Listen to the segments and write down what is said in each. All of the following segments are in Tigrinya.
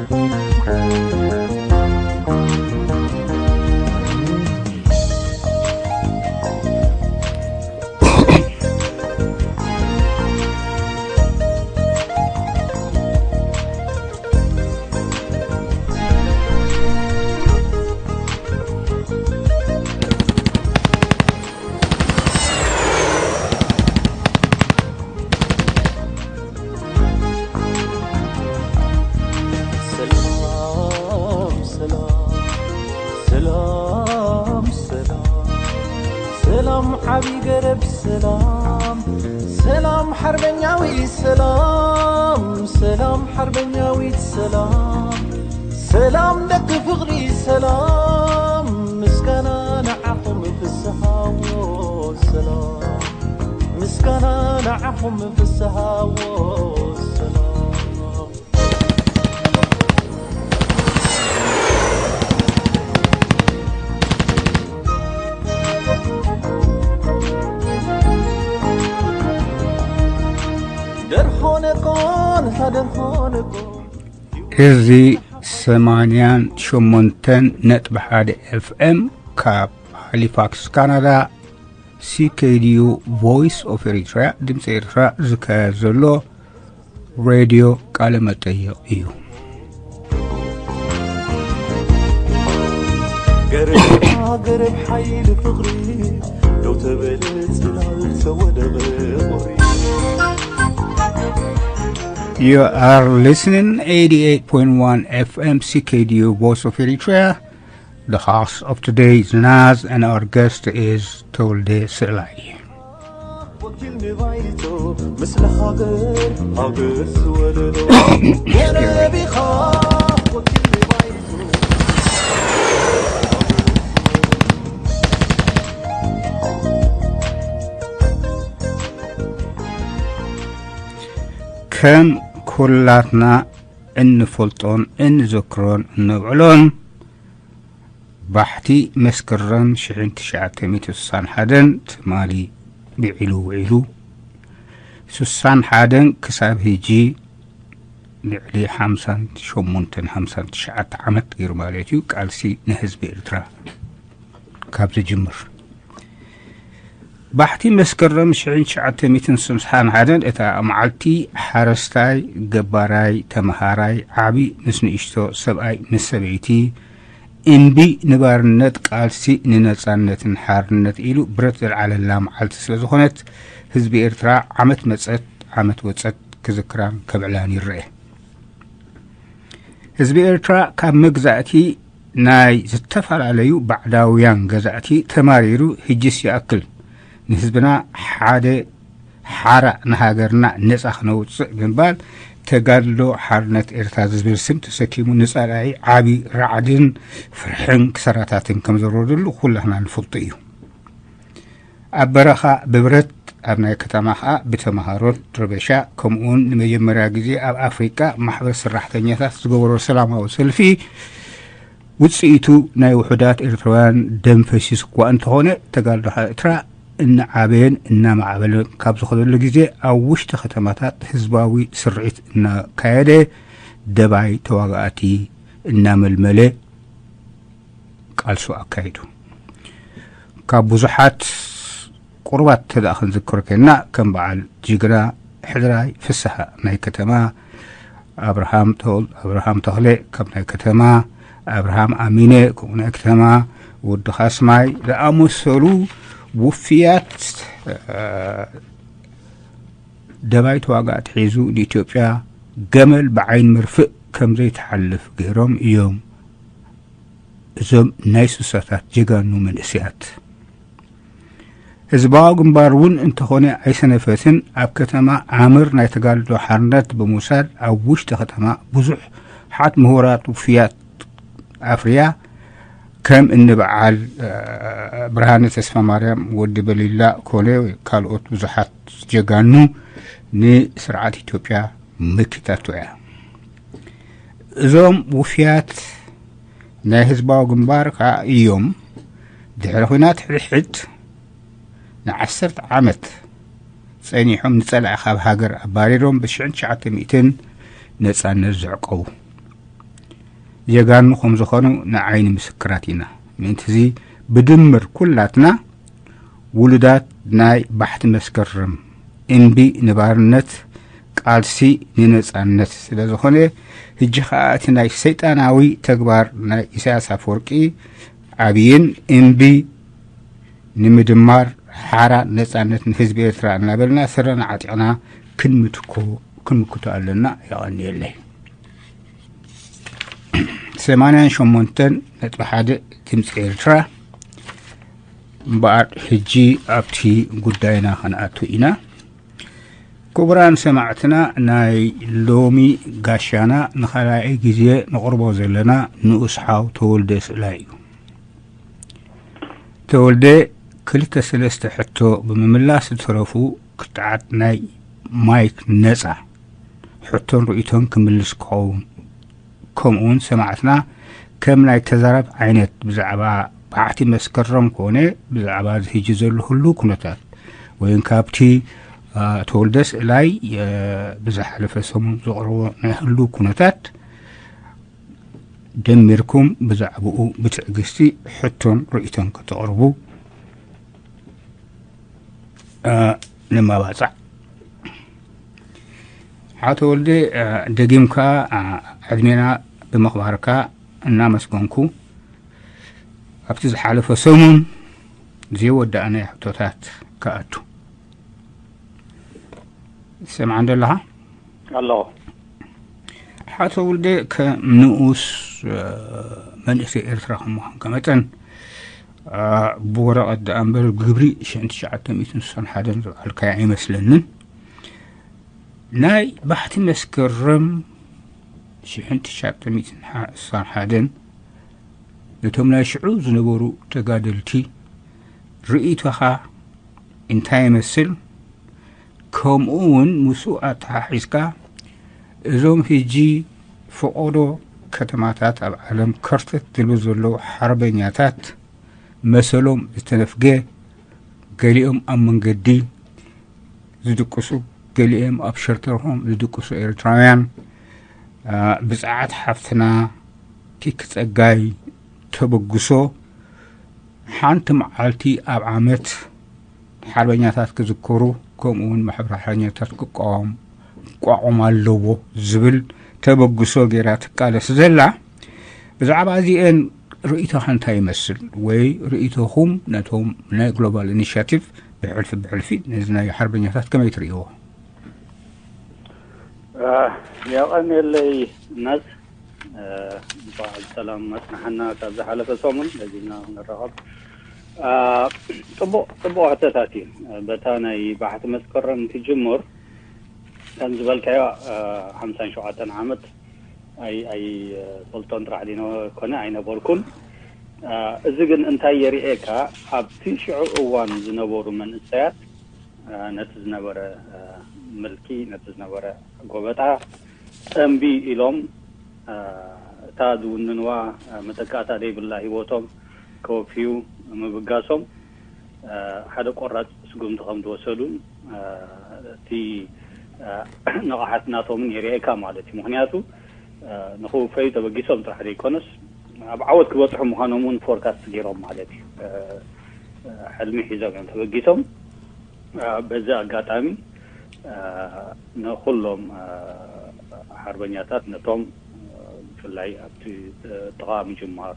ሰላም ሰላም ሰላም ሰላም ሰላም ዓቢ ገረብ ሰላም ሰላም ሓርበኛዊ ሰላም ሰላም ሓርበኛዊት ሰላም ሰላም ደቂ ፍቕሪ ሰላም ምስጋና ንዓኹም ፍስሃዎ ሰላም ምስጋና ንዓኹም ፍስሃዎ ሰላም ደርሆነኮን ሃደርሆነኮን እዚ ሰማንያን ሸሞንተን ነጥቢ ሓደ ኤፍኤም ካብ ሃሊፋክስ ካናዳ፣ ሲኬዲዩ፣ ቮይስ ኦፍ ኤሪትሪያ፣ ድምፂ ኤርትራ ዝካየድ ዘሎ ሬድዮ ቃለ መጠይቕ እዩ። ገረብ ገረብ ሓይሊ ፍቕሪ ደው ተበለ ጽላል ተወደበ ቁሪ You are listening eighty-eight point one F M C K D U Voice of Eritrea. The host of today is Naz, and our guest is Tolde Selai. ወኪል ንባይቶ ምስለ ሃገር ሃገር ዝወለዶ ወረቢኻ ወኪል ንባይቶ ከም ኩላትና እንፈልጦን እንዝክሮን እነብዕሎን ባሕቲ መስከረም ሽሕን ትሽዓተ ሚእትን ስሳን ሓደን ትማሊ ብዒሉ ውዒሉ ስሳን ሓደን ክሳብ ሕጂ ልዕሊ ሓምሳን ሸሞንተን ሓምሳን ትሽዓተ ዓመት ገይሩ ማለት እዩ ቃልሲ ንህዝቢ ኤርትራ ካብ ዝጅምር ባሕቲ መስከረም ሽሕን ትሽዓተ ሚእትን ስሳን ሓደን እታ መዓልቲ ሓረስታይ፣ ገባራይ፣ ተመሃራይ፣ ዓቢ ምስ ንእሽቶ፣ ሰብኣይ ምስ ሰበይቲ እምቢ ንባርነት ቃልሲ ንነጻነትን ሓርነት ኢሉ ብረት ዘልዓለላ መዓልቲ ስለ ዝኾነት ህዝቢ ኤርትራ ዓመት መጸት ዓመት ወጸት ክዝክራን ከብዕላን ይረኤ። ህዝቢ ኤርትራ ካብ መግዛእቲ ናይ ዝተፈላለዩ ባዕዳውያን ገዛእቲ ተማሪሩ፣ ሕጅስ ይኣክል ንህዝብና ሓደ ሓራ ንሃገርና ነጻ ክነውጽእ ብምባል ተጋድሎ ሓርነት ኤርትራ ዝብል ስም ተሰኪሙ ንጸላኢ ዓቢ ራዕድን ፍርሕን ክሰራታትን ከም ዘወረደሉ ኩላህና ንፈልጦ እዩ። ኣብ በረኻ ብብረት ኣብ ናይ ከተማ ኸኣ ብተምሃሮት ረበሻ ከምኡውን ንመጀመርያ ግዜ ኣብ ኣፍሪቃ ማሕበር ሰራሕተኛታት ዝገበሮ ሰላማዊ ሰልፊ ውጽኢቱ ናይ ውሑዳት ኤርትራውያን ደም ፈሲሱ እኳ እንተኾነ ተጋድሎ ኤርትራ እናዓበየን እናማዕበለን ካብ ዝኸደሉ ግዜ ኣብ ውሽጢ ከተማታት ህዝባዊ ስርዒት እናካየደ ደባይ ተዋጋእቲ እናመልመለ ቃልሱ ኣካይዱ። ካብ ብዙሓት ቁሩባት ተደኣ ክንዝክር ኮይንና ከም በዓል ጅግና ሕድራይ ፍስሃ ናይ ከተማ ኣብርሃም ተወል ኣብርሃም ተኽለ ካብ ናይ ከተማ ኣብርሃም ኣሚነ ከምኡ ናይ ከተማ ወዲ ካስማይ ዝኣመሰሉ ውፍያት ደባይ ተዋጋእቲ ሒዙ ንኢትዮጵያ ገመል ብዓይን መርፍእ ከም ዘይትሓልፍ ገይሮም እዮም። እዞም ናይ ስሳታት ጀጋኑ መንእሰያት ህዝባዊ ግንባር እውን እንተኾነ ኣይሰነፈትን ኣብ ከተማ ኣምር ናይ ተጋድሎ ሓርነት ብምውሳድ ኣብ ውሽጢ ከተማ ብዙሕ ሓት ምሁራት ውፍያት ኣፍርያ ከም እኒ በዓል ብርሃነ ተስፋ ማርያም ወዲ በሊላ ኮነ ካልኦት ብዙሓት ጀጋኑ ንስርዓት ኢትዮጵያ መኪታቶ እያ። እዞም ውፍያት ናይ ህዝባዊ ግንባር ከዓ እዮም ድሕሪ ኹናት ሕድሕድ ንዓሰርተ ዓመት ጸኒሖም ንጸላኢ ካብ ሃገር ኣባሪሮም ብሽሕን ትሽዓተ ሚእትን ነጻነት ዘዕቀቡ። ጀጋኑ ከም ዝኾኑ ንዓይኒ ምስክራት ኢና። ምእንቲ እዚ ብድምር ኩላትና ውሉዳት ናይ ባሕቲ መስከረም፣ እምቢ ንባርነት፣ ቃልሲ ንነጻነት ስለ ዝኾነ፣ ሕጂ ኸኣ እቲ ናይ ሰይጣናዊ ተግባር ናይ ኢሳያስ ኣፈወርቂ ዓብይን እምቢ ንምድማር ሓራ ነጻነት ንህዝቢ ኤርትራ እናበልና ስረና ዓጢቕና ክንምትኮ ክንምክቶ ኣለና። የቐንየለይ። ሰማንያን ሸሞንተን ነጥቢ ሓደ ድምፂ ኤርትራ። እምበኣር ሕጂ ኣብቲ ጉዳይና ክንኣቱ ኢና። ክቡራን ሰማዕትና፣ ናይ ሎሚ ጋሻና ንኻልኣይ ግዜ ንቕርቦ ዘለና ንኡስ ሓው ተወልደ ስእላይ እዩ። ተወልደ ክልተ ሰለስተ ሕቶ ብምምላስ ዝተረፉ ክትዓት ናይ ማይክ ነጻ ሕቶን ርእይቶን ክምልስ ክኸውን፣ ከምኡውን ሰማዕትና ከም ናይ ተዛረብ ዓይነት ብዛዕባ ባሕቲ መስከረም ኮነ ብዛዕባ እዚ ሕጂ ዘሎ ህሉ ኩነታት ወይን ካብቲ ተወልደ ስእላይ ብዝሓለፈ ሰሙን ዘቕረቦ ናይ ህሉ ኩነታት ደሚርኩም ብዛዕባኡ ብትዕግስቲ ሕቶን ርእይቶን ከተቕርቡ ንመባፃዕ። ሓቶ ወልደ፣ ደጊምካ ዕድሜና ብምኽባርካ እናመስገንኩ፣ ኣብቲ ዝሓለፈ ሰሙን ዘይወዳእናይ ሕቶታት ክኣቱ። ትሰምዓን ዘለኻ? ኣለኹ። ሓቶ ውልደ፣ ከም ንኡስ መንእሰይ ኤርትራ ከም ምዃንካ መጠን፣ ብወረቐት ደኣ እምበር ግብሪ ሽሕን ትሽዓተ ሚእትን ስሳን ሓደን ዝበዓልካዮ ኣይመስለንን። ናይ ባሕቲ መስከረም ሽሕን ትሽዓተ ሚእትን ስሳን ሓደን ነቶም ናይ ሽዑ ዝነበሩ ተጋደልቲ ርእይቶኻ እንታይ ይመስል? ከምኡ እውን ምስኡ ኣተሓሒዝካ እዞም ሕጂ ፈቐዶ ከተማታት ኣብ ዓለም ከርተት ዝብሉ ዘለዉ ሓርበኛታት መሰሎም ዝተነፍገ፣ ገሊኦም ኣብ መንገዲ ዝድቅሱ፣ ገሊኦም ኣብ ሸርተርሆም ዝድቅሱ ኤርትራውያን፣ ብጻዓት ሓፍትና ኪኪ ጸጋይ ተበግሶ ሓንቲ መዓልቲ ኣብ ዓመት ሓርበኛታት ክዝከሩ፣ ከምኡ እውን ማሕበር ሓርበኛታት ክቋወም ክቋቋም ኣለዎ ዝብል ተበግሶ ገይራ ትቃለስ ዘላ። ብዛዕባ እዚአን ርእይቶኻ እንታይ ይመስል? ወይ ርእይቶኹም ነቶም ናይ ግሎባል ኢኒሽቲቭ ብሕልፊ ብሕልፊ ነዚ ናይ ሓርበኛታት ከመይ ትርእይዎ? የቐንየለይ ናዝ፣ እንኳዕ ብሰላም ኣጽናሓና። ካብ ዝሓለፈ ሰሙን በዚና ክንራኸብ። ጽቡቕ ጽቡቕ ሕቶታት እዩ። በታ ናይ ባሕቲ መስከረም ትጅምር፣ ከም ዝበልካዮ ሓምሳን ሸውዓተን ዓመት ኣይ ኣይ ፈልጦን ጥራሕ ዲኖ ኮነ ኣይነበርኩን። እዚ ግን እንታይ የርእየካ፣ ኣብቲ ሽዑ እዋን ዝነበሩ መንእሰያት ነቲ ዝነበረ ምልኪ፣ ነቲ ዝነበረ ጎበጣ እምቢ ኢሎም፣ እታ ዝውንንዋ መተካእታ ዘይብላ ህይወቶም ከወፍዩ ምብጋሶም ሓደ ቆራፅ ስጉምቲ ከም ዝወሰዱን እቲ ንቕሓት ናቶምን የርእየካ ማለት እዩ። ምክንያቱ ንክውፈዩ ተበጊሶም ጥራሕ ዘይኮነስ ኣብ ዓወት ክበፅሑ ምዃኖም እውን ፎርካስት ገይሮም ማለት እዩ። ሕልሚ ሒዞም እዮም ተበጊሶም። በዚ ኣጋጣሚ ንኩሎም ሓርበኛታት ነቶም ብፍላይ ኣብቲ ጥቓ ምጅማር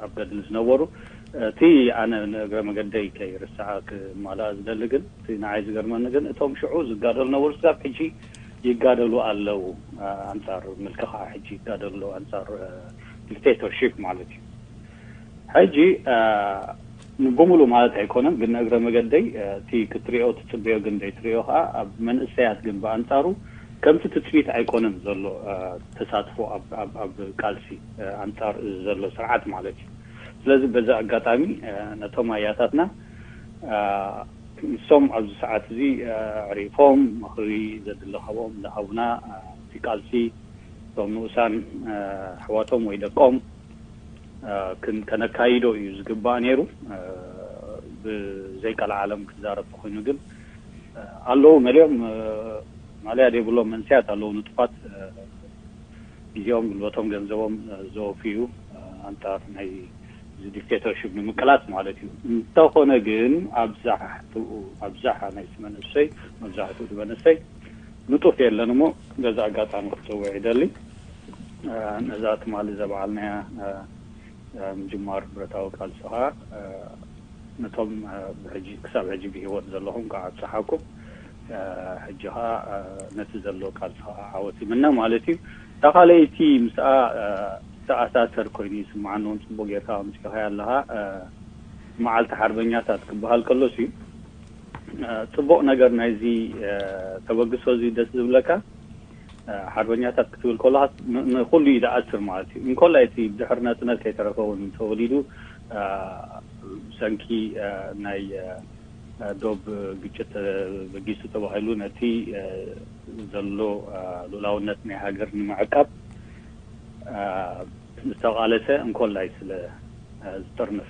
ኣብ ገድሊ ዝነበሩ እቲ ኣነ ንእግረ መገደይ ከይርስዓ ክማልኣ ዝደሊ ግን እቲ ንዓይ ዝገርመኒ ግን እቶም ሽዑ ዝጋደሉ ነበሩ ስጋብ ሕጂ ይጋደሉ ኣለዉ። ኣንጻር ምልኪ ከዓ ሕጂ ይጋደሉ ኣለዉ ኣንጻር ዲክቴተርሺፕ ማለት እዩ። ሕጂ ብሙሉ ማለት ኣይኮነን ግን ንእግረ መገደይ እቲ ክትሪኦ ትጽበዮ ግን ዘይትሪኦ ከዓ ኣብ መንእሰያት ግን ብኣንጻሩ ከምቲ ትጽቢት ኣይኮነን ዘሎ ተሳትፎ ኣብ ቃልሲ ኣንጻር እዚ ዘሎ ስርዓት ማለት እዩ። ስለዚ በዚ ኣጋጣሚ ነቶም ኣያታትና ንሶም ኣብዚ ሰዓት እዚ ኣዕሪፎም ምኽሪ ዘድሊ ካብኦም ዝሃቡና እቲ ቃልሲ እቶም ንኡሳን ኣሕዋቶም ወይ ደቆም ከነካይዶ እዩ ዝግባእ ነይሩ። ብዘይቀልዓለም ክዛረብ ተኮይኑ ግን ኣለዉ መሊኦም ማልያ ዘይብሎም መንስያት ኣለዉ ንጡፋት ግዜኦም፣ ጉልበቶም፣ ገንዘቦም ዘወፍዩ ኣንጻር ናይ እዚ ዲክቴተርሽፕ ንምቅላስ ማለት እዩ። እንተኾነ ግን ኣብዛሕትኡ ኣብዛሓ ናይ መንእሰይ፣ መብዛሕትኡ መንእሰይ ንጡፍ የለን እሞ በዚ ኣጋጣሚ ክጽውዕ ይደሊ። ነዛ ትማሊ ዘበዓልናያ ምጅማር ብረታዊ ቃልሲ ከዓ ነቶም ብሕጂ ክሳብ ሕጂ ብህይወት ዘለኹም ከዓ ኣብፀሓኩም። ሕጂ ከዓ ነቲ ዘሎ ቃልሲ ከዓ ዓወት ይምነ ማለት እዩ። እታ ካልኣይቲ ምስኣ ዝተኣሳሰር ኮይኑ ይስምዓኒ እውን፣ ፅቡቅ ጌርካ ኣምፂእኻያ ኣለኻ። መዓልቲ ሓርበኛታት ክበሃል ከሎስ እዩ ፅቡቅ ነገር ናይዚ ተበግሶ እዚ ደስ ዝብለካ ሓርበኛታት ክትብል ከለካ ንኩሉ እዩ ዝኣስር ማለት እዩ። እንኮላይ እቲ ድሕሪ ናፅነት ከይተረፈ እውን ተወሊዱ ብሰንኪ ናይ ዶብ ግጭት በጊሱ ተባሂሉ ነቲ ዘሎ ሉላውነት ናይ ሃገር ንምዕቃብ ዝተቃለሰ እንኮላይ ስለ ዝጥርንፍ፣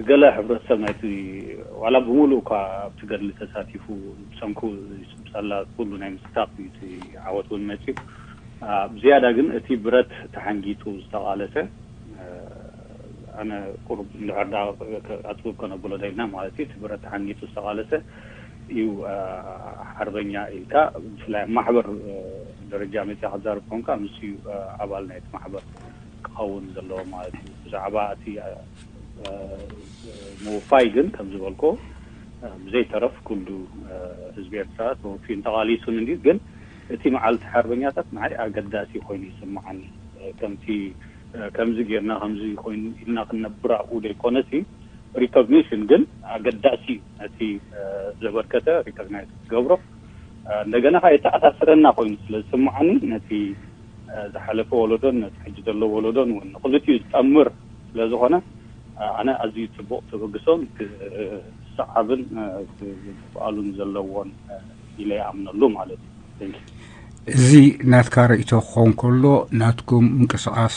ገለ ሕብረተሰብ ናይቲ ዋላ ብምሉእ እኳ ኣብቲ ገድሊ ተሳቲፉ ብሰንኩ ሳላ ኩሉ ናይ ምስታፍ እዩ እቲ ዓወት እውን መፅዩ። ብዝያዳ ግን እቲ ብረት ተሓንጊጡ ዝተቃለሰ፣ ኣነ ቁሩብ እንድሕር ዳ ኣፅብብ ከነብሎ ደልና ማለት እዩ። እቲ ብረት ተሓንጊጡ ዝተቃለሰ እዩ ሓርበኛ ኢልካ ብፍላይ ኣብ ማሕበር ደረጃ መፅያ ክዛረብ ኮንካ ምስ እዩ ኣባል ናይቲ ማሕበር ክኸውን ዘለዎ ማለት እዩ። ብዛዕባ እቲ ምውፋይ ግን ከም ዝበልኮ ብዘይተረፍ ኩሉ ህዝቢ ኤርትራ ተወፊዩን ተቓሊሱን እንድዩ። ግን እቲ መዓልቲ ሓርበኛታት ንዓይ ኣገዳሲ ኮይኑ ይስምዓኒ። ከምቲ ከምዚ ጌርና ከምዚ ኮይኑ ኢልና ክንነብር ኣብኡ ዘይኮነሲ ሪኮግኒሽን ግን ኣገዳሲ እዩ። ነቲ ዘበርከተ ሪኮግናይዝ ክትገብሮ እንደገና ከዓ የተኣሳስረና ኮይኑ ስለ ዝስምዓኒ ነቲ ዝሓለፈ ወለዶን ነቲ ሕጂ ዘሎ ወለዶን እውን ንክልቲኡ ዝጠምር ስለ ዝኾነ ኣነ ኣዝዩ ፅቡቅ ተበግሶን ክሰዓብን ክበኣሉን ዘለዎን ኢለ ይኣምነሉ ማለት እዩ። Thank you። እዚ ናትካ ርእይቶ ክኸውን ከሎ ናትኩም ምንቅስቃስ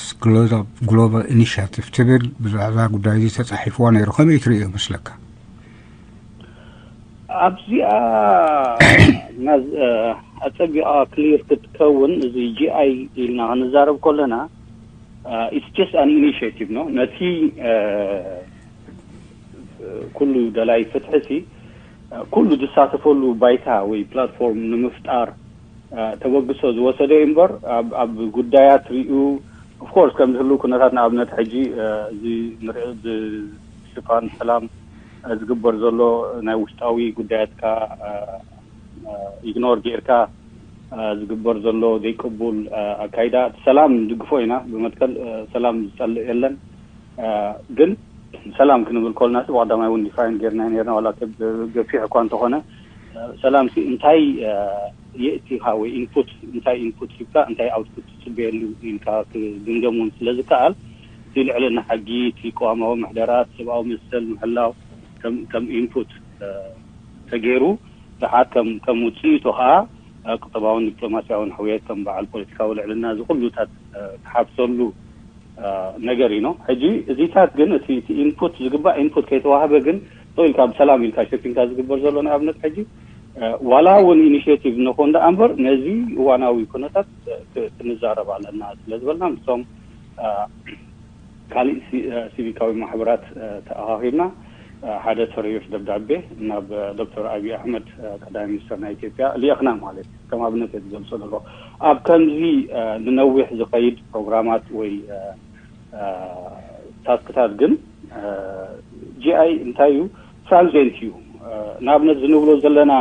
ግሎባል ኢኒሽቲቭ ትብል ብዛዕባ ጉዳይ እዚ ተፃሒፍዋ ነይሩ፣ ከመይ ትርእዮ ይመስለካ? ኣብዚኣ ኣፀቢቓ ክሊር ክትከውን እዚ ጂኣይ ኢልና ክንዛረብ ከለና it's just an initiative ነው። ነቲ ኩሉ ደላይ ፍትሒ ሲ ኩሉ ዝሳተፈሉ ባይታ ወይ ፕላትፎርም ንምፍጣር ተበግሶ ዝወሰደ እዩ እምበር ኣብ ጉዳያት ሪኡ ኦፍኮርስ ከም ዝህሉ ኩነታት ንኣብነት ሕጂ እዚ ንሪኦ ብሽፋን ሰላም ዝግበር ዘሎ ናይ ውሽጣዊ ጉዳያትካ ኢግኖር ጌርካ ዝግበር ዘሎ ዘይቅቡል ኣካይዳ ሰላም ንድግፎ ኢና። ብመትከል ሰላም ዝፀልእ የለን። ግን ሰላም ክንብል ከልና ብቀዳማይ እውን ዲፋይን ጌርና ነርና ዋላ ገፊሕ እኳ እንተኾነ ሰላም እንታይ የእቲኻ ወይ ኢንፑት እንታይ ኢንፑት ሂብካ እንታይ ኣውትፑት ትፅበየሉ ኢልካ ክግምገም እውን ስለ ዝከኣል እቲ ልዕልና ሕጊ እቲ ቅዋማዊ ምሕደራት ሰብኣዊ መሰል ምሕላው ከም ኢንፑት ተገይሩ ደሓር ከም ውፅኢቱ ከዓ ቁጠባውን ዲፕሎማሲያውን ሕውየት ከም በዓል ፖለቲካዊ ልዕልና እዚ ኩሉታት ትሓፍሰሉ ነገር እዩ ነው። ሕጂ እዚታት ግን እቲ ኢንፑት ዝግባእ ኢንፑት ከይተዋህበ ግን ቶ ኢልካ ብሰላም ኢልካ ሸፊንካ ዝግበር ዘሎ ንኣብነት ሕጂ ዋላ እውን ኢኒሽቲቭ ንኾን ደኣ እምበር ነዚ እዋናዊ ኩነታት ክንዛረብ ኣለና ስለ ዝበልና ምስቶም ካሊእ ሲቪካዊ ማሕበራት ተኣኻኺብና ሓደ ተሪፍ ደብዳቤ ናብ ዶክተር ኣብይ ኣሕመድ ቀዳማይ ሚኒስትር ናይ ኢትዮጵያ ልኢኽና ማለት እዩ። ከም ኣብነት እየ ዝገልፆ ዘሎ ኣብ ከምዚ ንነዊሕ ዝኸይድ ፕሮግራማት ወይ ታስክታት ግን ጂኣይ እንታይ እዩ ትራንዚንት እዩ። ንኣብነት ዝንብሎ ዘለና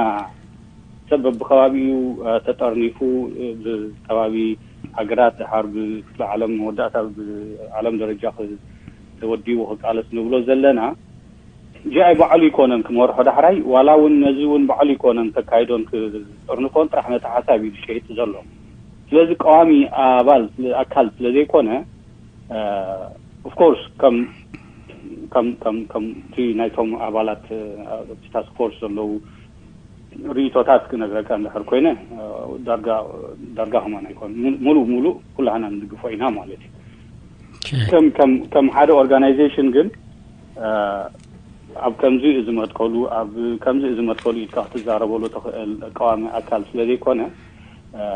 ሰብ ብከባቢኡ ተጠርኒፉ ብከባቢ ሃገራት ድሓር ብክፍለ ዓለም መወዳእታ ብዓለም ደረጃ ተወዲቡ ክቃለስ ንብሎ ዘለና ጂኣይ ባዕሉ ይኮነን ክመርሖ ዳሕራይ ዋላ እውን ነዚ እውን ባዕሉ ይኮነን ከካይዶን ክጥርንፎን ጥራሕ ነቲ ሓሳብ እዩ ዝሸይጥ ዘሎ። ስለዚ ቀዋሚ ኣባል ኣካል ስለዘይኮነ ኦፍኮርስ ከም ከም ከም ከምቲ ናይቶም ኣባላት ኣብቲ ታስክ ፎርስ ዘለዉ ርእቶታት ክነግረካ እንድሕር ኮይነ ዳርጋ ዳርጋ ከማን ኣይኮን ሙሉእ ሙሉእ ኩላህና ንድግፎ ኢና ማለት እዩ። ከም ከም ከም ሓደ ኦርጋናይዜሽን ግን ኣብ ከምዚ እዚ መትከሉ ኣብ ከምዚ እዚ መትከሉ ኢድካ ክትዛረበሉ ትኽእል ቀዋሚ ኣካል ስለ ዘይኮነ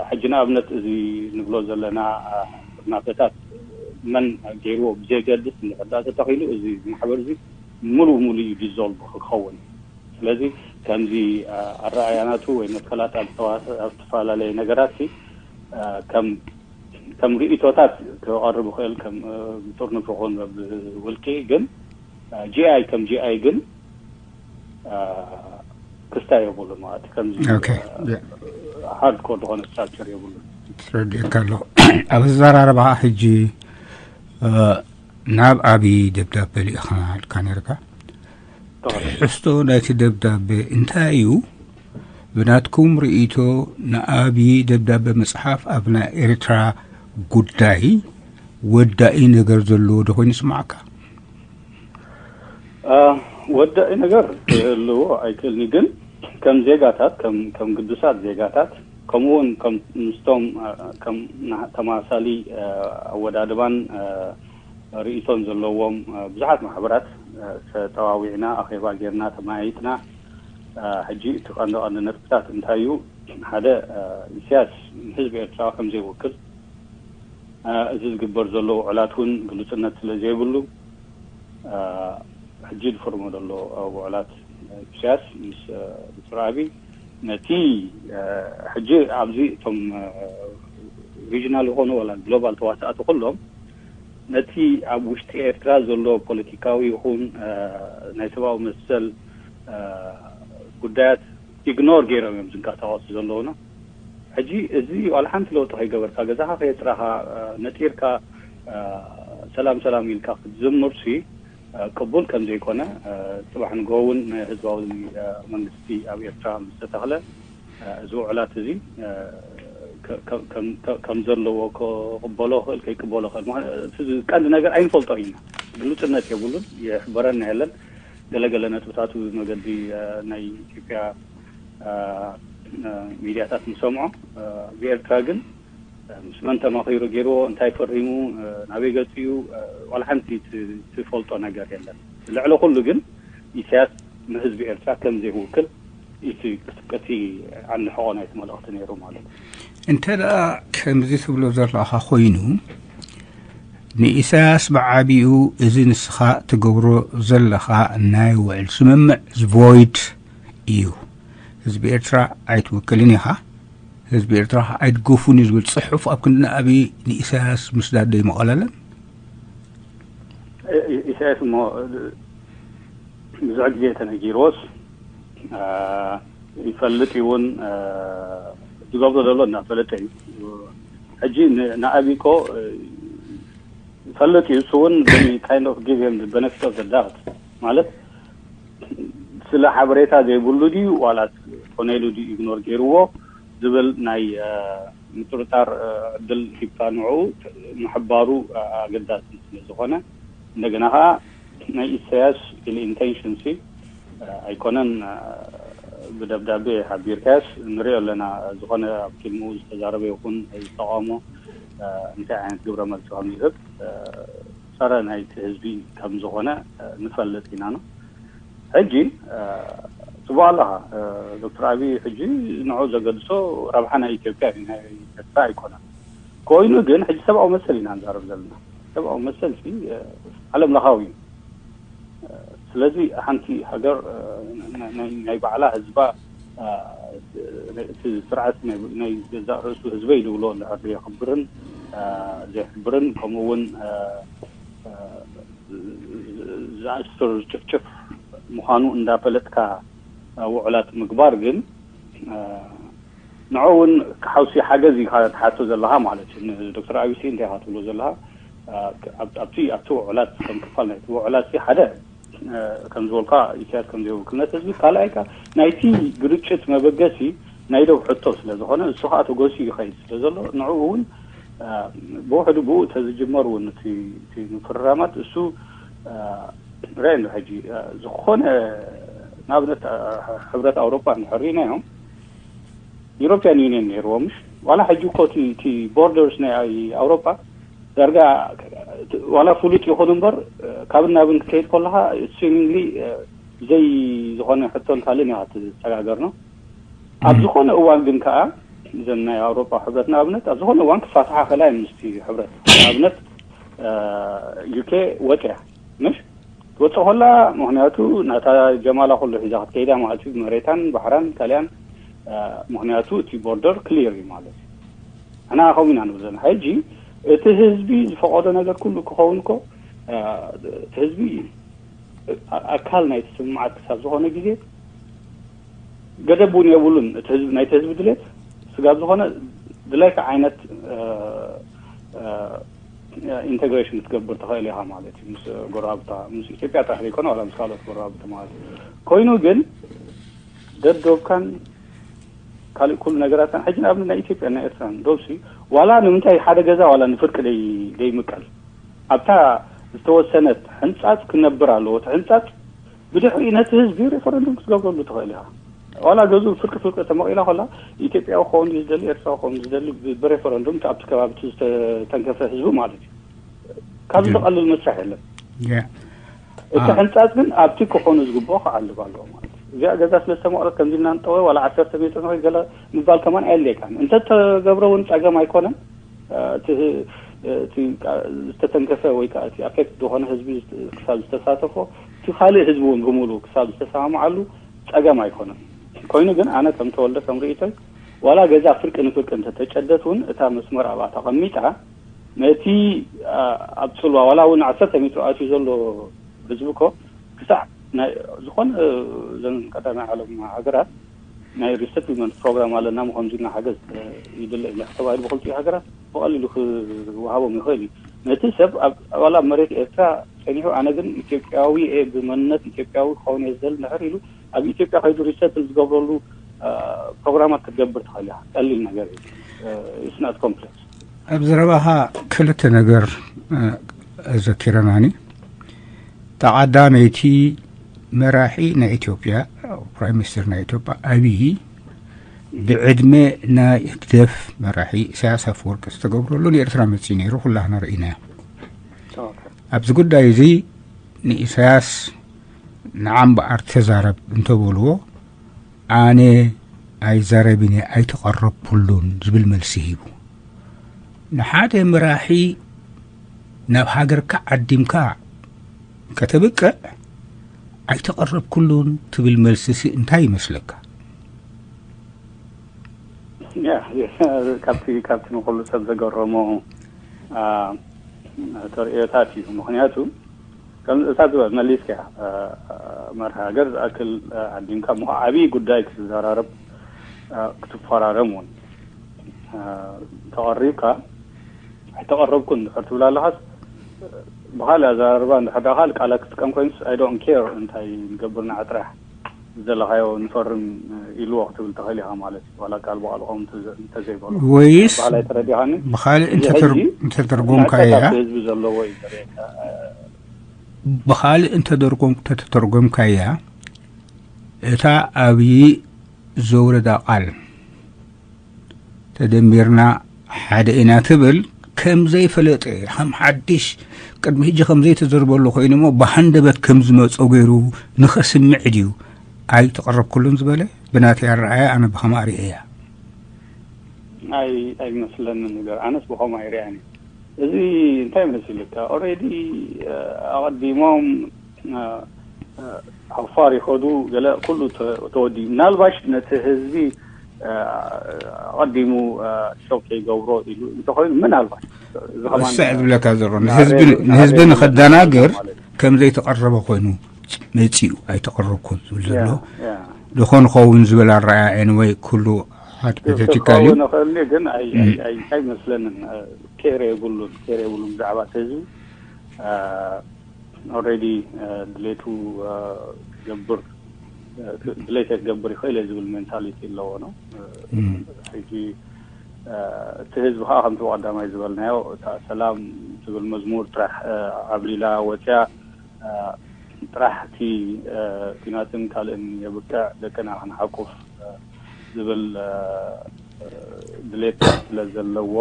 ሕጂ ንኣብነት እዚ ንብሎ ዘለና ናተታት መን ገይርዎ ብዘየገድስ እንድሕር ተተኺሉ፣ እዚ ማሕበር እዚ ሙሉ ሙሉ እዩ ዲዞልቭ ክኸውን። ስለዚ ከምዚ ኣረኣያናቱ ወይ መትከላት ኣብ ዝተፈላለየ ነገራት ከም ከም ርእቶታት ክቐርብ ይኽእል። ከም ጥርንፍ ይኹን ብውልቂ፣ ግን ጂኣይ ከም ጂኣይ ግን ክስታይ የብሉ ማለት ከምዚ ሃርድኮር ዝኾነ ስትራክቸር የብሉ። ትረድእካ ኣለኹ። ኣብ ኣዘራርባ ሕጂ ናብ ኣብይ ደብዳበ ልኢኻ ኢልካ ነርካ። ትሕዝቶ ናይቲ ደብዳበ እንታይ እዩ? ብናትኩም ርእይቶ ንኣብይ ደብዳበ ምጽሓፍ ኣብ ናይ ኤርትራ ጉዳይ ወዳኢ ነገር ዘለዎ ዶ ኮይኑ ይስማዓካ? ወዳኢ ነገር ክህልዎ ኣይክእልኒ፣ ግን ከም ዜጋታት፣ ከም ግዱሳት ዜጋታት፣ ከምኡውን ምስቶም ከም ተማሳሊ ኣወዳድባን ርእይቶን ዘለዎም ብዙሓት ማሕበራት ተጠዋዊዕና፣ ኣኼባ ጌርና፣ ተመያይጥና። ሕጂ እቲ ቀንዲ ቀንዲ ነጥብታት እንታይ እዩ? ሓደ፣ ኢሳያስ ንህዝቢ ኤርትራ ከም ዘይውክል፣ እዚ ዝግበር ዘሎ ውዕላት እውን ግሉጽነት ስለ ዘይብሉ፣ ሕጂ ዝፍርሞ ዘሎ ውዕላት ኢሳያስ ምስ ዶክተር ኣብይ፣ ነቲ ሕጂ ኣብዚ እቶም ሪጅናል ይኾኑ ዋላ ግሎባል ተዋሳእቲ ኩሎም ነቲ ኣብ ውሽጢ ኤርትራ ዘሎ ፖለቲካዊ ይኹን ናይ ሰብኣዊ መሰል ጉዳያት ኢግኖር ገይሮም እዮም ዝንቀሳቐሱ ዘለውና። ሕጂ እዚ ዋላ ሓንቲ ለውጢ ከይገበርካ፣ ገዛኻ ከየጽራኻ፣ ነጢርካ ሰላም ሰላም ኢልካ ክትዝምርሲ ቅቡል ከም ዘይኮነ፣ ጽባሕ ንግሆ እውን ንህዝባዊ መንግስቲ ኣብ ኤርትራ ምስ ተተኽለ፣ እዚ ውዕላት እዚ ከም ዘለዎ ክቕበሎ ክእል ከይቅበሎ ክእል። እቲ ቀንዲ ነገር ኣይንፈልጦ ኢና፣ ግሉጽነት የብሉን፣ ይሕበረና የለን። ገለገለ ነጥብታቱ ብመገዲ ናይ ኢትዮጵያ ሚድያታት ንሰምዖ። ብኤርትራ ግን ምስ መን ተማኺሩ ገይርዎ፣ እንታይ ፈሪሙ፣ ናበይ ገጹ እዩ፣ ዋላ ሓንቲ ትፈልጦ ነገር የለን። ልዕሊ ኩሉ ግን ኢሳያስ ንህዝቢ ኤርትራ ከም ዘይውክል እቲ ኣንሕቆ ናይቲ መልእኽቲ ነይሩ ማለት እዩ። እንተ ደኣ ከምዚ ትብሎ ዘለኻ ኮይኑ፣ ንኢሳያስ ብዓቢኡ እዚ ንስኻ ትገብሮ ዘለኻ ናይ ውዕል ስምምዕ ዝቮይድ እዩ። ህዝቢ ኤርትራ ኣይትውክልን ኢኻ፣ ህዝቢ ኤርትራ ኣይድገፉን እዩ ዝብል ጽሑፍ ኣብ ክንዲ ንኣብይ ንኢሳያስ ምስዳድ ዶ ይመቐለለን? ኢሳያስ እሞ ብዙሕ ግዜ ተነጊርዎስ ይፈልጥ እዩ እውን፣ ዝገብሮ ዘሎ እናፈለጠ እዩ። ሕጂ ንኣብይ እኮ ይፈልጥ እዩ፣ እሱ እውን kind of give him the benefit of the doubt ማለት ስለ ሓበሬታ ዘይብሉ ድዩ ዋላ ኮነ ኢሉ ድዩ ኢግኖር ገይርዎ ዝብል ናይ ምጥርጣር ዕድል ሂብካ ንዕኡ ምሕባሩ ኣገዳሲ ስለ ዝኾነ፣ እንደገና ከዓ ናይ ኢሳያስ ኢል ኢንቴንሽን ሲ ኣይኮነን። ብደብዳቤ ሓቢርካያስ ንሪኦ ኣለና። ዝኾነ ኣብ ፊልሙ ዝተዛረበ ይኹን ዝተቃውሞ እንታይ ዓይነት ግብረ መልሲ ከም ዝህብ ጸረ ናይቲ ህዝቢ ከም ዝኾነ ንፈልጥ ኢና ነው። ሕጂ ጽቡቅ ኣለኻ ዶክተር ኣብይ፣ ሕጂ ንዑ ዘገድሶ ረብሓ ናይ ኢትዮጵያ እዩ፣ ናይ ኤርትራ ኣይኮነን። ኮይኑ ግን ሕጂ ሰብኣዊ መሰል ኢና ንዛረብ ዘለና። ሰብኣዊ መሰል ሲ ዓለም ለኻዊ እዩ። ስለዚ ሓንቲ ሃገር ናይ ባዕላ ህዝባ እቲ ስርዓት ናይ ገዛእ ርእሱ ህዝበይ ዝብሎ እንድሕር የኽብርን ዘየኽብርን ከምኡ እውን ዝኣስር ዝጭፍጭፍ ምዃኑ እንዳፈለጥካ ውዕላት ምግባር ግን ንዑ እውን ክሓውሲ ሓገዝ ኢኻ ትሓቶ ዘለኻ ማለት እዩ። ንዶክተር ኣብይ እንታይ ኢኻ ትብሎ ዘለኻ? ኣብቲ ኣብቲ ውዕላት ከም ክፋል ናይቲ ውዕላት ሓደ ከም ዝበልካ ኢሳያስ ከም ዘይውክልነት ህዝቢ፣ ካልኣይ ከ ናይቲ ግርጭት መበገሲ ናይ ደቡብ ሕቶ ስለ ዝኾነ እሱ ከዓ ተጎሲ ይኸይድ ስለ ዘሎ ንዕኡ እውን ብውሕዱ ብኡ ተዝጅመር እውን እቲ ምፍርራማት እሱ ርአይ እንዶ ሕጂ ዝኾነ ንኣብነት ሕብረት ኣውሮፓ እንድሕር ርኢናዮም ኢሮፒያን ዩኒየን ነይርዎ ምሽ ዋላ ሕጂ እኮ እቲ ቦርደርስ ናይ ኣውሮፓ ዳርጋ ዋላ ፍሉጥ ይኹን እምበር ካብን ናብን ክትከይድ ከለኻ ሲሚንግሊ ብዘይ ዝኾነ ሕቶን ካልእን ኢኻ ትሰጋገር ነው። ኣብ ዝኾነ እዋን ግን ከዓ እዘን ናይ ኣውሮጳ ሕብረት ንኣብነት ኣብ ዝኾነ እዋን ክፋትሓ ከላ ምስቲ ሕብረት ንኣብነት ዩኬ ወፅያ ምሽ ትወፅእ ከላ ምክንያቱ ናታ ጀማላ ኩሉ ሒዛ ክትከይዳ ማለት እዩ። መሬታን ባሕራን ካልያን ምክንያቱ እቲ ቦርደር ክሊር እዩ ማለት እዩ። ኣና ከምኡ ኢና ንብል ዘለና ሕጂ እቲ ህዝቢ ዝፈቀዶ ነገር ኩሉ ክኸውን እኮ እቲ ህዝቢ ኣካል ናይቲ ስምምዓት ክሳብ ዝኾነ ግዜ ገደብ እውን የብሉን። እቲ ህዝቢ ናይቲ ህዝቢ ድሌት ስጋብ ዝኾነ ድላይካ ዓይነት ኢንቴግሬሽን ክትገብር ትኽእል ኢኻ ማለት እዩ። ምስ ጎረባብታ ምስ ኢትዮጵያ ጥራሕ ዘይኮነ ዋላ ምስ ካልኦት ጎረባብቲ ማለት እዩ። ኮይኑ ግን ደዶብካን ካልእ ኩሉ ነገራትን ሕጂ ንኣብነት ናይ ኢትዮጵያ ናይ ኤርትራን ዶብሲ ዋላ ንምንታይ ሓደ ገዛ ዋላ ንፍርቂ ደይ ደይምቀል ኣብታ ዝተወሰነት ሕንጻጽ ክነብር ኣለዎ። እቲ ሕንጻጽ ብድሕሪኡ ነቲ ህዝቢ ሬፈረንዱም ክትገብረሉ ትኽእል ኢኻ። ዋላ ገዝኡ ፍርቂ ፍርቂ ተመቒላ ከላ ኢትዮጵያዊ ክኸውን ዝደሊ ኤርትራዊ ክኸውን ዝደሊ ብሬፈረንዱም ኣብቲ ከባቢ ዝተተንከፈ ህዝቢ ማለት እዩ። ካብ ዝቐልል መስርሕ የለን። እቲ ሕንጻጽ ግን ኣብቲ ክኾኑ ዝግብኦ ክዓልብ ኣለዎ ማለት እዩ። እዚኣ ገዛ ስለ ዝተመቕረት ከምዚ እናንጠወ ዋላ ዓሰርተ ሜትር ንኸይድ ገለ ምባል ከማን ኣየድልየካን። እንተተገብረ እውን ጸገም ኣይኮነን። እቲ ዝተተንከፈ ወይ ከዓ እቲ ኣፌክት ዝኾነ ህዝቢ ክሳብ ዝተሳተፎ እቲ ካልእ ህዝቢ እውን ብምሉ ክሳብ ዝተሰማምዓሉ ጸገም ኣይኮነን። ኮይኑ ግን ኣነ ከም ተወልደ ከም ርእይቶይ ዋላ ገዛ ፍርቂ ንፍርቂ እንተተጨደት እውን እታ መስመር ኣብኣ ተቐሚጣ ነቲ ኣብ ፅልዋ ዋላ እውን ዓሰርተ ሜትሮ ኣትዩ ዘሎ ህዝቢ እኮ ክሳዕ ዝኾነ እዘን ቀዳማይ ዓለም ሃገራት ናይ ሪሰትልመንት ፕሮግራም ኣለና ሞ ከምዚ ሓገዝ ይድለ ኢና ተባሂሉ ብክልቲኡ ሃገራት ብቐሊሉ ክወሃቦም ይኽእል እዩ። ነቲ ሰብ ዋላ ኣብ መሬት ኤርትራ ፀኒሑ ኣነ ግን ኢትዮጵያዊ እየ ብመንነት ኢትዮጵያዊ ክኸውን እየ ዝደሊ እንድሕር ኢሉ ኣብ ኢትዮጵያ ከይዱ ሪሰትል ዝገብረሉ ፕሮግራማት ክትገብር ትኽእል ኢኻ። ቀሊል ነገር እዩ። It's not complex። ኣብ ዘረባኻ ክልተ ነገር ኣዘኪረናኒ። ተቐዳመይቲ መራሒ ናይ ኢትዮጵያ ፕራይም ሚኒስትር ናይ ኢትዮጵያ ኣብይ ብዕድመ ናይ ህግደፍ መራሒ ኢሳያስ ኣፈወርቂ ዝተገብረሉ ንኤርትራ መፅኡ ነይሩ ኩላህና ርኢናዮ። ኣብዚ ጉዳይ እዚ ንኢሳያስ ንዓ እምበኣር ተዛረብ እንተበልዎ ኣነ ኣይዛረብን እየ ኣይተቐረብኩሉን ዝብል መልሲ ሂቡ። ንሓደ መራሒ ናብ ሃገርካ ዓዲምካ ከተብቅዕ ኣይተቐረብኩሉን ትብል መልስሲ እንታይ ይመስለካ? ያ ካብቲ ካብቲ ንኩሉ ሰብ ዘገረሞ ተርእዮታት እዩ። ምክንያቱ ከም እታ ዝበል መሊስካ መርሃ ሃገር ዝኣክል ዓዲምካ ምኹ ዓብዪ ጉዳይ ክትዘራረብ ክትፈራረም እውን ተቐሪብካ ኣይተቐረብኩን እንድሕር ትብል ኣለኻስ ብካልእ ኣዘራርባ እንድሕር ዳኣ ካልእ ቃላት ክትጥቀም ኮይኑስ I don't care እንታይ ንገብር ንዓ ጥራሕ ዝደለኻዮ ንፈርም ኢልዎ ክትብል ትኽእል ኢኻ ማለት እዩ። ዋላ ቃል ብቃል ከምኡ እንተዘይበሎ ወይስ ባህል ኣይተረዲኻኒ? ብኻልእ እንተተርጉምካያ ህዝቢ ዘለዎ እዩ ዘርእየካ። ብኻልእ እንተተርጎምካያ እታ ኣብይ ዘውረዳ ቃል ተደሚርና ሓደ ኢና ትብል ከም ዘይፈለጠ ከም ሓድሽ ቅድሚ ሕጂ ከም ዘይተዘርበሉ ኮይኑ እሞ ብሃንደበት ከም ዝመጾ ገይሩ ንኸስምዕ ድዩ ኣይተቐረብኩሉን ዝበለ ብናተይ ኣረኣያ ኣነ ብኸምኣ ርእየያ። ኣይ ኣይመስለንን ነገር ኣነስ ብኸምኡ ኣይርእያን እየ። እዚ እንታይ መሲልካ ኦሬዲ ኣቐዲሞም ኣፋር ይኸዱ ገለ ኩሉ ተወዲኡ ምናልባሽ ነቲ ህዝቢ ኣቐዲሙ ሾክ ከይገብሮ ኢሉ እንተኮይኑ ምናልባሽ ወሳዒ ዝብለካ ዘሎ ንህዝቢ ንኸዳናግር ከም ዘይተቐረበ ኮይኑ መፂኡ ኣይተቐረብኩን ዝብል ዘሎ ዝኾን ኸውን ዝብል ኣረኣያ ወይ ኩሉ ሃይፖቴቲካል እዩ። ንኽእል ግን ኣይመስለንን። ኬር የብሉን ኬር የብሉን ብዛዕባ እቲ ህዝቢ ኦልሬዲ ድሌቱ ክገብር ድሌት ክገብር ይኽእል እየ ዝብል ሜንታሊቲ ኣለዎ ነው። ሕጂ እቲ ህዝቢ ከዓ ከምቲ ቀዳማይ ዝበልናዮ እታ ሰላም ትብል መዝሙር ጥራሕ ዓብሊላ ወፅያ ጥራሕ እቲ ኲናትን ካልእን የብቅዕ ደቅና ክንሓቁፍ ዝብል ድሌት ስለ ዘለዎ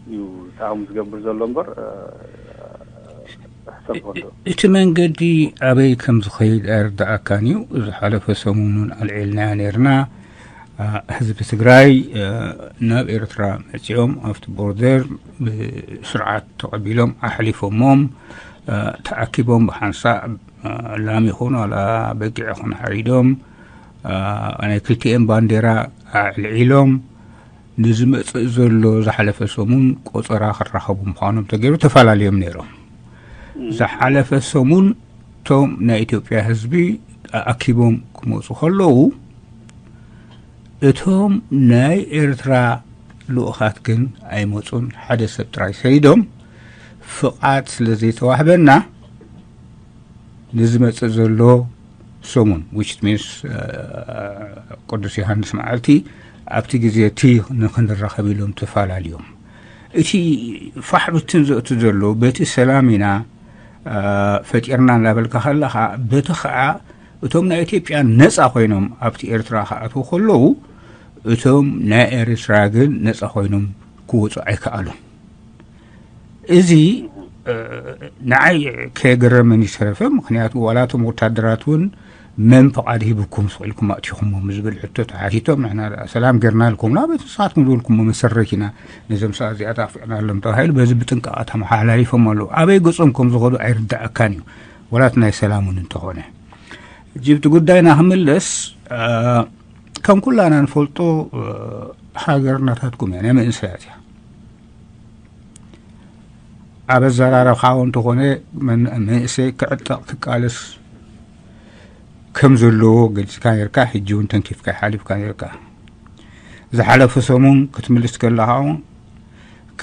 እዩ ጣዕሙ ዝገብር ዘሎ እምበር ሕሰብ ወዶ እቲ መንገዲ ኣበይ ከም ዝኸይድ ኣይርድኣካን እዩ። ዝሓለፈ ሰሙኑን ኣልዒልናዮ ነርና። ህዝቢ ትግራይ ናብ ኤርትራ መጺኦም ኣብቲ ቦርደር ብስርዓት ተቐቢሎም ኣሕሊፎሞም፣ ተኣኪቦም ብሓንሳእ ላም ይኹን ዋላ በጊዕ ይኹን ሓሪዶም፣ ናይ ክልቲኤን ባንዴራ ኣዕልዒሎም፣ ንዝመጽእ ዘሎ ዝሓለፈ ሰሙን ቆጸራ ክራኸቡ ምዃኖም ተገይሩ ተፈላለዮም ነይሮም። ዝሓለፈ ሰሙን እቶም ናይ ኢትዮጵያ ህዝቢ ኣኪቦም ክመጹ ከለዉ፣ እቶም ናይ ኤርትራ ልኡኻት ግን ኣይመጹን። ሓደ ሰብ ጥራይ ሰይዶም፣ ፍቓድ ስለ ዘይተዋህበና ንዝመጽእ ዘሎ ሰሙን፣ which means ቅዱስ ዮሃንስ መዓልቲ፣ ኣብቲ ግዜ እቲ ንክንራኸብ ኢሎም ተፈላለዮም። እቲ ፋሕ ብትን ዘእቱ ዘሎ በቲ ሰላም ኢና ፈጢርና እናበልካ ከለኻ፣ በቲ ከዓ እቶም ናይ ኢትዮጵያ ነፃ ኮይኖም ኣብቲ ኤርትራ ክኣትዉ ከለዉ፣ እቶም ናይ ኤርትራ ግን ነፃ ኮይኖም ክወፁ ኣይከኣሉን። እዚ ንዓይ ከየገረመኒ ዝተረፈ፣ ምክንያቱ ዋላ እቶም ወታደራት እውን መን ፍቓድ ሂብኩም ስቕ ኢልኩም ኣእቲኹሞም ዝብል ሕቶ ተሓቲቶም፣ ንሕና ሰላም ጌርናልኩም ኢና፣ በቲ ንስኻትኩም ዝበልኩሞ መሰረት ኢና ነዞም ሰባት እዚኣት ኣጥፊእናሎም ተባሂሉ በዚ ብጥንቃቐ ተመሓላሊፎም ኣለዉ። ኣበይ ገጾም ከም ዝኸዱ ኣይርዳእካን እዩ፣ ዋላ እቲ ናይ ሰላም እውን እንተኾነ። ሕጂ እቲ ጉዳይና ክምለስ፣ ከም ኩላና ንፈልጦ ሃገር ናታትኩም እያ፣ ናይ መንእሰያት እያ። ኣብ ኣዘራረብኻ እውን እንተኾነ መንእሰይ ክዕጠቕ ክቃለስ ከም ዘለዎ ገሊጽካ ነርካ፣ ሕጂ እውን ተንኪፍካ ሓሊፍካ ነርካ። ዝሓለፈ ሰሙን ክትምልስ ከለኻ እውን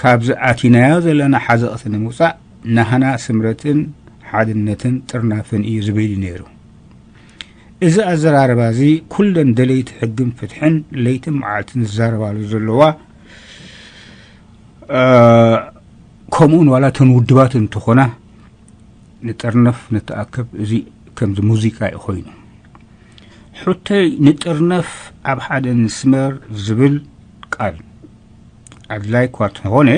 ካብዚ ኣቲናዮ ዘለና ሓዘቕቲ ንምውጻእ ናህና ስምረትን ሓድነትን ጥርናፈን እዩ ዝብል እዩ ነይሩ። እዚ ኣዘራርባ እዚ ኩለን ደለይቲ ሕግን ፍትሕን ለይትን መዓልትን ዝዛረባሉ ዘለዋ፣ ከምኡውን ዋላ እተን ውድባት እንተኾና ንጥርነፍ ንተኣከብ፣ እዚ ከምዚ ሙዚቃ እዩ ኮይኑ። ሕቶይ ንጥርነፍ ኣብ ሓደ ንስመር ዝብል ቃል ኣድላይ እኳ እንተኾነ፣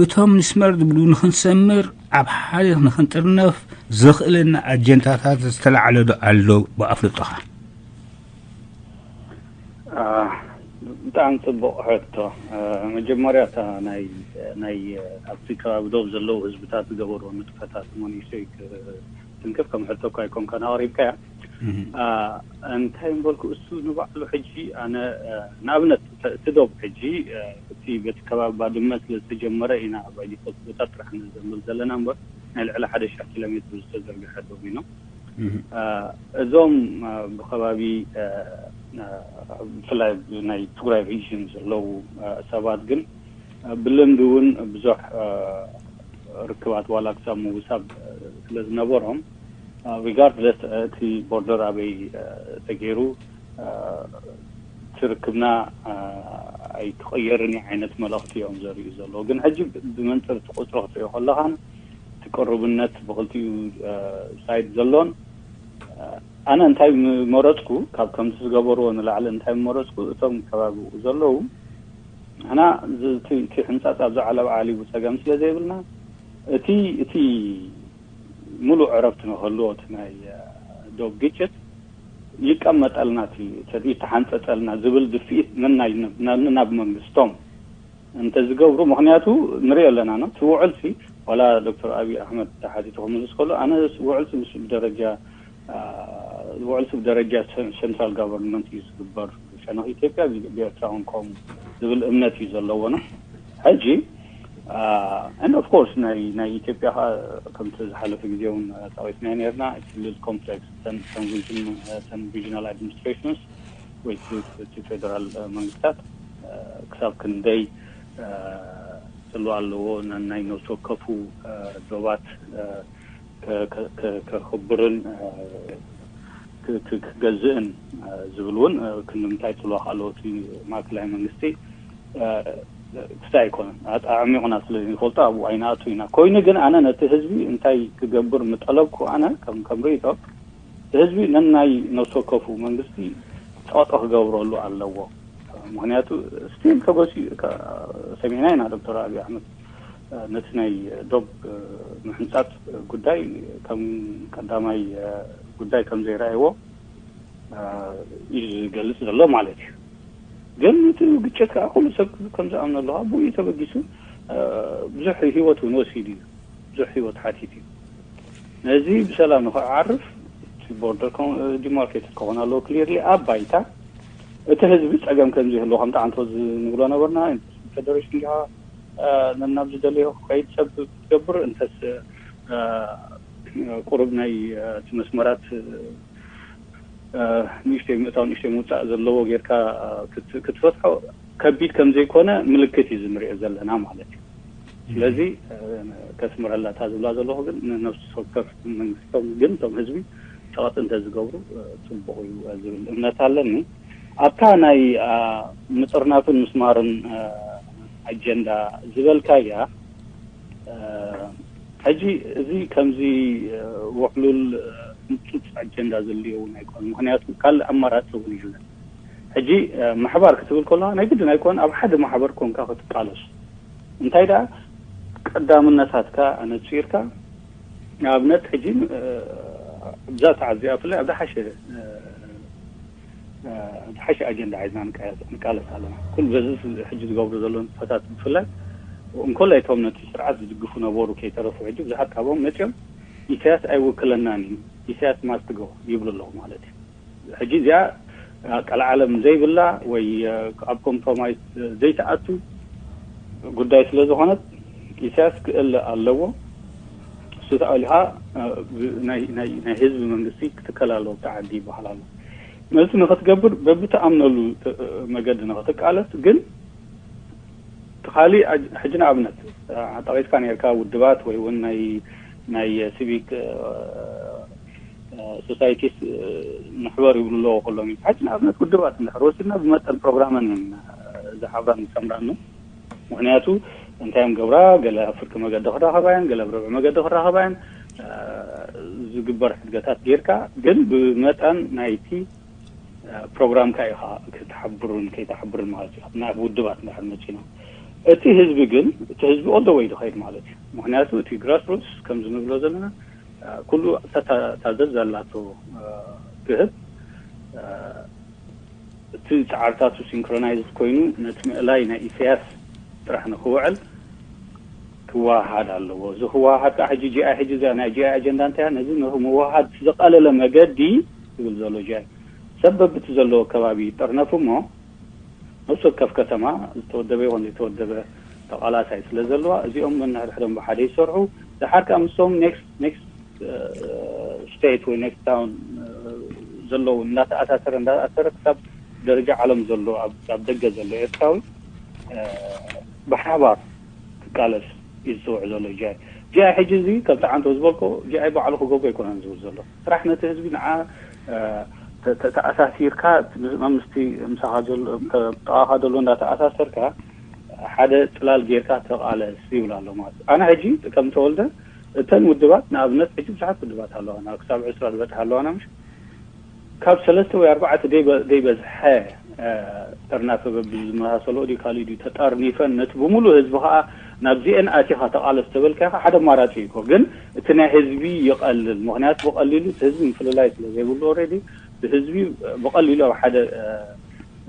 እቶም ንስመር ዝብሉ ንክንሰምር ኣብ ሓደ ንክንጥርነፍ ዘኽእለና ኣጀንዳታት ዝተላዕለ ዶ ኣሎ ብኣፍልጦኻ? ብጣዕሚ ፅቡቕ ሕቶ። መጀመርያ እታ ናይ ናይ ኣብቲ ከባቢ ዶብ ዘለዉ ህዝብታት ዝገበርዎ ንጥፈታት መንእሰይ ትንክፍ ከም ሕቶ እኳ ኣይኮንካን ኣቕሪብካያ። እንታይ ምበልኩ፣ እሱ ንባዕሉ ሕጂ ኣነ ንኣብነት እቲ ዶብ ሕጂ እቲ በቲ ከባቢ ባድመ ስለ ዝተጀመረ ኢና ኣብ ኣዲኮት ቦታ ጥራሕ ንዘምር ዘለና እምበር ናይ ልዕሊ ሓደ ሺሕ ኪሎ ሜትር ዝተዘርግሐ ዶብ ኢና። እዞም ብከባቢ ብፍላይ ናይ ትግራይ ሪጅን ዘለዉ ሰባት ግን ብልምዲ እውን ብዙሕ ርክባት ዋላ ክሳብ ምውሳብ ስለ ዝነበሮም፣ ሪጋርድለስ እቲ ቦርደር ኣበይ ተገይሩ እቲ ርክብና ኣይክቐየርን እዩ ዓይነት መልእኽቲ እዮም ዘርእዩ ዘለዉ። ግን ሕጂ ብመንፅር እቲ ቁፅሪ ክትሪኦ ከለኻን እቲ ቅሩብነት ብክልቲኡ ሳይድ ዘሎን ኣነ እንታይ መረፅኩ፣ ካብ ከምዚ ዝገበርዎ ንላዕሊ እንታይ መረፅኩ፣ እቶም ከባቢኡ ዘለዉ ንሕና እቲ ሕንፃፅ ኣብዚ ዓለባ ዓሊቡ ፀገም ስለ ዘይብልና እቲ እቲ ሙሉእ ዕረፍቲ ንክህልዎ እቲ ናይ ዶብ ግጭት ይቀመጠልና፣ ይተሓንፀፀልና ዝብል ድፍኢት ነናብ መንግስቶም እንተዝገብሩ፣ ምክንያቱ ንሪኦ ኣለና ነው። እቲ ውዕልሲ ዋላ ዶክተር ኣብይ ኣሕመድ ተሓቲቱ ክምልስ ከሎ፣ ኣነ ውዕልሲ ምስ ብደረጃ ውዕልሲ ብደረጃ ሴንትራል ጋቨርንመንት እዩ ዝግበር፣ ሸነኽ ኢትዮጵያ ብኤርትራ እውን ከምኡ ዝብል እምነት እዩ ዘለዎ ነው። ሕጂ and of course ናይ ናይ ኢትዮጵያ ከዓ ከምቲ ዝሓለፈ ግዜ እውን ጠቒስናዮ ነርና፣ ክልል ኮምፕሌክስ ተን regional administrations ወይ እቲ ፌደራል መንግስታት ክሳብ ክንደይ ጽልዋ ኣለዎ፣ ናይ ነፍሲ ወከፉ ዶባት ከኽብርን ክገዝእን ዝብል እውን ክንዲ ምንታይ ጽልዋ ኣለዎ፣ እቲ ማእከላይ መንግስቲ ክስታይ ኣይኮነን፣ ኣዕሚቑና ስለ ዘይንፈልጦ ኣብኡ ኣይንኣቱ ኢና። ኮይኑ ግን ኣነ ነቲ ህዝቢ እንታይ ክገብር ምጠለብኩ፣ ኣነ ከም ከም ርእይቶ እቲ ህዝቢ ነናይ ነፍሲ ወከፉ መንግስቲ ጸቕጢ ክገብረሉ ኣለዎ። ምክንያቱ ስቲል ተገሲኡ ሰሚዕና ኢና ዶክተር ኣብይ ኣሕመድ ነቲ ናይ ዶብ ምሕንጻጽ ጉዳይ ከም ቀዳማይ ጉዳይ ከም ዘይረኣይዎ እዩ ዝገልጽ ዘሎ ማለት እዩ። ግን እቲ ግጭት ከዓ ኩሉ ሰብ ከም ዝኣምነሉ ብኡ ተበጊሱ ብዙሕ ህይወት እውን ወሲዱ እዩ። ብዙሕ ህይወት ሓቲት እዩ። ነዚ ብሰላም ንክዓርፍ ቦርደር ዲማርኬት ክኾን ኣለዎ ክሊርሊ ኣብ ባይታ። እቲ ህዝቢ ጸገም ከም ዝህልዎ ከምቲ ዓንቶ ዝንብሎ ነበርና። ፌደሬሽን ዲኻ ናብ ዝደለዮ ክኸይድ ሰብ ክትገብር እንተስ ቁሩብ ናይ እቲ መስመራት ንእሽተይ ምእታው ንእሽተይ ምውፃእ ዘለዎ ጌርካ ክትፈትሖ ከቢድ ከም ዘይኮነ ምልክት እዩ ዝንሪኦ ዘለና ማለት እዩ። ስለዚ ከስምረላታ ዝብላ ዘለኹ ግን ነፍሲ ወከፍ መንግስቶም ግን እቶም ህዝቢ ጸቕጢ እንተዝገብሩ ጽቡቕ እዩ ዝብል እምነት ኣለኒ። ኣብታ ናይ ምጥርናፍን ምስማርን ኣጀንዳ ዝበልካያ ሕጂ እዚ ከምዚ ውዕሉል ህንፁፅ ኣጀንዳ ዘድልዮ እውን ኣይኮነ። ምክንያቱ ካልእ ኣማራፂ እውን የለን። ሕጂ ምሕባር ክትብል ከለካ ናይ ግድን ኣይኮን ኣብ ሓደ ማሕበር ኮንካ ክትቃለስ እንታይ ደኣ ቀዳምነታትካ ኣነፂርካ ንኣብነት ሕጂ ኣብዛ ተዓዚኣ ብፍላይ ኣብ ዝሓሸ ዝሓሸ ኣጀንዳ ሒዝና ንቃለስ ኣለና። ኩሉ በዚ ሕጂ ዝገብሩ ዘለዉ ንጥፈታት ብፍላይ እንኮላይ እቶም ነቲ ስርዓት ዝድግፉ ነበሩ ከይተረፉ ሕጂ ብዙሓት ካብኦም መፅኦም ኢሳያስ ኣይውክለናን እዩ ኢሳያስ ማስትጎ ይብሉ ኣለዉ ማለት እዩ። ሕጂ እዚኣ ቀልዓለም ዘይብላ ወይ ኣብ ኮምፕሮማይስ ዘይተኣቱ ጉዳይ ስለ ዝኾነት ኢሳያስ ክእለ ኣለዎ። እሱ ተኣሊኻ ናይ ህዝቢ መንግስቲ ክትከል ኣለዎ ብቲ ዓዲ ይበሃል ኣሎ። ነዚ ንክትገብር በብትኣምነሉ መገዲ ንክትቃለስ ግን እቲ ካሊእ ሕጂ ንኣብነት ጠቂስካ ነርካ ውድባት ወይ እውን ናይ ናይ ሲቪክ ሶሳይቲስ ንሕበር ይብሉ ኣለዎ ከሎም እዩ። ሕጂ ንኣብነት ውድባት እንድሕር ወሲድና ብመጠን ፕሮግራመን እየን ዝሓብራን ዝሰምራን ነው። ምክንያቱ እንታይ እዮም ገብራ ገለ ኣብ ፍርቂ መገዲ ክራኸባ እየን፣ ገለ ኣብ ርብዒ መገዲ ክራኸባ እየን። ዝግበር ሕድገታት ጌርካ ግን ብመጠን ናይቲ ፕሮግራምካ ኢኻ ክትሓብሩን ከይተሓብሩን ማለት እዩ። ናብ ውድባት እንድሕር መፂና እቲ ህዝቢ ግን እቲ ህዝቢ all the way ዝኸይድ ማለት እዩ። ምክንያቱ እቲ ግራስሩትስ ከምዚ ንብሎ ዘለና ኩሉ እታ ታዘዝ ዘላቶ ክህብ እቲ ፃዕርታቱ ሲንክሮናይዝ ኮይኑ ነቲ ምእላይ ናይ ኢሳያስ ጥራሕ ንክውዕል ክወሃሃድ ኣለዎ። እዚ ክወሃሃድ ከዓ ሕጂ ጂኣይ ሕጂ እዚኣ ናይ ጂኣይ ኣጀንዳ እንታይ እያ? ነዚ ንምውሃሃድ ዝቐለለ መገዲ ይብል ዘሎ ጂኣይ ሰብ በብቲ ዘለዎ ከባቢ ይጠርነፉ እሞ ነፍሲ ወከፍ ከተማ ዝተወደበ ይኹን ዘይተወደበ ተቓላሳይ ስለ ዘለዋ እዚኦም ነንሕድሕዶም ብሓደ ይሰርሑ። ደሓር ከዓ ምስቶም ኔክስት ኔክስት ስቴት ወይ ኔክስት ታውን ዘለዉ እንዳተኣሳሰረ እንዳተኣሳሰረ ክሳብ ደረጃ ዓለም ዘሎ ኣብ ደገ ዘሎ ኤርትራዊ ብሓባር ክቃለስ እዩ ዝፅውዕ ዘሎ ጂኣይ። ጂኣይ ሕጂ እዚ ከምቲ ዓንቶ ዝበልኮ ጂኣይ ባዕሉ ክገብሮ ኣይኮነን ዝብል ዘሎ ስራሕ ነቲ ህዝቢ ንዓ ተኣሳሲርካ ምስቲ ምሳኻ ጥቓኻ ዘሎ እንዳተኣሳሰርካ ሓደ ፅላል ጌርካ ተቓለስ ይብል ኣሎ ማለት እዩ። ኣነ ሕጂ ከም ተወልደ እተን ውድባት ንኣብነት ሕጂ ብዙሓት ውድባት ኣለዋና ክሳብ ዕስራ ዝበፅሓ ኣለዋና ምሽ ካብ ሰለስተ ወይ ኣርባዕተ ዘይበዝሐ ጠርናፈ በብዝመሳሰሎ ድዩ ካልእ ድዩ ተጠርኒፈን ነቲ ብምሉእ ህዝቢ ከዓ ናብዚአን ኣቲኻ ተቓለስ ተበልካ ኢኻ ሓደ ኣማራፂ እዩ እኮ። ግን እቲ ናይ ህዝቢ ይቐልል። ምክንያቱ ብቐሊሉ እቲ ህዝቢ ምፍልላይ ስለ ዘይብሉ ኦልሬዲ ብህዝቢ ብቐሊሉ ኣብ ሓደ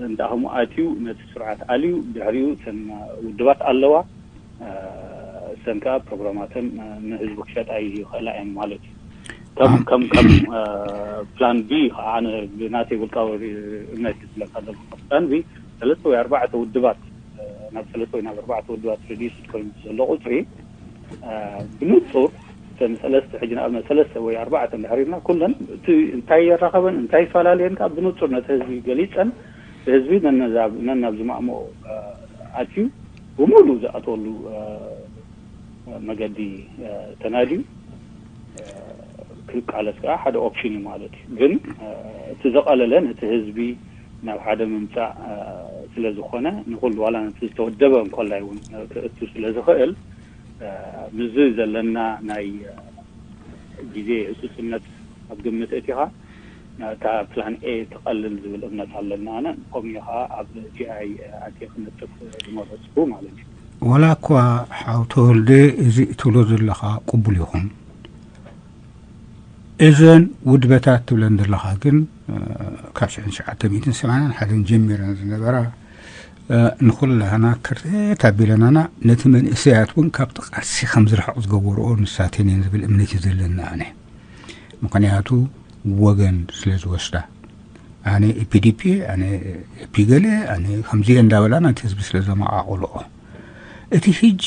እንዳ ከምኡ ኣትዩ ነቲ ስርዓት ኣልዩ ድሕሪኡ እተን ውድባት ኣለዋ እሰን ከዓ ፕሮግራማተን ንህዝቢ ክሸጣ ይኽእላ እየን ማለት እዩ። ከም ከም ከም ፕላን ቢ ከዓ ኣነ ብናተይ ውልቃዊ እምነት ዝብለካ ዘለኩ ፕላን ቢ ሰለስተ ወይ ኣርባዕተ ውድባት ናብ ሰለስተ ወይ ናብ ኣርባዕተ ውድባት ሪዲዩስድ ኮይኑ ዘሎ ቁፅሪ ብንፁር እተን ሰለስተ ሕጂ ንኣብነት ሰለስተ ወይ ኣርባዕተ እንድሕር ኢልና ኩለን እቲ እንታይ የራኸበን እንታይ ይፈላለየን ከዓ ብንፁር ነቲ ህዝቢ ገሊፀን ህዝቢ ነናብ ዝማእምኦ ኣትዩ ብምሉእ ዝኣተወሉ መገዲ ተናድዩ ክቃለስ ከዓ ሓደ ኦፕሽን እዩ ማለት እዩ። ግን እቲ ዘቐለለ ነቲ ህዝቢ ናብ ሓደ ምምፃእ ስለ ዝኾነ ንኩሉ ዋላ ነቲ ዝተወደበ እንኮላይ እውን ክእቱ ስለ ዝኽእል ምስዚ ዘለና ናይ ግዜ ህፁፅነት ኣብ ግምት እቲኻ እታ ፕላን ኤ ትቐልል ዝብል እምነት ኣለና። ኣነ ከምኡ ኢኻ ኣብ ጂ ኣይ ኣትየ ክነጥፍ ዝመረፅኩ ማለት እዩ። ዋላ እኳ ሓው ተወልደ እዚ እትብሎ ዘለኻ ቅቡል ይኹን፣ እዘን ውድበታት ትብለን ዘለኻ ግን ካብ ሽሕን ትሽዓተ ሚእትን ሰማንያን ሓደን ጀሚረን ዝነበራ ንኹላህና ክርተት ኣቢለናና ነቲ መንእሰያት እውን ካብቲ ቃልሲ ከም ዝርሕቕ ዝገበርኦ ንሳተን እየን ዝብል እምነት እዩ ዘለኒ ኣነ። ምኽንያቱ ወገን ስለ ዝወስዳ፣ ኣነ ኢፒዲፒ፣ ኣነ ኢፒገሌ፣ ኣነ ከምዚ እንዳበላ ነቲ ህዝቢ ስለ ዘመቓቕልኦ፣ እቲ ሕጂ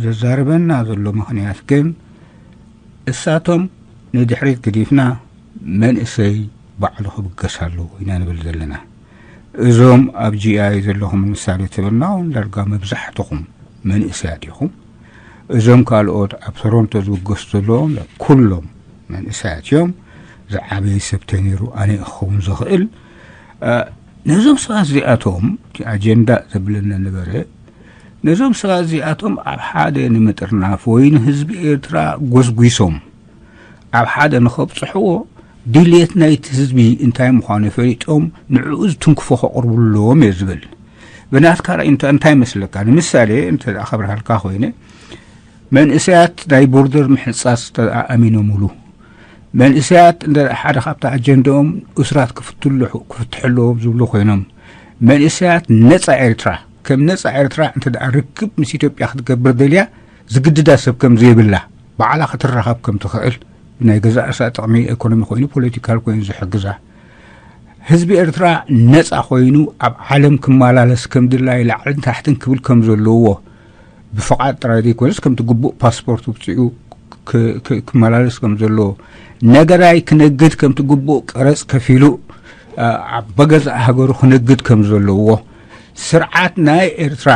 ዘዛርበና ዘሎ ምኽንያት ግን እሳቶም ንድሕሪት ግዲፍና መንእሰይ ባዕሉ ክብገስ ኣለዎ ኢና ንብል ዘለና። እዞም ኣብ ጂኣይ ዘለኹም ምሳሌ ትብልና እውን ዳርጋ መብዛሕትኹም መንእሰያት ኢኹም። እዞም ካልኦት ኣብ ቶሮንቶ ዝብገሱ ዘለዎም ኩሎም መንእሰያት እዮም። ዝዓበየ ሰብ ተነይሩ ኣነ ክኸውን ዝኽእል ነዞም ሰባት እዚኣቶም ኣጀንዳ ዘብለና ነበረ። ነዞም ሰባት እዚኣቶም ኣብ ሓደ ንምጥርናፍ ወይ ንህዝቢ ኤርትራ ጎስጒሶም ኣብ ሓደ ንኸብጽሕዎ ድልየት ናይቲ ህዝቢ እንታይ ምዃኑ ፈሊጦም ንዕኡ ዝትንክፎ ከቕርቡ ኣለዎም እየ ዝብል። ብናትካ ራእይ እንታይ ይመስለካ? ንምሳሌ እንተ ከብርሃልካ ኮይነ መንእሰያት ናይ ቦርደር ምሕጻጽ ኣሚኖምሉ መንእሰያት እንተ ሓደ ካብቲ ኣጀንዳኦም እስራት ክፍትሉ ክፍትሑ ኣለዎም ዝብሉ ኮይኖም መንእሰያት ነጻ ኤርትራ ከም ነጻ ኤርትራ እንተ ደኣ ርክብ ምስ ኢትዮጵያ ክትገብር ደልያ ዝግድዳ ሰብ ከም ዘይብላ ባዕላ ክትራኸብ ከም ትኽእል ናይ ገዛእ ርእሳ ጥቕሚ ኢኮኖሚ ኮይኑ ፖለቲካል ኮይኑ ዝሕግዛ ህዝቢ ኤርትራ ነጻ ኮይኑ ኣብ ዓለም ክመላለስ ከም ድላይ ላዕልን ታሕትን ክብል ከም ዘለዎ ብፍቓድ ጥራይ ዘይኮነስ ከምቲ ግቡእ ፓስፖርት ውፅኡ ክመላለስ ከም ዘለዎ ነገራይ ክነግድ ከምቲ ግቡእ ቀረፅ ከፊሉ ኣብ በገዛእ ሃገሩ ክነግድ ከም ዘለዎ ስርዓት ናይ ኤርትራ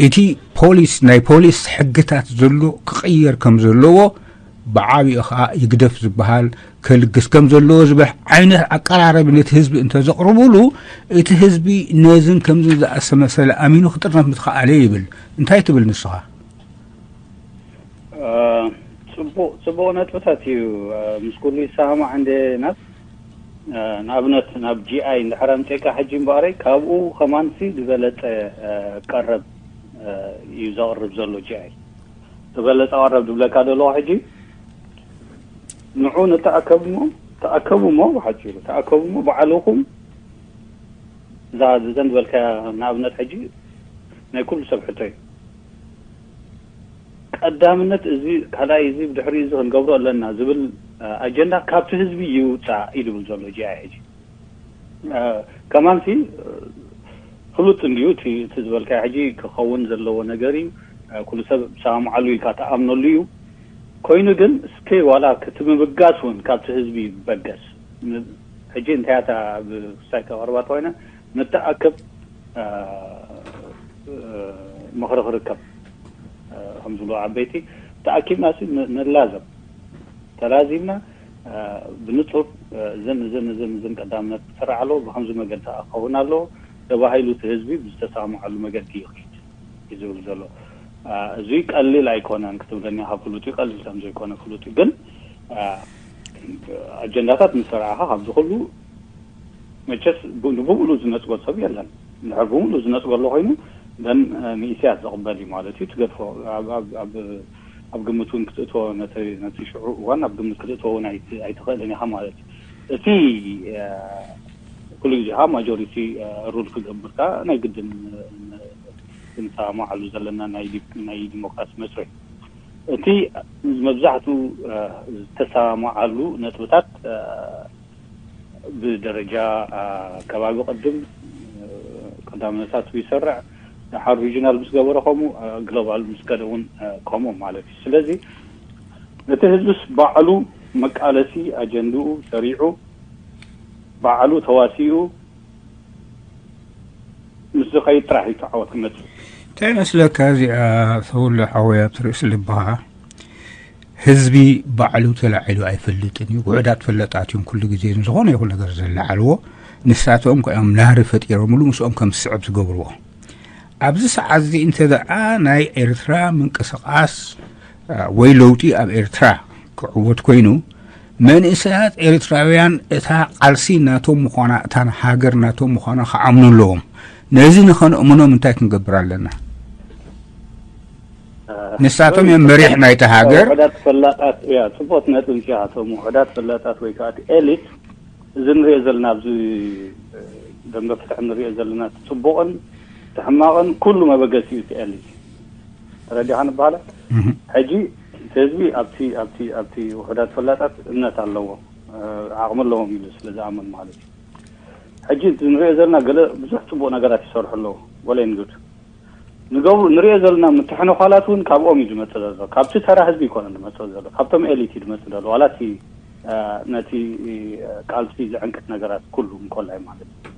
እቲ ፖሊስ ናይ ፖሊስ ሕግታት ዘሎ ክቕየር ከም ዘለዎ ብዓቢኡ ከዓ ይግደፍ ዝበሃል ከልግስ ከም ዘለዎ ዝበሕ ዓይነት ኣቀራረቢ ነቲ ህዝቢ እንተዘቕርቡሉ እቲ ህዝቢ ነዝን ከምዝን ዝኣሰመሰለ ኣሚኑ ክጥርነፍ ምትኸኣለ ይብል። እንታይ ትብል ንስኻ? ጽቡቕ ጽቡቕ ነጥብታት እዩ። ምስ ኩሉ ይሰማማዕ እንደ ናት ንኣብነት ናብ ጂኣይ እንድሕር ኣምፂእካ ሕጂ እምበኣረይ ካብኡ ከማንሲ ዝበለፀ ቀረብ እዩ ዘቕርብ ዘሎ ጂኣይ ዝበለፀ ቀረብ ዝብለካ ዘለኹ ሕጂ ንዑ ንተኣከብ እሞ ተኣከቡ እሞ ብሓፂሩ ተኣከቡ እሞ ባዕልኹም እዛ ዘን ዝበልካያ ንኣብነት ሕጂ ናይ ኩሉ ሰብ ሕቶ እዩ ቀዳምነት እዚ ካልኣይ እዚ ብድሕሪ እዚ ክንገብሮ ኣለና ዝብል ኣጀንዳ ካብቲ ህዝቢ ይውፃእ እዩ ዝብል ዘሎ ጂ ኣይ ሕጂ ከማንሲ ፍሉጥ እንድዩ እቲ ዝበልካዮ ሕጂ ክኸውን ዘለዎ ነገር እዩ ኩሉ ሰብ ሰማምዓሉ ኢልካ ተኣምነሉ እዩ ኮይኑ ግን እስከ ዋላ ክትምብጋስ እውን ካብቲ ህዝቢ ይበገስ ሕጂ እንታይ እታ ብክሳይ ተቐርባ ተኮይነ ንተኣከብ ምኽሪ ክርከብ ከም ዝብሉ ዓበይቲ ተኣኪብና ንላዘብ ተላዚብና ብንፁር እዝን እዝን እዝን እዝን ቀዳምነት ክስራሕ ኣለዎ ብከምዚ መገዲ ክኸውን ኣለዎ ተባሂሉ እቲ ህዝቢ ብዝተሰማማዓሉ መገዲ ይኽድ እዩ ዝብል ዘሎ እዚ ቀሊል ኣይኮነን ክትብለኒ ካብ ፍሉጥ እዩ ቀሊል ከም ዘይኮነ ፍሉጥ እዩ ግን ኣጀንዳታት ምስ ረኣኻ ካብዚ ኩሉ መቸስ ንብምሉ ዝነፅጎ ሰብ የለን እንድሕር ብምሉ ዝነፅጎ ኣሎ ኮይኑ ደን ንኢሳያስ ዝቕበል እዩ ማለት እዩ ትገድፎ ኣብ ግምት እውን ክትእትዎ ነቲ ሽዑ እዋን ኣብ ግምት ክትእትዎ እውን ኣይትኽእልን ኢኻ ማለት እዩ እቲ ኩሉ ግዜ ከዓ ማጆሪቲ ሩል ክገብር ከዓ ናይ ግድን ክንሰማማዓሉ ዘለና ናይ ዲሞክራሲ መስርሕ እቲ መብዛሕትኡ ዝተሰማማዓሉ ነጥብታት ብደረጃ ከባቢ ቅድም ቀዳምነታት ይሰርዕ ድሓር ሪጂናል ምስ ገበረ ከምኡ ግሎባል ምስ ከደ እውን ከምኡ ማለት እዩ ስለዚ እቲ ህዝብስ ባዕሉ መቃለሲ ኣጀንድኡ ሰሪዑ ባዕሉ ተዋሲኡ ምስ ዝኸይድ ጥራሕ እዩ ተዓወት ክመፅእ እንታይ መስለካ እዚኣ ተውለ ሓወይ ኣብቲ ርእሲ ልብኻ ህዝቢ ባዕሉ ተላዒሉ ኣይፈልጥን እዩ ውዕዳት ፈለጣት እዮም ኩሉ ግዜ ዝኾነ ይኹን ነገር ዘለዓልዎ ንሳቶም እዮም ናህሪ ፈጢሮምሉ ምስኦም ከም ዝስዕብ ዝገብርዎ ኣብዚ ሰዓት እዚ እንተ ደኣ ናይ ኤርትራ ምንቅስቓስ ወይ ለውጢ ኣብ ኤርትራ ክዕወት ኮይኑ መንእሰያት ኤርትራውያን እታ ቃልሲ ናቶም ምዃና እታ ሃገር ናቶም ምዃና ክኣምኑ ኣለዎም ነዚ ንኸነእምኖም እንታይ ክንገብር ኣለና ንሳቶም እዮም መሪሕ ናይቲ ሃገር። ውሕዳት ፈላጣት፣ ያ፣ ጽቡቕ ነጥቢ እንስያ። እቶም ውሕዳት ፈላጣት ወይ ከዓ እቲ ኤሊት፣ እዚ ንሪኦ ዘለና፣ ኣብዚ ደንበ ፍትሒ ንሪኦ ዘለና፣ እቲ ጽቡቕን እቲ ሕማቕን ኩሉ መበገሲ እዩ እቲ ኤሊት። ተረዲኻ ንበሃለ። ሕጂ እቲ ህዝቢ ኣብቲ ኣብቲ ኣብቲ ውሕዳት ፈላጣት እምነት ኣለዎ፣ ዓቕሚ ኣለዎም ኢሉ ስለ ዝኣምን ማለት እዩ። ሕጂ እቲ ንሪኦ ዘለና ገለ ብዙሕ ጽቡቕ ነገራት ይሰርሑ ኣለዉ። ወለይን ጉድ ንገብሩ ንሪኦ ዘለና ምትሕንኳላት እውን ካብኦም እዩ ዝመጽእ ዘሎ። ካብቲ ተራ ህዝቢ ይኮነ ዝመጽእ ዘሎ፣ ካብቶም ኤሊት እዩ ዝመጽእ ዘሎ። ዋላ እቲ ነቲ ቃልሲ ዝዕንቅፍ ነገራት ኩሉ እንኮላይ ማለት እዩ።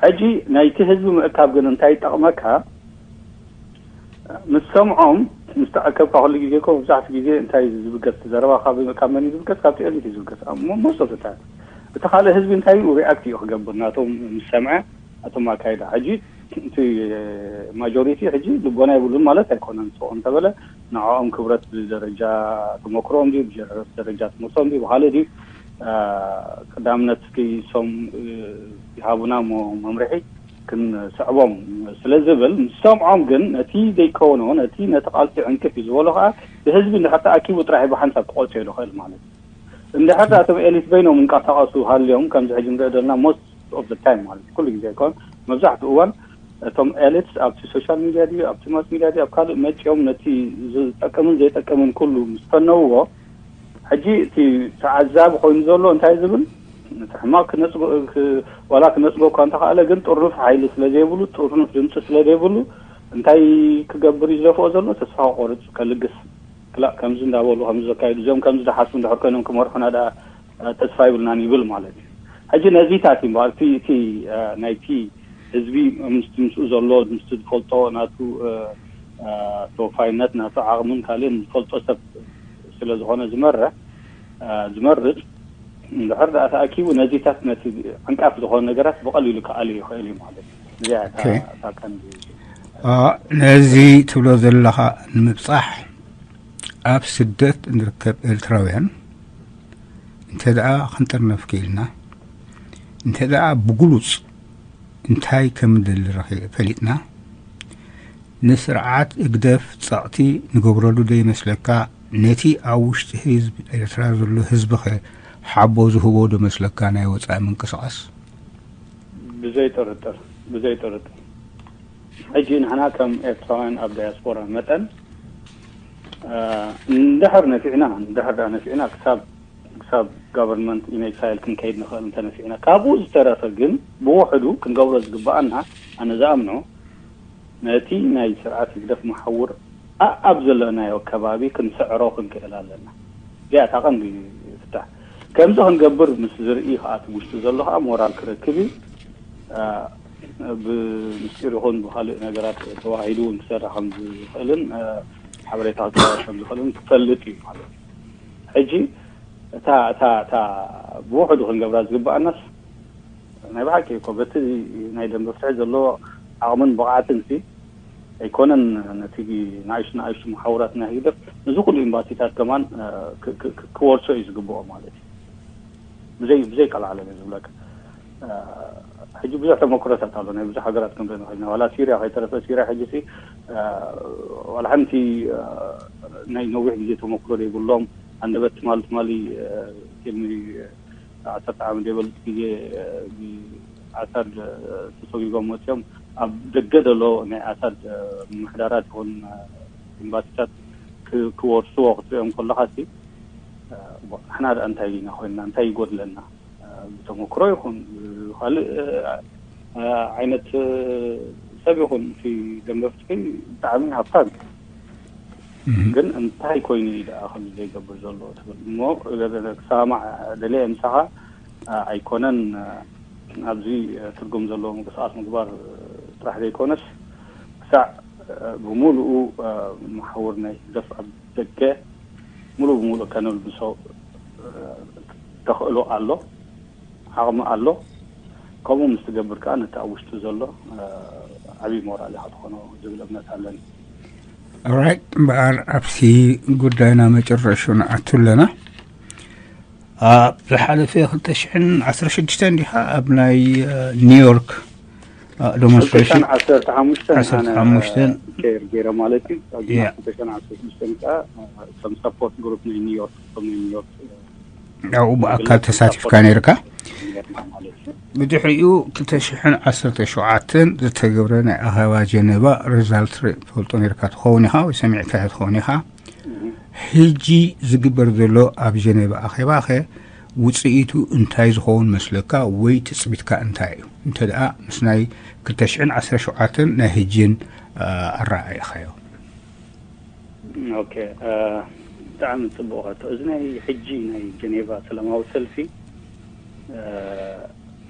ሕጂ ናይቲ ህዝቢ ምእካብ ግን እንታይ ይጠቕመካ? ምስ ሰምዖም፣ ምስ ተኣከብካ፣ ኩሉ ግዜ እኮ፣ መብዛሕትኡ ግዜ እንታይ እዩ ዝብገስ? ዘረባ ካብ ካብ መን እዩ ዝብገስ? ካብቲ ኤሊት እዩ ዝብገስ። ሞ ሞስት ኦፍ ታይም እቲ ካልእ ህዝቢ እንታይ እዩ ሪኣክት እዩ ክገብር ናቶም ምስ ሰምዐ፣ ናቶም ኣካይዳ። ሕጂ እቲ ማጆሪቲ ሕጂ ልቦና የብሉን ማለት ኣይኮነን። ስቕ እንተበለ ንዕኦም ክብረት ብደረጃ ተመክሮኦም ድዩ፣ ብደረጃ ትምህርቶም ድዩ፣ ብካልእ ድዩ ቀዳምነት ክይሶም ይሃቡና እሞ መምርሒ ክንስዕቦም ስለ ዝብል ምስ ሰምዖም ግን ነቲ ዘይከውኖ ነቲ ነቲ ቃልሲ ዕንቅፍ እዩ ዝበሎ ከዓ ብህዝቢ እንድሕር ተኣኪቡ ጥራሕ ብሓንሳብ ክቆፅዮ ዝኽእል ማለት እዩ። እንድሕር እቶም ኤሊት በይኖም እንቀሳቀሱ ሃልዮም ከምዚ ሕጂ ንሪኦ ዘለና most of the time ማለት ኩሉ ግዜ ኣይኮን መብዛሕትኡ እዋን እቶም ኤሊትስ ኣብቲ ሶሻል ሚድያ ድዩ ኣብቲ ማስ ሚድያ ድዩ ኣብ ካልእ መፂኦም ነቲ ዝጠቅምን ዘይጠቅምን ኩሉ ምስ ፈነውዎ ሕጂ እቲ ተዓዛቢ ኮይኑ ዘሎ እንታይ ዝብል እቲ ሕማቕ ክነፅጎ ዋላ ክነፅጎ እኳ እንተኸኣለ ግን ጥርኑፍ ሓይሊ ስለ ዘይብሉ ጥርኑፍ ድምፂ ስለ ዘይብሉ እንታይ ክገብር እዩ ዝደፍኦ ዘሎ ተስፋ ክቆርፅ ከልግስ ክላእ ከምዚ እንዳበሉ ከምዚ ዘካይዱ እዚኦም ከምዚ ዝሓስቡ እንድሕር ኮይኖም ክመርሑና ደኣ ተስፋ ይብልናን ይብል ማለት እዩ። ሕጂ ነዚታት እዩ እቲ እቲ ናይቲ ህዝቢ ምስቲ ምስኡ ዘሎ ምስቲ ዝፈልጦ ናቱ ተወፋይነት ናቱ ዓቕምን ካልእን ዝፈልጦ ሰብ ስለ ዝኾነ ዝመርሕ ዝመርጽ እንድሕር ደኣ ተኣኪቡ ነዚታት ነቲ ዕንቃፍ ዝኾነ ነገራት ብቐሊሉ ክኣልዮ ይኽእል እዩ ማለት እዩ። እዚኣ እታ ቀንዲ ነዚ ትብሎ ዘለኻ ንምብጻሕ ኣብ ስደት እንርከብ ኤርትራውያን እንተ ደኣ ክንጥርነፍ ክኢልና እንተ ደኣ ብግሉጽ እንታይ ከም ንደሊ ፈሊጥና ንስርዓት ህግደፍ ጸቕጢ ንገብረሉ ዶ ይመስለካ? ነቲ ኣብ ውሽጢ ህዝቢ ኤርትራ ዘሎ ህዝቢኸ ሓቦ ዝህቦ ዶ መስለካ ናይ ወጻኢ ምንቅስቓስ? ብዘይ ጥርጥር፣ ብዘይ ጥርጥር። ሕጂ ንሕና ከም ኤርትራውያን ኣብ ዳያስፖራ መጠን እንድሕር ነፊዕና እንድሕር ደኣ ነፊዕና ክሳብ ክሳብ ጋቨርንመንት ኢን ኤክሳይል ክንከይድ ንኽእል እንተነፊዕና ካብኡ ዝተረፈ ግን ብውሕዱ ክንገብሮ ዝግበኣና ኣነ ዝኣምኖ ነቲ ናይ ስርዓት ህግደፍ መሓውር ኣኣብ ዘለናዮ ከባቢ ክንስዕሮ ክንክእል ኣለና። እዚኣ እታ ቀንዲ ፍታሕ። ከምዚ ክንገብር ምስ ዝርኢ ከዓ እቲ ውሽጡ ዘሎ ከዓ ሞራል ክረክብ እዩ። ብምስጢር ይኹን ብካልእ ነገራት ተዋሂዱ እውን ክሰርሕ ከም ዝኽእልን ሓበሬታ ክቀባበል ከም ዝኽእልን ክፈልጥ እዩ ማለት እዩ። ሕጂ እታ እታ እታ ብውሕዱ ክንገብራ ዝግበኣናስ ናይ ብሓቂ እኮ በቲ ናይ ደንበ ፍትሒ ዘለዎ ዓቕምን ብቕዓትን ሲ ኣይኮነን ነቲ ንኣሽቱ ንኣሽቱ መሓውራት ናይ ህግደፍ ነዚ ኩሉ ኤምባሲታት ከማን ክወርሶ እዩ ዝግብኦ ማለት እዩ። ብዘይ ብዘይ ቀልዓለም እዩ ዝብለካ። ሕጂ ብዙሕ ተመክሮታት ኣሎ ናይ ብዙሕ ሃገራት ከም ንኽእል ዋላ ሲርያ ከይተረፈ ሲርያ ሕጂ ሲ ዋላ ሓንቲ ናይ ነዊሕ ግዜ ተመክሮ ዘይብሎም ኣንደበት ትማሊ ትማሊ ቅድሚ ዓሰርተ ዓመት ዘይበልፅ ግዜ ብኣሳድ ተሰጒጎም መፅኦም ኣብ ደገ ዘሎ ናይ ኣሳድ ምሕዳራት ይኹን ኤምባሲታት ክወርስዎ ክትሪኦም ከለካ ሲ ንሕና ደኣ እንታይ ኢና ኮይንና እንታይ ይጎድለና ብተመክሮ ይኹን ካልእ ዓይነት ሰብ ይኹን እቲ ደንበ ፍትሒ ብጣዕሚ ሃብታም እዩ። ግን እንታይ ኮይኑ እዩ ደኣ ከምዚ ዘይገብር ዘሎ ትብል እሞ ክሰማማዕ ደልየ ምሳኻ ኣይኮነን ኣብዚ ትርጉም ዘለዎ ምንቅስቃስ ምግባር ጥራሕ ዘይኮነስ ክሳዕ ብምሉኡ መሓውር ናይ ህግደፍ ኣብ ደገ ሙሉእ ብሙሉእ ከነልብሶ ተኽእሎ ኣሎ፣ ዓቕሚ ኣሎ። ከምኡ ምስ ትገብር ከኣ ነቲ ኣብ ውሽጡ ዘሎ ዓብዪ ሞራል ኢኻ ትኾኖ ዝብል እምነት ኣለኒ። ራይት እምበኣር ኣብቲ ጉዳይና መጨረሹ ንኣቱ ኣለና። ኣብ ዝሓለፈ ክልተ ሽሕን ዓሰርተ ሽዱሽተን ዲኻ ኣብ ናይ ኒውዮርክ አ፣ ዶሞንስትሬሽን ዓሰርተ ሓሙሽተ ዓሰርተ ሓሙሽተ ኬር ገይረ ማለት እዩ። ኣብ ያ። ክልተ ሽሕን ዓሰርተ ሽዱሽተ ከዓ ከም ሰፖርት ግሩፕ ናይ ኒውዮርክ ከም ናይ ኒውዮርክ ኣብኡ ብኣካል ተሳቲፍካ ነይርካ። ጌርና ማለት እዩ። ብድሕሪኡ ክልተ ሽሕን ዓሰርተ ሸውዓተን ዝተገብረ ናይ ኣኼባ ጀኔቫ ሪዛልት ትፈልጦ ነይርካ ትኸውን ኢኻ ወይ ሰሚዕካዮ ትኸውን ኢኻ። ሕጂ ዝግበር ዘሎ ኣብ ጀኔቫ ኣኼባ ኸ ውፅኢቱ እንታይ ዝኸውን መስለካ ወይ ትፅቢትካ እንታይ እዩ? እንተ ደኣ ምስ ናይ ክልተ ሽሕን ዓሰርተ ሸውዓተን ናይ ሕጂን ኣረኣእኻዮ። ኦኬ፣ ብጣዕሚ ፅቡቅ ሕቶ። እዚ ናይ ሕጂ ናይ ጀኔቫ ሰላማዊ ሰልፊ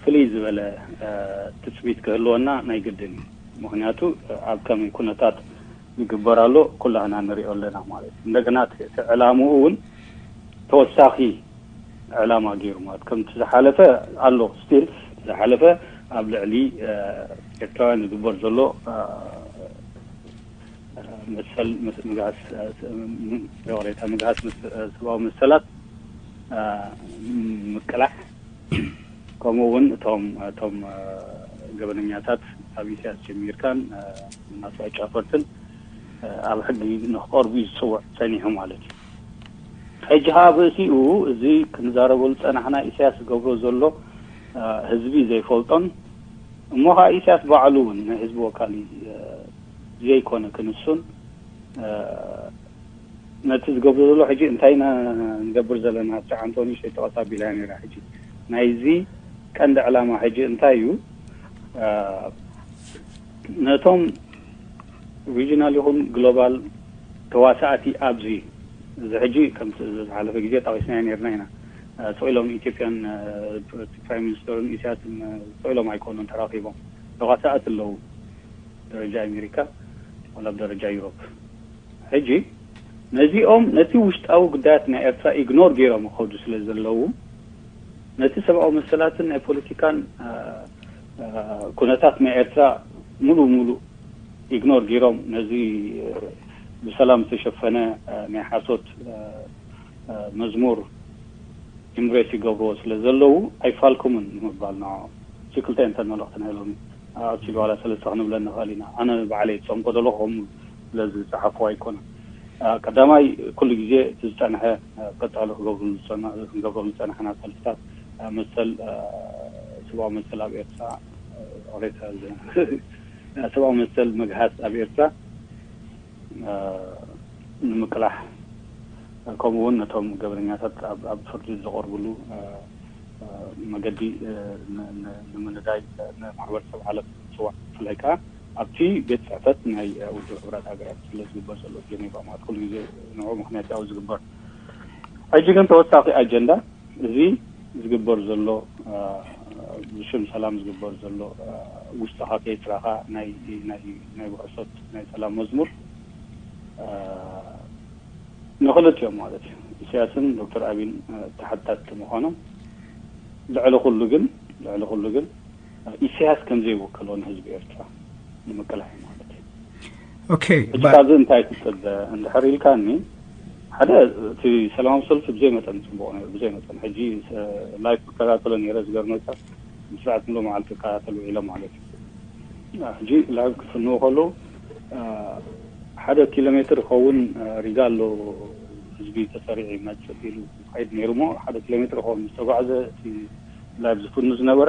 ፍልይ ዝበለ ትፅቢት ክህልወና ናይ ግድን እዩ። ምክንያቱ ኣብ ከመይ ኩነታት ይግበር ኣሎ ኩላህና ንሪኦ ኣለና ማለት እዩ። እንደገና እቲ ዕላምኡ እውን ተወሳኺ ዕላማ ገይሩ ማለት ከምቲ ዝሓለፈ ኣሎ ስቲል ዝሓለፈ ኣብ ልዕሊ ኤርትራውያን ዝግበር ዘሎ መሰል ምግሃስ ይቕሬታ ምግሃስ ሰብኣዊ መሰላት ምቅላሕ ከምኡ እውን እቶም እቶም ገበነኛታት ካብ ኢሳያስ ጀሚርካን ናስዋይ ጫፈርትን ኣብ ሕጊ ንክቀርቡ እዩ ዝፅውዕ ፀኒሑ ማለት እዩ። ሕጂ ከዓ ብእሲኡ እዚ ክንዛረበሉ ፀናሕና ኢሳያስ ዝገብሮ ዘሎ ህዝቢ ዘይፈልጦን እሞ ከዓ ኢሳያስ ባዕሉ እውን ናይ ህዝቢ ወካል ዘይኮነ ክንሱን ነቲ ዝገብሮ ዘሎ ሕጂ እንታይ ኢና ንገብር ዘለና ኣብቲ ዓንቶኒ ሸይጠቐሳ ቢላ ነራ ሕጂ ናይዚ ቀንዲ ዕላማ ሕጂ እንታይ እዩ ነቶም ሪጂናል ይኹን ግሎባል ተዋሳእቲ ኣብዚ እዚ ሕጂ ከም ዝሓለፈ ግዜ ጠቂስናዮ ነርና ኢና ስቕ ኢሎም ኢትዮጵያን ፕራይም ሚኒስተርን ኢሳያስን ስቕ ኢሎም ኣይኮኑን ተራኺቦም ተዋሳእቲ ኣለዉ ደረጃ ኣሜሪካ ወላ ደረጃ ዩሮፕ ሕጂ ነዚኦም ነቲ ውሽጣዊ ጉዳያት ናይ ኤርትራ ኢግኖር ገይሮም ይኸዱ ስለ ዘለዉ ነቲ ሰብኣዊ መሰላትን ናይ ፖለቲካን ኩነታት ናይ ኤርትራ ሙሉ ሙሉ ኢግኖር ገይሮም ነዚ ብሰላም ዝተሸፈነ ናይ ሓሶት መዝሙር ኢምብሬስ ይገብርዎ ስለ ዘለዉ ኣይፋልኩምን ንምባል ንዕኦም። እዚ ክልተ እየን እተን መልእኽቲ ናይ ሎሚ ኣብቲ ዋላ ሰለስተ ክንብለን ንኽእል ኢና። ኣነ ባዕለይ ዝፀምቆ ዘለኹ ከምኡ ስለ ዝፀሓፍዎ ኣይኮነን። ቀዳማይ ኩሉ ግዜ እቲ ዝፀንሐ ቀፃሊ ክገብሩ ክንገብረሉ ዝፀናሕና ሰልፍታት መሰል ሰብኣዊ መሰል ኣብ ኤርትራ ቅሬታ ሰብኣዊ መሰል መግሃስ ኣብ ኤርትራ ንምቅላሕ ከምኡ እውን ነቶም ገበነኛታት ኣብ ፍርዲ ዝቐርብሉ መገዲ ንምንዳይ ንማሕበረሰብ ዓለም ዝፅዋዕ ብፍላይ ከዓ ኣብቲ ቤት ፅሕፈት ናይ ውድብ ሕብራት ሃገራት ስለ ዝግበር ዘሎ ጀኔቫ ማለት ኩሉ ግዜ ንዑ ምክንያት ያው ዝግበር ሕጂ ግን ተወሳኺ ኣጀንዳ እዚ ዝግበር ዘሎ ብሽም ሰላም ዝግበር ዘሎ ውሽጥኻ ከይስራኻ ናይ ናይ ናይ ብሕሶት ናይ ሰላም መዝሙር ንክልቲኦም ማለት እዩ ኢሳያስን ዶክተር ኣቢን ተሓታቲ ምዃኖም ልዕሊ ኩሉ ግን ልዕሊ ኩሉ ግን ኢሳያስ ከም ዘይውክሎ ንህዝቢ ኤርትራ ንምቅላሕ ማለት እዩ ኦኬ ሕጂ ካብዚ እንታይ ትፅበ እንድሕር ኢልካኒ ሓደ እቲ ሰላማዊ ሰልፊ ብዘይ መጠን ፅቡቅ ነሩ ብዘይ መጠን ሕጂ ላይፍ ክከታተሎ ነረ ዝገርመካ ምስራዕት ምሎ መዓልቲ ክከታተል ውዒሎ ማለት እዩ ሕጂ ላይፍ ክፍንዎ ከለዉ ሓደ ኪሎ ሜትር ይኸውን ሪጋ ኣሎ ህዝቢ ተሰሪዑ ይመፅእ ኢሉ ይኸይድ ነይሩ ሞ ሓደ ኪሎ ሜትር ይኸውን ዝተጓዕዘ እቲ ላይፍ ዝፍኑ ዝነበረ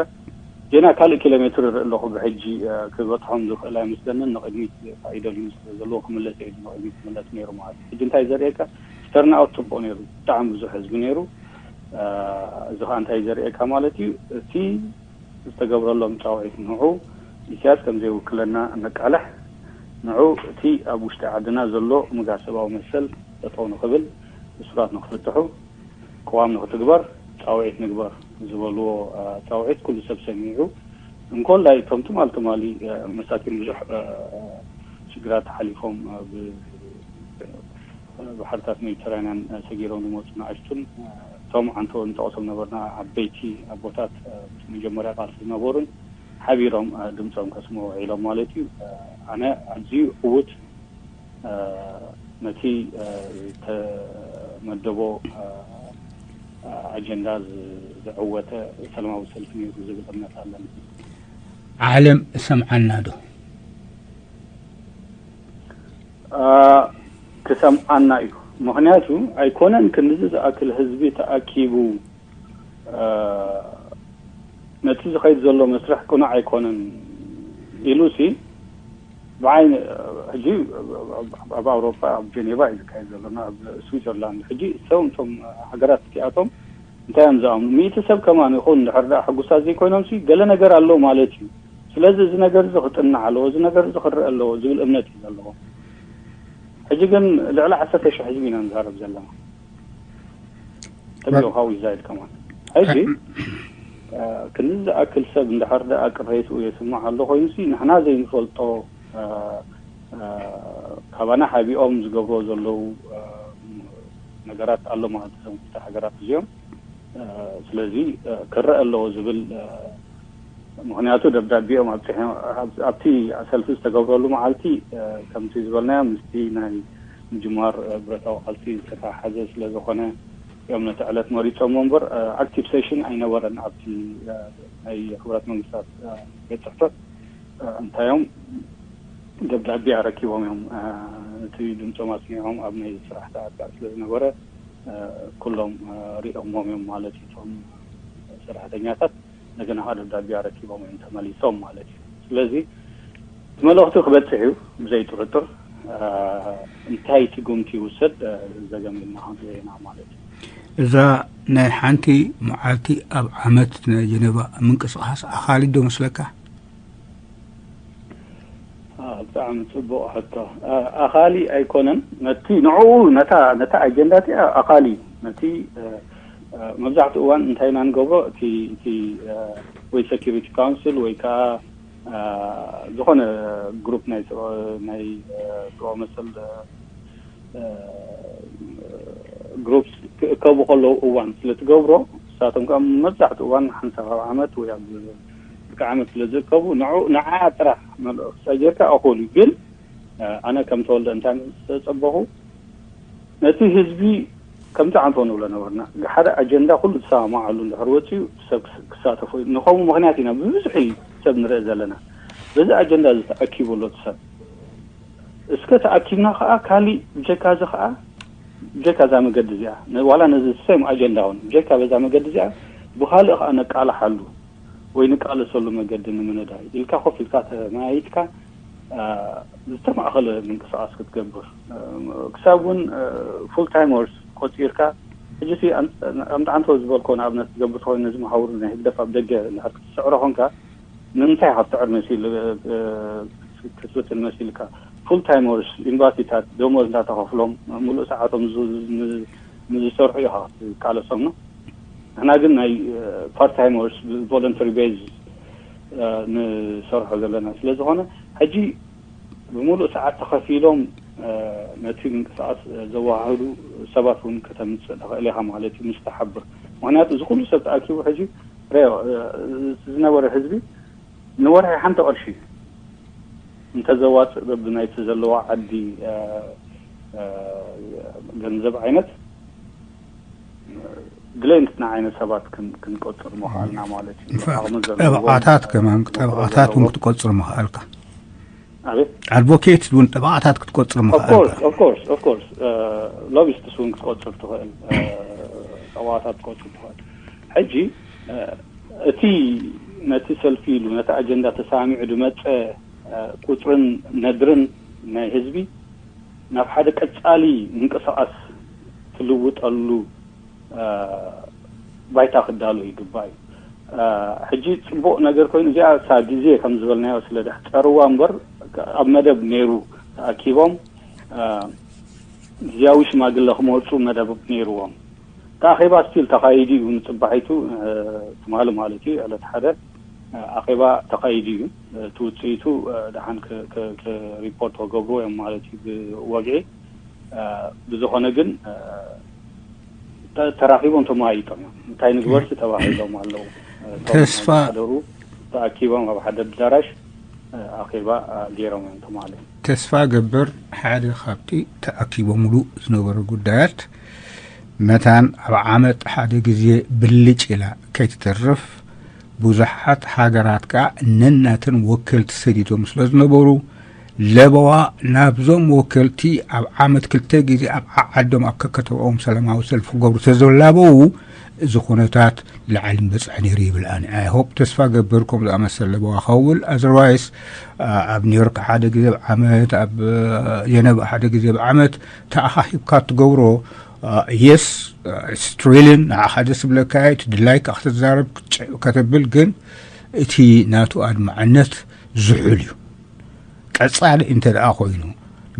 ዜና ካልእ ኪሎ ሜትር ይርኢ ኣለኹ ብሕጂ ክበፅሖም ዝኽእል ኣይመስለንን ንቅድሚት ፋይደል እዩ ዘለዎ ክምለስ እዩ ንቅድሚት ክምለስ ነይሩ ማለት እዩ ሕጂ እንታይ ዘርእየካ ስተርናውት ፅቡቅ ነይሩ ብጣዕሚ ብዙሕ ህዝቢ ነይሩ እዚ ከዓ እንታይ ዘርእየካ ማለት እዩ እቲ ዝተገብረሎም ፃውዒት ንዑ ኢሳያስ ከም ዘይውክለና ነቃልሕ ንዑ እቲ ኣብ ውሽጢ ዓድና ዘሎ ምጋ ሰብኣዊ መሰል ጠጠው ንክብል እሱራት ንክፍትሑ ቅዋም ንክትግበር ፃውዒት ንግበር ዝበልዎ ፃውዒት ኩሉ ሰብ ሰሚዑ እንኮላይ እቶም ትማል ትማሊ መሳኪን ብዙሕ ሽግራት ሓሊፎም ባሕርታት ሜዲተራንያን ሰጊሮም ዝመፁ ንኣሽቱን እቶም ዓንቶ ንጠቕሶም ነበርና ዓበይቲ ኣቦታት መጀመርያ ቃልሲ ዝነበሩን ሓቢሮም ድምፆም ከስምዑ ውዒሎም ማለት እዩ ኣነ ኣዝዩ ዕዉት ነቲ ተመደቦ ኣጀንዳ ዝዕወተ ሰላማዊ ሰልፊ ነይሩ ዝብል እምነት ኣለኒ ዓለም እሰምዓና ዶ? ክሰምዓና እዩ። ምኽንያቱ ኣይኮነን ክንዚ ዝኣክል ህዝቢ ተኣኪቡ ነቲ ዝኸይድ ዘሎ መስርሕ ቅኑዕ ኣይኮነን ኢሉ ሲ ብዓይ ሕጂ ኣብ ኣውሮፓ ኣብ ጀኔቫ እዩ ዝካየድ ዘሎና ኣብ ስዊዘርላንድ ሕጂ ሰው እቶም ሃገራት እቲኣቶም እንታይ እዮም ዝኣምኑ? ሚእቲ ሰብ ከማን ይኹን እንድሕር ደኣ ሕጉሳት ዘይኮይኖም ሲ ገለ ነገር ኣሎ ማለት እዩ። ስለዚ እዚ ነገር እዚ ክጥናዕ ኣለዎ፣ እዚ ነገር እዚ ክረአ ኣለዎ ዝብል እምነት እዩ ዘለዎም። ሕጂ ግን ልዕሊ ዓሰርተ ሽሕ ህዝቢ ኢና ንዛረብ ዘለና። ተብሎ ካው ይዛይድ ከማን ሕጂ ክንዚ ዝኣክል ሰብ እንድሕር ደኣ ቅሬትኡ የስምዕ ኣሎ ኮይኑ ሲ ንሕና ዘይንፈልጦ ካባና ሓቢኦም ዝገብርዎ ዘለዉ ነገራት ኣሎ ማለት እዞም ክልተ ሃገራት እዚኦም። ስለዚ ክረአ ኣለዎ ዝብል ምኽንያቱ ደብዳቤኦም ኣብቲ ሰልፊ ዝተገብረሉ መዓልቲ ከምቲ ዝበልናዮ ምስቲ ናይ ምጅማር ብረታዊ ቃልሲ ዝተተሓሓዘ ስለ ዝኾነ እዮም ነቲ ዕለት መሪፆሞ እምበር ኣክቲቭ ሴሽን ኣይነበረን ኣብቲ ናይ ሕቡራት መንግስታት ቤት ፅሕፈት። እንታዮም ደብዳቤ ኣረኪቦም እዮም እቲ ድምፆም ኣስሚዖም ኣብ ናይ ስራሕ ሰዓት ከዓ ስለ ዝነበረ ኩሎም ሪኦሞም እዮም ማለት እዩ እቶም ሰራሕተኛታት እንደገና ከዓ ደብዳቤ ኣረኪቦም እዮም ተመሊሶም ማለት እዩ። ስለዚ እቲ መልእኽቲ ክበፅሕ እዩ ብዘይ ጥርጥር። እንታይ ስጉምቲ ይውሰድ ዘገም ኢልና ክንሪኦ ኢና ማለት እዩ። እዛ ናይ ሓንቲ መዓልቲ ኣብ ዓመት ናይ ጀነቫ ምንቅስቃስ ኣኻሊ ዶ መስለካ? ብጣዕሚ ፅቡቅ ሕቶ። ኣኻሊ ኣይኮነን ነቲ ንዕኡ ነታ ነታ ኣጀንዳ እቲኣ ኣኻሊ እዩ። ነቲ መብዛሕትኡ እዋን እንታይ ኢና ንገብሮ እቲ እቲ ወይ ሴኪሪቲ ካውንስል ወይ ከዓ ዝኾነ ግሩፕ ናይ ናይ ስብኣዊ መሰል ግሩፕስ ክእከቡ ከለዉ እዋን ስለ ትገብሮ ንሳቶም ከዓ መብዛሕትኡ እዋን ሓንሳብ ኣብ ዓመት ወይ ኣብ ርክዓ ዓመት ስለ ዝእከቡ ንዓ ጥራሕ መልእኽቲ ጌርካ እኹል እዩ። ግን ኣነ ከም ተወልደ እንታይ ዝተፀበኹ ነቲ ህዝቢ ከምቲ ዓንቶ ንብሎ ነበርና ሓደ ኣጀንዳ ኩሉ ዝሰማማዓሉ እንድሕር ወፂኡ ሰብ ክሳተፎ እዩ። ንኸምኡ ምኽንያት ኢና ብብዝሒ ሰብ ንርኢ ዘለና በዚ ኣጀንዳ ዝተኣኪቡ ኣሎ እቲ ሰብ እስከ ተኣኪብና ከዓ ካሊእ ብጀካ እዚ ከዓ ብጀካ እዛ መገዲ እዚኣ ዋላ ነዚ ሴም ኣጀንዳ እውን ብጀካ በዛ መገዲ እዚኣ ብካልእ ከዓ ነቃልሓሉ ወይ ንቃለሰሉ መገዲ ንምንዳይ ኢልካ ኮፍ ኢልካ ተመያይጥካ ዝተማእኸለ ምንቅስቃስ ክትገብር ክሳብ እውን ፉል ታይመርስ ቆፂርካ ሕጂ ኣምጣዓንቶ ዝበልኮ ንኣብነት ትገብር ተኮይኑ ነዚ መሃውር ናይ ህግደፍ ኣብ ደገ እንድሕር ክትስዕሮ ኮንካ ንምንታይ ኢኻ ክትዕር መሲል ክትብትን መሲልካ ፉል ታይመርስ ኤምባሲታት ደሞዝ እንዳተኸፍሎም ሙሉእ ሰዓቶም ንዝሰርሑ ኢኻ ክትቃለሶም ነው። ንሕና ግን ናይ ፓርት ታይመርስ ቮለንተሪ ቤዝ ንሰርሖ ዘለና ስለ ዝኾነ ሕጂ ብሙሉእ ሰዓት ተኸፊሎም ነቲ ምንቅስቃስ ዘወሃህዱ ሰባት እውን ከተምፅእ ትኽእል ኢኻ ማለት እዩ ምስ ተሓብር። ምክንያቱ እዚ ኩሉ ሰብ ተኣኪቡ ሕጂ ዝነበረ ህዝቢ ንወርሒ ሓንቲ ቅርሺ እንተዘዋፅእ በብናይቲ ዘለዋ ዓዲ ገንዘብ ዓይነት ግለይ ንሕና ዓይነት ሰባት ክንቆፅር ምኽኣልና ማለት እዩ። ዓቕሚ ዘለዎ ጠበቓታት ከማን ጠበቓታት እውን ክትቆፅር ምኽኣልካ። ኣቤት ኣድቮኬት እውን ጠበቓታት ክትቆፅር ምኽኣልካ። ኦፍኮርስ ኦፍኮርስ ሎቢስትስ እውን ክትቆፅር ትኽእል ጠበቓታት ክትቆፅር ትኽእል። ሕጂ እቲ ነቲ ሰልፊ ኢሉ ነቲ ኣጀንዳ ተሰማሚዑ ዝመፀ ቁፅርን ነድርን ናይ ህዝቢ ናብ ሓደ ቀፃሊ ምንቅስቃስ ትልውጠሉ ባይታ ክዳሎ ይግባእ እዩ። ሕጂ ፅቡቅ ነገር ኮይኑ እዚኣ እሳ ግዜ ከም ዝበልናዮ ስለ ደሕፀርዋ እምበር ኣብ መደብ ነይሩ ተኣኪቦም ግዝያዊ ሽማግለ ክመርፁ መደብ ነይርዎም። እቲ ኣኼባ ስቲል ተኻይዱ እዩ ንፅባሒቱ ትማሊ ማለት እዩ ዕለት ሓደ ኣኼባ ተኻይዱ እዩ። እቲ ውፅኢቱ ደሓን ሪፖርት ክገብርዎ እዮም ማለት እዩ ብወግዒ። ብዝኾነ ግን ተራኺቦም ተመያይጦም እዮም። እንታይ ንግበርሲ ተባሂሎም ኣለዉ። ተስፋ ሓደሩ ተኣኪቦም ኣብ ሓደ ኣዳራሽ ኣኼባ ገይሮም እዮም ትማሊ። ተስፋ ገብር ሓደ ካብቲ ተኣኪቦምሉ ዝነበሩ ጉዳያት መታን ኣብ ዓመት ሓደ ግዜ ብልጭ ኢላ ከይትተርፍ ብዙሓት ሃገራት ከኣ ነናተን ወከልቲ ሰዲዶም ስለ ዝነበሩ፣ ለበዋ ናብዞም ወከልቲ ኣብ ዓመት ክልተ ግዜ ኣብ ዓዓዶም ኣብ ከከተማኦም ሰላማዊ ሰልፊ ክገብሩ ተዘላበዉ፣ እዚ ኩነታት ላዕሊ ምበጽሐ ነይሩ ይብል። ኣነ ኣይሆፕ፣ ተስፋ ገብር፣ ከም ዝኣመሰለ ለበዋ ከውል ኣዘርዋይስ ኣብ ኒውዮርክ ሓደ ግዜ ብዓመት፣ ኣብ ጀነቭ ሓደ ግዜ ብዓመት ተኣኻኺብካ ትገብሮ። የስ፣ ስትሪልን ንዓኻ ደስ ዝብለካ እዩ፣ እቲ ድላይካ ክትዛረብ ክትጨ- ከተብል፣ ግን እቲ ናቱ ኣድማዕነት ዝሑል እዩ። ቀጻሊ እንተ ደኣ ኮይኑ፣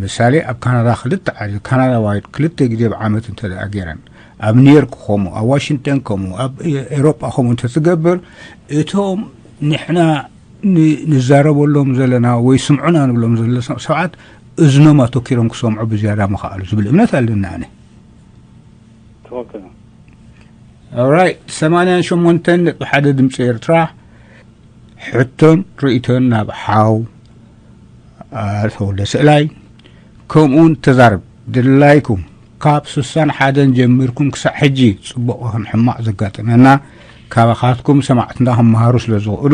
ምሳሌ ኣብ ካናዳ ክልተ ዓዲ፣ ካናዳ ዋይድ ክልተ ግዜ ብዓመት እንተ ደኣ ገይረን፣ ኣብ ኒውዮርክ ከምኡ፣ ኣብ ዋሽንግተን ከምኡ፣ ኣብ ኤሮጳ ከምኡ እንተ ትገብር፣ እቶም ንሕና ን- ንዛረበሎም ዘለና ወይ ስምዑና ንብሎም ዘለና ሰባት እዝኖም ኣተኪሮም ክሰምዑ ብዝያዳ ምኽኣሉ ዝብል እምነት ኣለና። ኣነ ትክክል። ኦራይት፣ ሰማንያን ሸሞንተን ነጥቢ ሓደ ድምፂ ኤርትራ፣ ሕቶን ርእቶን ናብ ሓው ተወልደ ስእላይ፣ ከምኡውን ተዛረብ ድላይኩም፣ ካብ ስሳን ሓደን ጀሚርኩም ክሳዕ ሕጂ ጽቡቕ ይኹን ሕማቕ ዘጋጠመና ካባኻትኩም ሰማዕትና ክመሃሩ ስለ ዝኽእሉ፣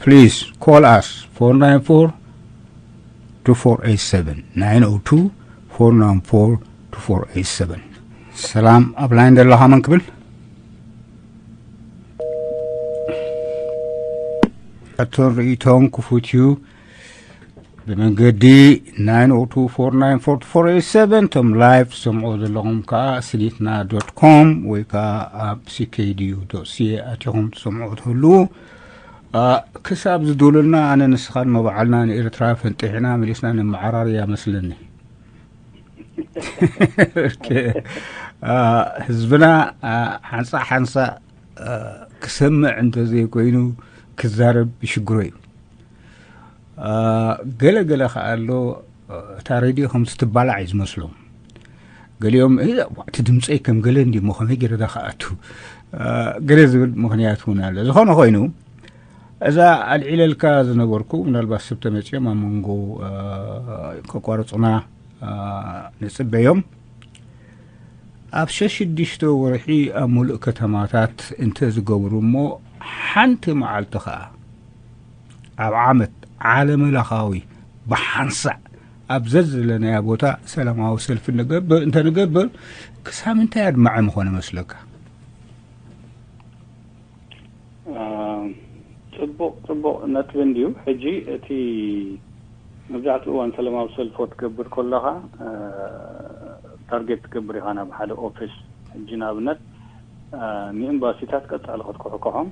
please call us, four nine four two four eight seven, nine oh two, four nine four, two four eight seven. ሰላም፣ ኣብ ላይን ዘለኻ መን ክብል? ሕቶን ርእይቶን ክፉት እዩ። ብመንገዲ nine oh two four nine four two four eight seven፣ እቶም ላይቭ ትሰምዑ ዘለኹም ከዓ ስኒትና ዶት ኮም ወይ ከዓ ኣብ C K D U dot C A ኣቲኹም ትሰምዑ ትህልዉ። ክሳብ ዝድውሉልና ኣነ ንስኻን መባዕልና ንኤርትራ ፈንጢሕና መሊስና ንመዓራርያ መስለኒ። ህዝብና ሓንሳእ ሓንሳእ ክሰምዕ እንተዘይኮይኑ ክዛረብ ይሽግሮ እዩ። ገለ ገለ ከኣ ኣሎ፣ እታ ሬድዮ ከም ትባላዕ እዩ ዝመስሎም። ገሊኦም እቲ ድምፀይ ከም ገለ እንዲ ሞ ከመይ ገይረ ዳ ከኣቱ ገለ ዝብል ምኽንያት እውን ኣሎ። ዝኾነ ኮይኑ እዛ ኣልዒለልካ ዝነበርኩ ምናልባት ሰብ ተመፅኦም ኣብ መንጎ ከቋርፁና ንፅበዮም። ኣብ ሸሽዱሽተ ወርሒ ኣብ ሙሉእ ከተማታት እንተ ዝገብሩ እሞ ሓንቲ መዓልቲ ኸኣ ኣብ ዓመት ዓለመለኻዊ ብሓንሳእ ኣብ ዘዝለናያ ቦታ ሰላማዊ ሰልፊ ንገብር እንተ ንገብር ክሳብ ምንታይ ኣድማዒ ምኾነ መስለካ? ጽቡቕ ጽቡቕ ነጥቢ እንድዩ። ሕጂ እቲ መብዛሕትኡ እዋን ሰላማዊ ሰልፎ ትገብር ከለኻ ታርጌት ትገብር ኢኻ ናብ ሓደ ኦፊስ። ሕጂ ንኣብነት ንኤምባሲታት ቀጻሊ ክትኩሕኩሖም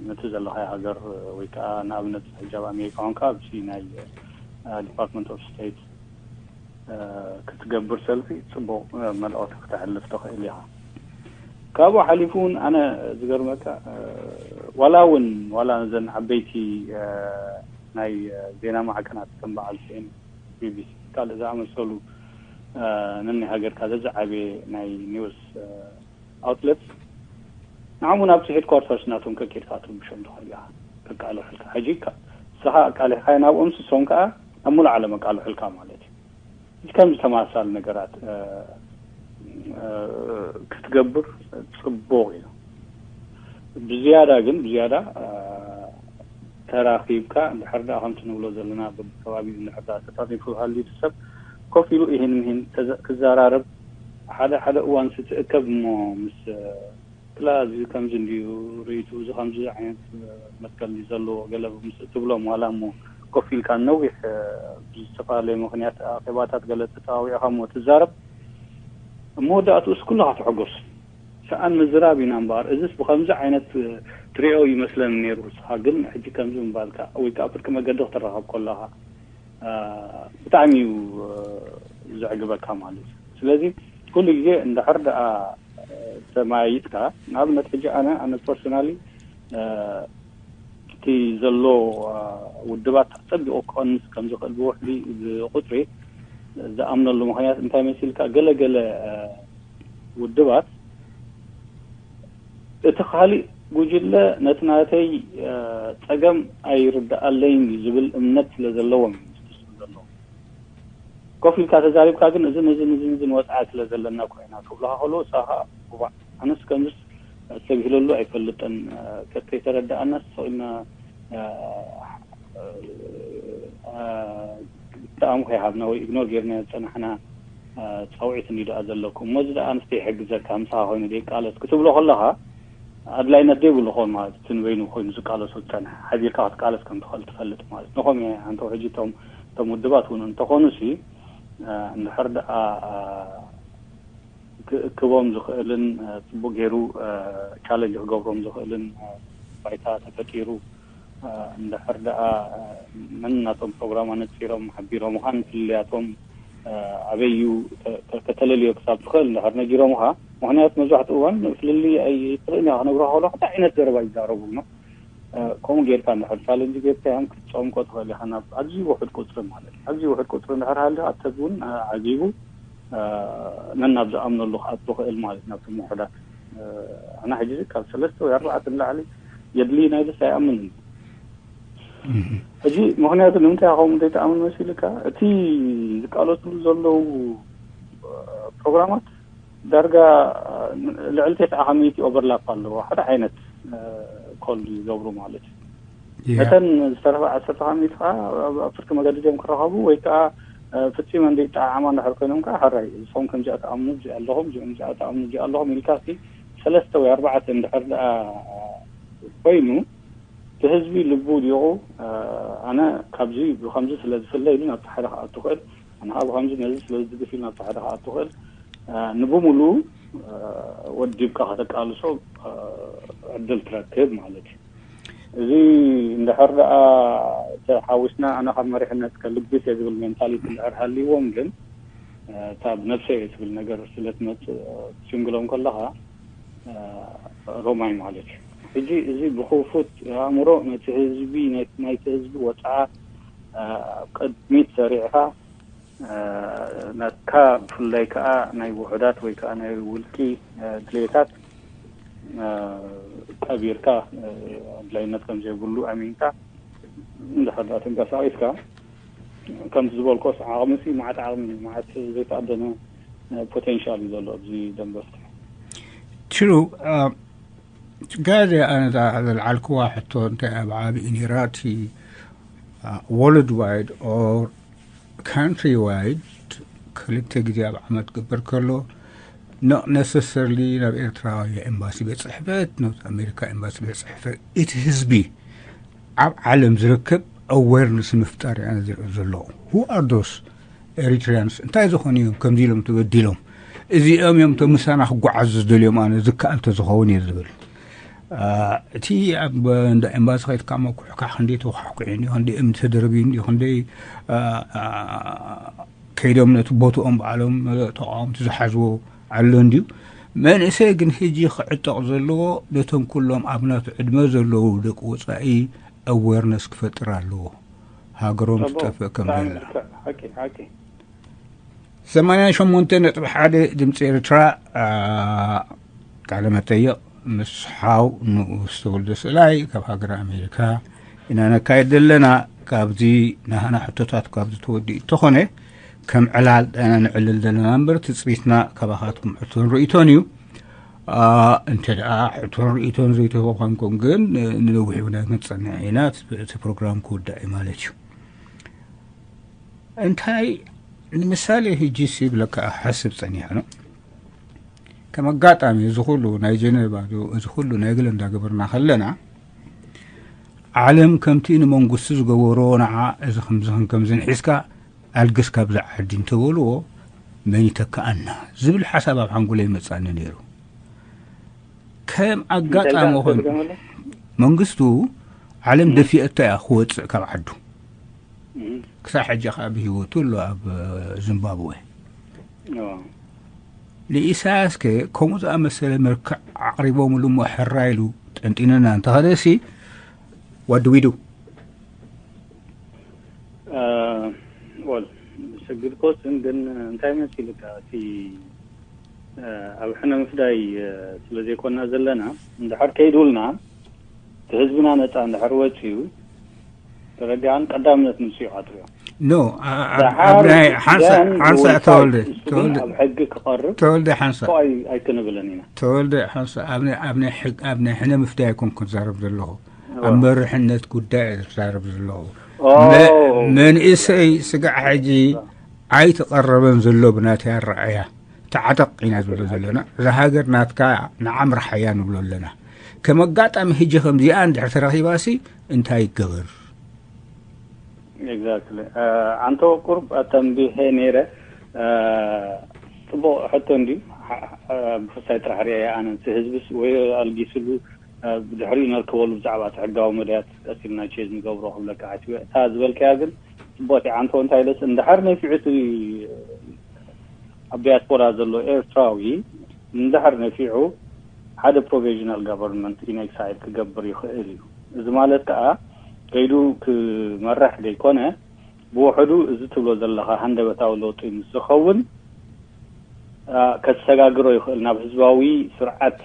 ነቲ ዘለኻዮ ሃገር ወይ ከዓ ንኣብነት ሕጂ ኣብ ኣሜሪካ ኮንካ ኣብዚ ናይ ዲፓርትመንት ኦፍ ስቴት ክትገብር ሰልፊ ጽቡቕ መልእኽቲ ክተሕልፍ ትኽእል ኢኻ። ካብኡ ሓሊፉ እውን ኣነ ዝገርመካ ዋላ እውን ዋላ ነዘን ዓበይቲ ናይ ዜና ማዕከናት ከም በዓል ሲ ኤን ኤን፣ ቢ ቢ ሲ ካልእ ዝኣመሰሉ ነናይ ሃገርካ ዘዝዓበየ ናይ ኒውስ ኣውትለት ንዓም እውን ኣብቲ ሄድኳርተርስ ናቶም ከኪድካ ትርብሾም ትኽእል ኢኻ። ከቃልሑልካ ሕጂ ንስኻ ኣቃሊሕካዮ ናብኦም ስሶም ከዓ ኣብ ሙሉእ ዓለም ኣቃልሑልካ ማለት እዩ። እዚ ከምዚ ተመሳሳሊ ነገራት ክትገብር ፅቡቕ እዩ። ብዝያዳ ግን ብዝያዳ ተራኺብካ እንድሕር ደኣ ከምቲ ንብሎ ዘለና በብከባቢኡ እንድሕር ደኣ ተጠሪፉ ሃልዩ እቲ ሰብ ኮፍ ኢሉ ይህን ምሂን ክዘራረብ ሓደ ሓደ እዋን ስትእከብ እሞ ምስ ክላ እዚ ከምዚ እንድዩ ርእይቱ እዚ ከምዚ ዓይነት መትከል እዩ ዘለዎ ገለ ምስ እትብሎም ዋላ እሞ ኮፍ ኢልካ ነዊሕ ብዝተፈላለየ ምኽንያት ኣኼባታት ገለ ተጠዋዊዕካ እሞ ትዛረብ መወዳእትኡስ ኩልኻ ትሕጎስ። ሰኣን ምዝራብ ኢና እምበኣር እዚስ ብኸምዚ ዓይነት ትሪኦ ይመስለኒ ነይሩ። ንስኻ ግን ሕጂ ከምዚ ምባልካ ወይ ከዓ ፍርቂ መገዲ ክትራኸብ ከለኻ ብጣዕሚ እዩ ዘዕግበካ ማለት እዩ። ስለዚ ኩሉ ግዜ እንድሕር ደኣ ተመያይጥካ ንኣብነት ሕጂ ኣነ ኣነ ፐርሶናሊ እቲ ዘሎ ውድባት ኣጸቢቑ ክቐንስ ከም ዝኽእል ብውሕዲ ብቁጽሪ ዝኣምነሉ ምኽንያት እንታይ መሲልካ ገለ ገለ ውድባት እቲ ካሊእ ጉጅለ ነቲ ናተይ ጸገም ኣይርድኣለይን እዩ ዝብል እምነት ስለ ዘለዎም እዩ ዝትስሉ ዘለዉ። ኮፍ ኢልካ ተዛሪብካ ግን እዝን እዝን እዝን እዝን ወጻኢ ስለ ዘለና ኮይና ክብሉካ ከለዉ ንስኻ ከዓ እዋእ ኣነስ ከምዝስ ኣስተብሂለሉ ኣይፈልጥን። ከከይተረዳኣና ስቕ ኢልና ተኣም ከይሃብና ወይ ኢግኖር ጌርና ዝፀናሕና ፃውዒት እንዲ ደኣ ዘለኩም፣ እሞ እዚ ደኣ ኣንስተ ይሕግዘካ፣ ምሳኻ ኮይኑ ደይቃለስ ክትብሎ ከለኻ ኣድላይነት ደይብሉ ክኸውን ማለት እዩ። እቲ ንበይኑ ኮይኑ ዝቃለሶ ዝፀንሐ ሓቢርካ ክትቃለስ ከም ትኽእል ትፈልጥ ማለት ንኾም እየ። ኣንተው ሕጂ እቶም እቶም ውድባት እውን እንተኾኑ ሲ እንድሕር ደኣ ክእክቦም ዝኽእልን ፅቡቅ ገይሩ ቻለንጅ ክገብሮም ዝኽእልን ባይታ ተፈጢሩ እንድሕር ደኣ ነናቶም ፕሮግራም ኣነፂሮም ሓቢሮም ኻን ፍልልያቶም ኣበይ እዩ ከተለልዮ ክሳብ ትኽእል እንድሕር ነጊሮምኻ። ምኽንያቱ መብዛሕትኡ እዋን ፍልልይ ኣይትኽእልን እያ ክነግሩኻ ከለኹ እንታይ ዓይነት ዘረባ ይዛረቡ ነው። ከምኡ ጌርካ እንድሕር ቻለንጅ ጌርካዮም ክትፀምቆ ትኽእል ኢኻ ናብ ኣዝዩ ውሑድ ቁፅሪ ማለት እዩ። ኣዝዩ ውሑድ ቁፅሪ እንድሕር ሃልዩ ኣብቲ ህዝቢ እውን ዓጊቡ ነናብ ዝኣምነሉ ክኣቱ ክእል ማለት ናብቶም ውሑዳት። ኣና ሕጂ ካብ ሰለስተ ወይ ኣርባዕተ ንላዕሊ የድልይ ናይ ደስ ኣይኣምንን። ሕጂ ምኽንያቱ ንምንታይ ከምኡ ዘይተኣምን መሲልካ እቲ ዝቃለሱሉ ዘለዉ ፕሮግራማት ዳርጋ ልዕሊ ተስዓ ከሚቲ ኦቨርላፕ ኣለዎ። ሓደ ዓይነት ኮል ይገብሩ ማለት እዩ። ነተን ዝተረፈ ዓሰርተ ከሚቲ ከዓ ኣብ ፍርቂ መገዲ ድዮም ክረኸቡ ወይ ከዓ ፍፂመን ዘይጠዓዓማ እንድሕር ኮይኖም ከዓ ሕራይ እዚኦም ከምዚኣ ተኣምኑ እዚኣ ኣለኹም እዚኦም እዚኣ ተኣምኑ እዚኣ ኣለኹም ኢልካ ሲ ሰለስተ ወይ ኣርባዕተ እንድሕር ደኣ ኮይኑ እቲ ህዝቢ ልቡ ዲቑ ኣነ ካብዚ ብከምዚ ስለ ዝፍለ ኢሉ ናብቲ ሓደ ክኣቱ ክእል ኣነ ከዓ ብከምዚ ነዚ ስለ ዝድግፍ ኢሉ ናብቲ ሓደ ክኣቱ ክእል ንብሙሉ ወዲብካ ከተቃልሶ ዕድል ትረክብ ማለት እዩ። እዚ እንድሕር ደኣ ተሓዊስና ኣነ ካብ መሪሕነት ከልግስ እየ ዝብል ሜንታሊቲ እንድሕር ሃልይዎም ግን እታ ብነብሰይ እየ ትብል ነገር ስለ ትመፅእ ትሽንግሎም ከለኻ ሮማይ ማለት እዩ። ሕጂ እዚ ብክፉት ኣእምሮ ነቲ ህዝቢ ናይቲ ህዝቢ ወፅዓ ኣብ ቅድሚት ሰሪዕኻ ናትካ ብፍላይ ከዓ ናይ ውሑዳት ወይ ከዓ ናይ ውልቂ ድሌታት ቀቢርካ ኣድላይነት ከም ዘይብሉ ኣሚንካ እንድሕር ደኣ ተንቀሳቒስካ ከምቲ ዝበልኮስ ዓቕሚ ሲ መዓት ዓቕሚ እዩ፣ መዓት ዘይተኣደነ ፖቴንሻል እዩ ዘሎ ኣብዚ ደንበስቲ። ትሩ ጋዜ ኣነ ዘልዓልክዋ ሕቶ እንታይ ኣብ ዓቢ ነይራ እቲ ወርልድ ዋይድ ኦር ካንትሪ ዋይድ ክልተ ግዜ ኣብ ዓመት ክግበር ከሎ not necessarily ናብ ኤርትራ ኤምባሲ ቤት ፅሕፈት ናብ ኣሜሪካ ኤምባሲ ቤት ፅሕፈት እቲ ህዝቢ ኣብ ዓለም ዝርከብ ኣዌርነስ ምፍጣር እያ ዝርኢ ዘለኹ። Who are those Eritreans እንታይ ዝኾኑ እዮም ከምዚ ኢሎም ተበዲሎም እዚኦም እዮም ቶም ምሳና ክጓዓዙ ዝደልዮም ኣነ ዝከኣል ተዝኸውን እየ ዝብል እቲ ኣብ እንዳ ኤምባሲ ከይድካ መኩሕካ ክንደይ ተኳሕኩዑ እንዲ ክንደይ እምኒ ተደርብዩ እንዲ ክንደይ ከይዶም ነቲ ቦትኦም በዓሎም ተቃወምቲ ዝሓዝዎ ኣሎ እንድዩ። መንእሰይ ግን ሕጂ ክዕጠቕ ዘለዎ ነቶም ኩሎም ኣብ ናቱ ዕድመ ዘለዉ ደቂ ወፃኢ ኣዌርነስ ክፈጥር ኣለዎ። ሃገሮም ትጠፍእ ከም ዘላ ሰማንያ ሸሞንተ ነጥቢ ሓደ ድምፂ ኤርትራ ቃለ መጠይቕ ምስ ሓው ንኡስ ተወልደ ስእላይ ካብ ሃገር ኣሜሪካ ኢና ነካየድ ዘለና። ካብዚ ናህና ሕቶታት ካብዚ ተወዲኡ እንተኾነ ከም ዕላል ዳና ንዕልል ዘለና እምበር ትፅቢትና ካባኻትኩም ሕቶን ርእይቶን እዩ። እንተ ደኣ ሕቶን ርእይቶን ዘይተበኳንኩም ግን ንነዊሕ እውን ኣይክንፀንዕ ኢና። እቲ ፕሮግራም ክውዳእ እዩ ማለት እዩ። እንታይ ንምሳሌ ህጂ ሲብለካ ሓስብ ጸኒሐ ነው። ከም ኣጋጣሚ እዚ ኩሉ ናይ ጀነቫ እዚ ኩሉ ናይ ገለ እንዳገበርና ከለና ዓለም ከምቲ ንመንግስቲ ዝገበሮ ንዓ እዚ ከምዝን ከምዝን ሒዝካ ኣልግስ ካብዚ ዓዲ እንተበልዎ መን ይተክኣና ዝብል ሓሳብ ኣብ ሓንጎለይ መጻኒ ነይሩ። ከም ኣጋጣሚ ኮይኑ መንግስቱ ዓለም ደፊአቶ እያ ክወፅእ ካብ ዓዱ። ክሳብ ሕጂ ከዓ ብህይወቱ ኣሎ ኣብ ዚምባብወ። ንኢሳያስ ከ ከምኡ ዝኣመሰለ መልክዕ ኣቕሪቦምሉ እሞ ሕራ ኢሉ ጠንጢንና እንተኸደሲ what do we do? ወል ሰግድ ኮስን ግን እንታይ መሲልካ እቲ ኣብ ሕነ ምፍዳይ ስለ ዘይኮና ዘለና እንድሕር ከይድውልና እቲ ህዝብና ነፃ እንድሕር ወፂኡ ተረዲኣን ቀዳምነት ንሱ ይቃጥርዮ። ኖ፣ ኣ-፣ ኣብ፣ ኣብ ናይ ሓንሳ-፣ ሓንሳ ተወልደ፣ ተወልደ፣ ኣብ ሕጊ ክቐርብ ተወልደ ሓንሳ፣ ኣይክንብልን ኢና። ተወልደ ሓንሳ፣ ኣብ ናይ፣ ኣብ ናይ ሕግ-፣ ኣብ ናይ ሕነ ምፍዳይ ኣይኮንኩን ክዛረብ ዘለኹ። ኣብ መርሕነት ጉዳይ እየ ዝዛረብ ዘለኹ። መ-፣ መንእሰይ ስጋዕ ሕጂ ኣይተቐረበን ዘሎ ብናተይ ኣረኣያ። ተዓጠቕ ኢና ዝብሎ ዘለና። እዛ ሃገር ናትካ ንዓምርሓያ ንብሎ ኣለና። ከም ኣጋጣሚ ሕጂ ከምዚኣ እንድሕር ተረኺባሲ እንታይ ይገበር? Exactly። ኣንተ ቁርብ ኣተንቢሐ ነይረ። ጽቡቕ ሕቶ እንድዩ። ብክሳይ ጥራሕ ርያ ኣነ ህዝብስ ወይ ኣልጊስሉ ብድሕሪኡ ነርከበሉ ብዛዕባ እቲ ሕጋዊ መዳያት ቀሲልና ቼዝ ንገብሮ ክብለካ ሓሲበ። እታ ዝበልካያ ግን ጽቡቕቲ ዓንቶ እንታይ ኢለስ እንድሕር ነፊዑ እቲ ኣብ ዲያስፖራ ዘሎ ኤርትራዊ እንድሕር ነፊዑ ሓደ ፕሮቪዥናል ጋቨርንመንት ኢንኤክሳይል ክገብር ይኽእል እዩ። እዚ ማለት ከዓ ከይዱ ክመርሕ ዘይኮነ ብውሕዱ እዚ ትብሎ ዘለኻ ሃንደበታዊ ለውጢ ምስ ዝኸውን ከሰጋግሮ ይኽእል። ናብ ህዝባዊ ስርዓት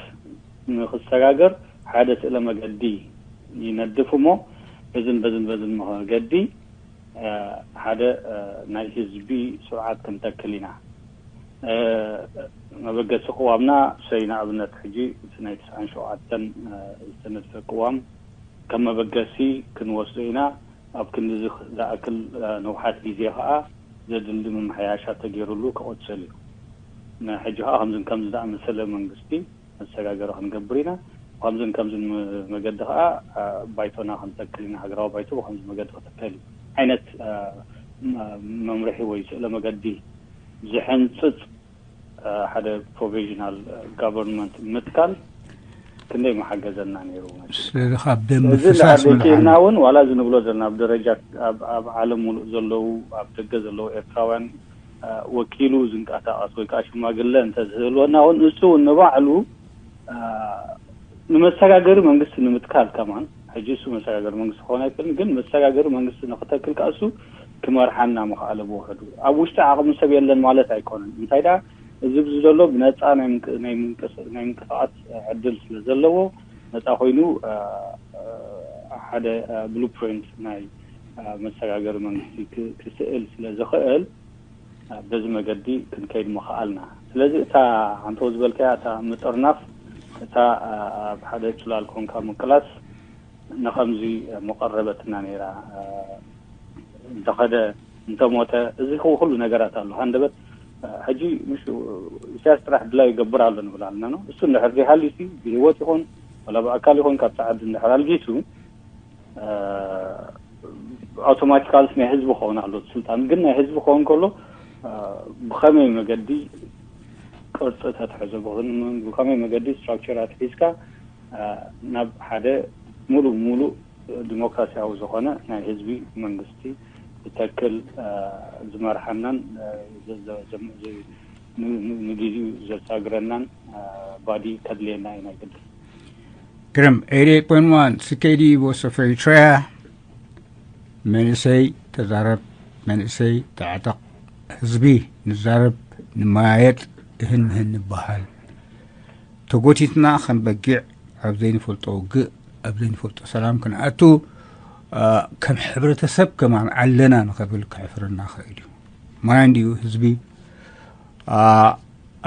ንክሰጋገር ሓደ ስእለ መገዲ ይነድፍ እሞ በዝን በዝን በዝን መገዲ ሓደ ናይ ህዝቢ ስርዓት ክንተክል ኢና። መበገሲ ቅዋምና ሰይ ንኣብነት ሕጂ እቲ ናይ ትስዓን ሸውዓተን ዝተነድፈ ቅዋም ከም መበገሲ ክንወስዶ ኢና። ኣብ ክንዲ ዝኣክል ነውሓት ግዜ ከዓ ዘድሊ ምምሕያሻት ተገይሩሉ ክቕፅል እዩ። ሕጂ ከዓ ከምዝን ከምዚ ዝኣመሰለ መንግስቲ መሰጋገሪ ክንገብር ኢና። ከምዝን ከምዝን መገዲ ከዓ ባይቶና ክንተክል ኢና። ሃገራዊ ባይቶ ብከምዚ መገዲ ክተከል እዩ ዓይነት መምርሒ ወይ ስእለ መገዲ ዝሕንፅፅ ሓደ ፕሮቪዥናል ጋቨርንመንት ምትካል ክንደይ መሓገዘና ነይሩ። ስለዚ ካብ ደም ምፍሳስ ና እውን ዋላ እዚ ንብሎ ዘለና ኣብ ደረጃ ኣብ ዓለም ሙሉእ ዘለዉ ኣብ ደገ ዘለዉ ኤርትራውያን ወኪሉ ዝንቀሳቀስ ወይ ከዓ ሽማግለ እንተዝህልወና እውን እሱ እውን ንባዕሉ ንመሰጋገሪ መንግስቲ ንምትካል ከማን ሕጂ እሱ መሰጋገሪ መንግስቲ ክኾን ኣይክእልን፣ ግን መሰጋገሪ መንግስቲ ንክተክል ከዓ እሱ ክመርሓና ምኽኣለ ብውሕዱ ኣብ ውሽጢ ዓቕሚ ሰብ የለን ማለት ኣይኮነን። እንታይ ደኣ እዚ ብዚ ዘሎ ብነፃ ናይ ምንቅስቃስ ዕድል ስለ ዘለዎ ነፃ ኮይኑ ሓደ ብሉፕሪንት ናይ መሰጋገሪ መንግስቲ ክስእል ስለ ዝኽእል በዚ መገዲ ክንከይድ ምኽኣልና። ስለዚ እታ ሓንቶ ዝበልካያ እታ ምጥርናፍ እታ ኣብ ሓደ ጭላል ኮንካ ምቅላስ ንኸምዚ መቐረበትና ነይራ። እንተኸደ እንተሞተ እዚ ኩሉ ነገራት ኣሎ ሃንደበት ሕጂ ምሽ ኢሳያስ ጥራሕ ድላዩ ይገብር ኣሎ ንብል ኣለና ነው። እሱ እንድሕር ዘይሃልዩ ብህይወት ይኹን ወላ ብኣካል ይኹን ካብ ሰዓድ እንድሕር ኣልጊሱ ኣውቶማቲካሊ ናይ ህዝቢ ክኸውን ኣሎ ስልጣን ግን ናይ ህዝቢ ክኸውን ከሎ ብኸመይ መገዲ ቅርፂ ተትሕዞ ብኸመይ መገዲ ስትራክቸራት ሒዝካ ናብ ሓደ ሙሉእ ሙሉእ ዲሞክራሲያዊ ዝኾነ ናይ ህዝቢ መንግስቲ ዝተክል ዝመርሓናን ንጊዜኡ ዘሳግረናን ባዲ ከድልየና እዩ ናይ ግድን። ግርም ኤይት ኤይት ፖይንት ዋን ሲኬዲ ቮይስ ኦፍ ኤሪትሪያ። መንእሰይ ተዛረብ፣ መንእሰይ ተዕጠቕ፣ ህዝቢ ንዛረብ፣ ንመያየጥ፣ እህን ምህን ንበሃል። ተጎቲትና ከም በጊዕ ኣብ ዘይንፈልጦ ውግእ፣ ኣብ ዘይንፈልጦ ሰላም ክንኣቱ ከም ሕብረተሰብ ከማን ኣለና ንኸብል ከሕፍረና ኽእል እዩ። ማይ እንድዩ ህዝቢ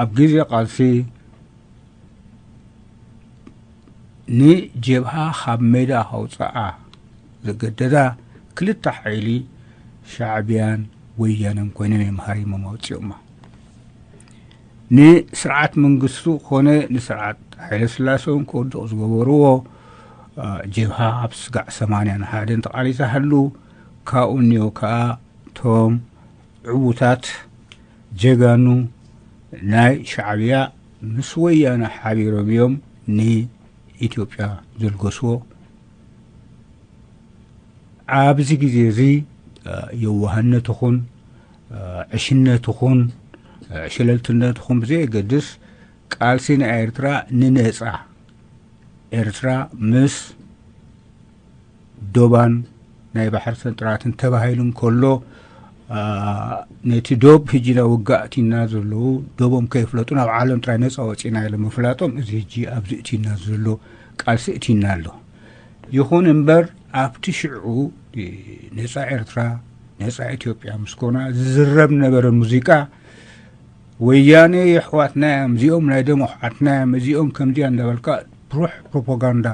ኣብ ግዜ ቃልሲ ንጀብሃ ካብ ሜዳ ከውፅኣ ዘገደዳ ክልተ ሓይሊ ሻዕብያን ወያነን ኮይኖም እዮም ሃሪሞም ኣውፅኦማ። ንስርዓት መንግስቱ ኮነ ንስርዓት ሓይለ ስላሰ እውን ክወድቕ ዝገበርዎ ጀብሃ ኣብ ስጋዕ ሰማንያን ሓደን ተቓሊሳ ሃሉ ካብኡ እኒኦ ከዓ እቶም ዕዉታት ጀጋኑ ናይ ሻዕብያ ምስ ወያነ ሓቢሮም እዮም ንኢትዮጵያ ዘልገስዎ። ኣብዚ ግዜ እዚ የዋህነት ይኹን ዕሽነት ይኹን ሸለልትነት ይኹን ብዘየገድስ ቃልሲ ናይ ኤርትራ ንነፃ ኤርትራ ምስ ዶባን ናይ ባሕሪ ሰንጥራትን ተባሂሉ እንከሎ ነቲ ዶብ ሕጂ ናብ ውግእ ኣእቲና ዘለዉ ዶቦም ከይፍለጡ ናብ ዓለም ጥራይ ነፃ ወፂና ኢሎም ምፍላጦም እዚ ሕጂ ኣብዚ እቲና ዘሎ ቃልሲ እቲና ኣሎ። ይኹን እምበር ኣብቲ ሽዑ ነፃ ኤርትራ ነፃ ኢትዮጵያ ምስ ኮና ዝዝረብ ነበረ ሙዚቃ። ወያነ የሕዋትና እዮም፣ እዚኦም ናይ ደም ኣሕዋትና እዮም፣ እዚኦም ከምዚኣ እንዳበልካ ብሩሕ ፕሮፓጋንዳ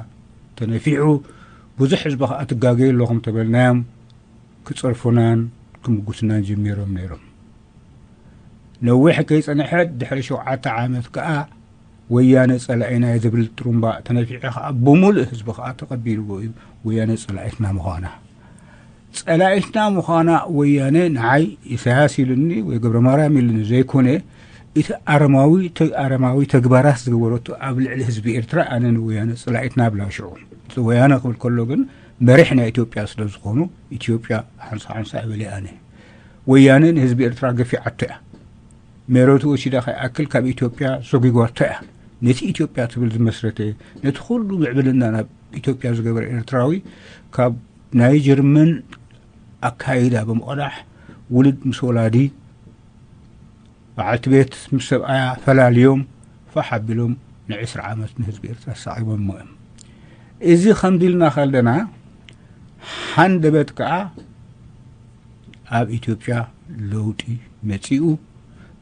ተነፊሑ፣ ብዙሕ ህዝቢ ከዓ ትጋገዩ ኣለኹም ተበልናዮም ክፀርፉናን ክምጉስናን ጀሚሮም ነይሮም። ነዊሕ ከይፀንሐ፣ ድሕሪ ሸውዓተ ዓመት ከዓ ወያነ ፀላኢና እዩ ዝብል ጥሩምባ ተነፊሑ ከዓ ብምሉእ ህዝቢ ከዓ ተቐቢልዎ እዩ ወያነ ፀላኢትና ምዃና። ፀላኢትና ምዃና ወያነ ንዓይ ኢሳያስ ኢሉኒ ወይ ገብረ ማርያም ኢሉኒ ዘይኮነ፣ እቲ ኣረማዊ ተ-፣ ኣረማዊ ተግባራት ዝገበረቱ ኣብ ልዕሊ ህዝቢ ኤርትራ ኣነ ንወያነ ፀላኢትና ብላ ሽዑ። እቲ ወያነ ክብል ከሎ ግን መሪሕ ናይ ኢትዮጵያ ስለ ዝኾኑ ኢትዮጵያ ሓንሳ ሓንሳ እብል ኣነ። ወያነ ንህዝቢ ኤርትራ ገፊዓቶ እያ። ሜሮቱ ወሲዳ ከይኣክል ካብ ኢትዮጵያ ሰጒጓቶ እያ። ነቲ ኢትዮጵያ ትብል ዝመስረተ፣ ነቲ ኩሉ ምዕብልና ናብ ኢትዮጵያ ዝገበረ ኤርትራዊ ካብ ናይ ጀርመን ኣካይዳ ብምቕዳሕ ውሉድ ምስ ወላዲ በዓልቲ ቤት ምስ ሰብኣያ ፈላልዮም ፋሕ ኣቢሎም ንዕስራ ዓመት ንህዝቢ ኤርትራ ኣሳቒቦሞ እዮም። እዚ ከምዚ ኢልና ከለና ሃንደበት ከዓ ኣብ ኢትዮጵያ ለውጢ መጺኡ፣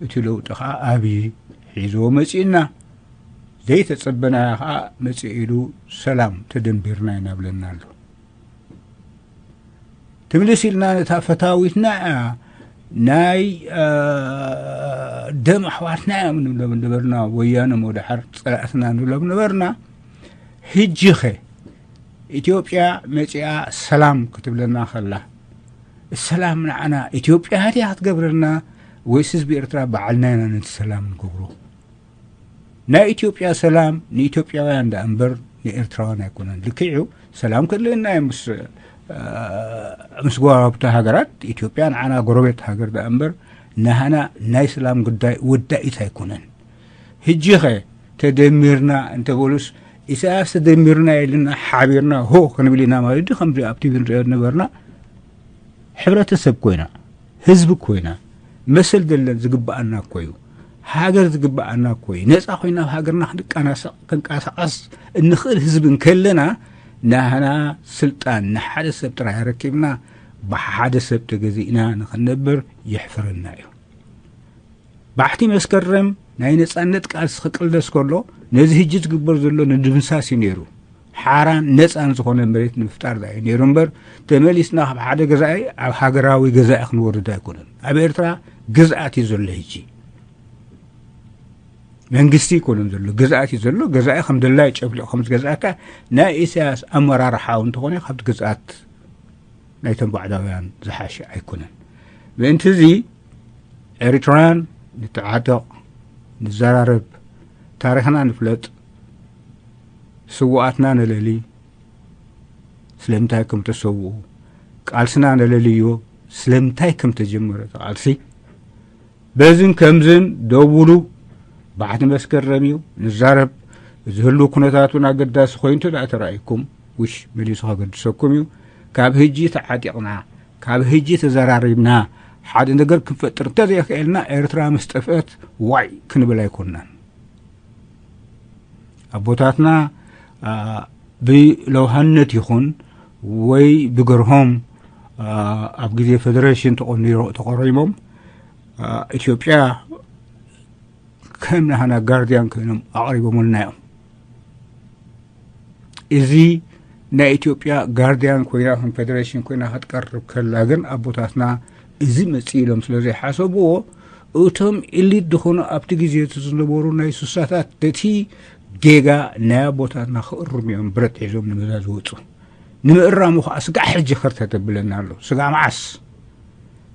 እቲ ለውጢ ከዓ ኣብይ ሒዝዎ መጺእና ዘይተጸበናዮ ከዓ መጺኡ ኢሉ ሰላም ተደንቢርና ይናብለና ኣሎ። ትምልስ ኢልና ነታ ፈታዊትና እያ ናይ ደም ኣሕዋትና እዮም ንብሎም ነበርና። ወያነ ሞ ደሓር ፀላእትና ንብሎም ነበርና። ሕጂኸ ኢትዮጵያ መፂኣ ሰላም ክትብለና ከላ፣ ሰላም ንዓና ኢትዮጵያ ድያ ክትገብረልና ወይስ ህዝቢ ኤርትራ ባዕልና ኢና ነቲ ሰላም ንገብሮ? ናይ ኢትዮጵያ ሰላም ንኢትዮጵያውያን ደኣ እምበር ንኤርትራውያን ኣይኮነን። ልክዕ እዩ፣ ሰላም ከድልየና እዩ ምስ ምስ ጎረባብቲ ሃገራት። ኢትዮጵያ ንዓና ጎረቤት ሃገር ደኣ እምበር ናህና ናይ ሰላም ጉዳይ ወዳኢት ኣይኮነን። ሕጂኸ ተደሚርና እንተበሉስ፣ ኢሳያስ ተደሚርና ኢልና ሓቢርና ሆ ክንብል ኢና ማለት ድዩ? ከምዚ ኣብ ቲቪ ንሪኦ ነበርና። ሕብረተሰብ ኮይና፣ ህዝቢ ኮይና፣ መሰል ደለን ዝግብኣና እኮ እዩ። ሃገር ዝግብኣና እኮ እዩ። ነፃ ኮይና ኣብ ሃገርና ክንቀናሰ-፣ ክንቀሳቐስ እንኽእል ህዝቢ እንከለና፣ ናህና ስልጣን ንሓደ ሰብ ጥራይ ኣረኪብና፣ ብሓደ ሰብ ተገዚእና ንኽንነብር የሕፍረና እዩ። ባሕቲ መስከረም ናይ ነጻነት ቃልሲ ክቅልደስ ከሎ፣ ነዚ ህጂ ዝግበር ዘሎ ንድምሳስ እዩ ነይሩ። ሓራን ነጻን ዝኾነ መሬት ንምፍጣር ደኣ እዩ ነይሩ እምበር፣ ተመሊስና ካብ ሓደ ገዛኢ ኣብ ሃገራዊ ገዛኢ ክንወርድ ኣይኮነን። ኣብ ኤርትራ ግዝኣት እዩ ዘሎ ህጂ። መንግስቲ ኣይኮነን ዘሎ፣ ግዝኣት እዩ ዘሎ። ገዛኢ ከም ደላይ ጨፍሊቑ ከም ዝገዝኣካ ናይ ኢሳያስ ኣመራርሓ እውን እንተኾነ ካብቲ ግዝኣት ናይቶም ባዕዳውያን ዝሓሸ ኣይኮነን። ምእንቲ እዚ ኤሪትራውያን ንተዓጠቕ፣ ንዘራረብ፣ ታሪኽና ንፍለጥ፣ ስውኣትና ነለሊ፣ ስለምንታይ ከም ተሰውኡ፣ ቃልስና ነለልዮ፣ ስለምንታይ ከም ተጀመረ እቲ ቃልሲ፣ በዝን ከምዝን ደውሉ፣ ባሕቲ መስከረም እዩ፣ ንዛረብ። ዝህሉ ኩነታት እውን ኣገዳሲ ኮይኑ እንተ ደኣ ተራእይኩም፣ ውሽ መሊሱ ከገድሰኩም እዩ። ካብ ህጂ ተዓጢቕና፣ ካብ ህጂ ተዘራሪብና፣ ሓደ ነገር ክንፈጥር እንተዘይክእልና፣ ኤርትራ ምስ ጠፍአት ዋይ ክንብል ኣይኮንናን። ኣቦታትና፣ ኣ፣ ብለውሃነት ይኹን ወይ ብገርሆም፣ ኣ፣ ኣብ ግዜ ፌደሬሽን ተቖኒሮ-፣ ተቖሪሞም፣ ኣ፣ ኢትዮጵያ ከም ናህና ጋርድያን ኮይኖም ኣቕሪቦምልና እዮም። እዚ ናይ ኢትዮጵያ ጋርድያን ኮይና፣ ከም ፌደሬሽን ኮይና ክትቀርብ ከላ ግን ኣቦታትና እዚ መጽእ ኢሎም ስለ ዘይሓሰብዎ፣ እቶም ኤሊት ዝኾኑ ኣብቲ ግዜ እቲ ዝነበሩ ናይ ሱሳታት ነቲ ጌጋ ናይ ኣቦታትና ክእርሙ እዮም ብረት ሒዞም ንመዛ ዝወጹ። ንምእራሙ ኸዓ ስጋዕ ሕጂ ከርተት የብለና ኣሎ። ስጋዕ መዓስ?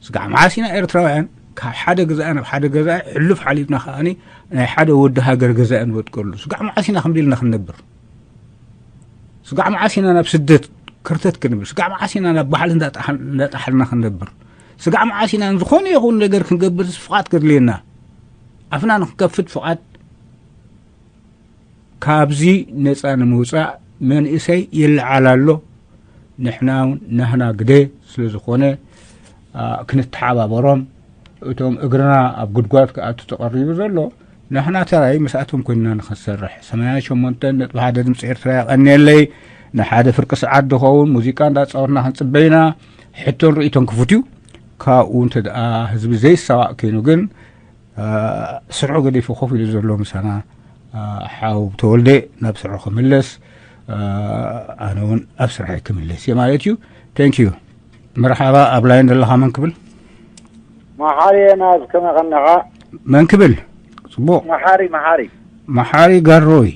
ስጋዕ መዓስ ኢና ኤርትራውያን ካብ ሓደ ገዛኢ ናብ ሓደ ገዛኢ ሕሉፍ ሓሊፍና ከኣኒ ናይ ሓደ ወዲ ሃገር ገዛኢ ንወጥቀሉ? ስጋዕ መዓስ ኢና ከምዚ ኢልና ክንነብር? ስጋዕ መዓስ ኢና ናብ ስደት ከርተት ክንብል? ስጋዕ መዓስ ኢና ናብ ባሕሪ እንዳጣሓል-፣ እንዳጣሓልና ክንነብር? ስጋዕ መዓስ ኢና ዝኾነ ይኹን ነገር ክንገብር ፍቓድ ከድልየና? ኣፍና ንክንከፍት ፍቓድ ካብዚ ነፃ ንምውፃእ መንእሰይ ይለዓል ኣሎ። ንሕና እውን ናህና ግደ ስለ ዝኾነ፣ ኣ፣ ክንተሓባበሮም፣ እቶም እግርና ኣብ ጉድጓድ ክኣቱ ተቐሪቡ ዘሎ፣ ንሕና ተራይ ምስኣቶም ኮይንና ንኽንሰርሕ። ሰማንያን ሸሞንተን ነጥቢ ሓደ ድምፂ ኤርትራ የቐንየለይ። ንሓደ ፍርቂ ሰዓት ዝኸውን ሙዚቃ እንዳጻወትና ክንጽበይና። ሕቶን ርእይቶን ክፉት እዩ። ካብኡ እንተ ደኣ ህዝቢ ዘይሳዋእ ኮይኑ ግን፣ እ፣ ስርሑ ገዲፉ ኮፍ ኢሉ ዘሎ ምሳና፣ እ፣ ሓው ተወልደ ናብ ስርሑ ክምለስ፣ እ፣ ኣነ እውን ኣብ ስርሐይ ክምለስ እየ ማለት እዩ። Thank you። መርሓባ፣ ኣብ ላይን ዘለኻ መን ክብል? መሓሪ እየ፣ ናብ ከመይ ቀኒኻ? መን ክብል? ጽቡቕ። መሓሪ፣ መሓሪ። መሓሪ ጋሮይ።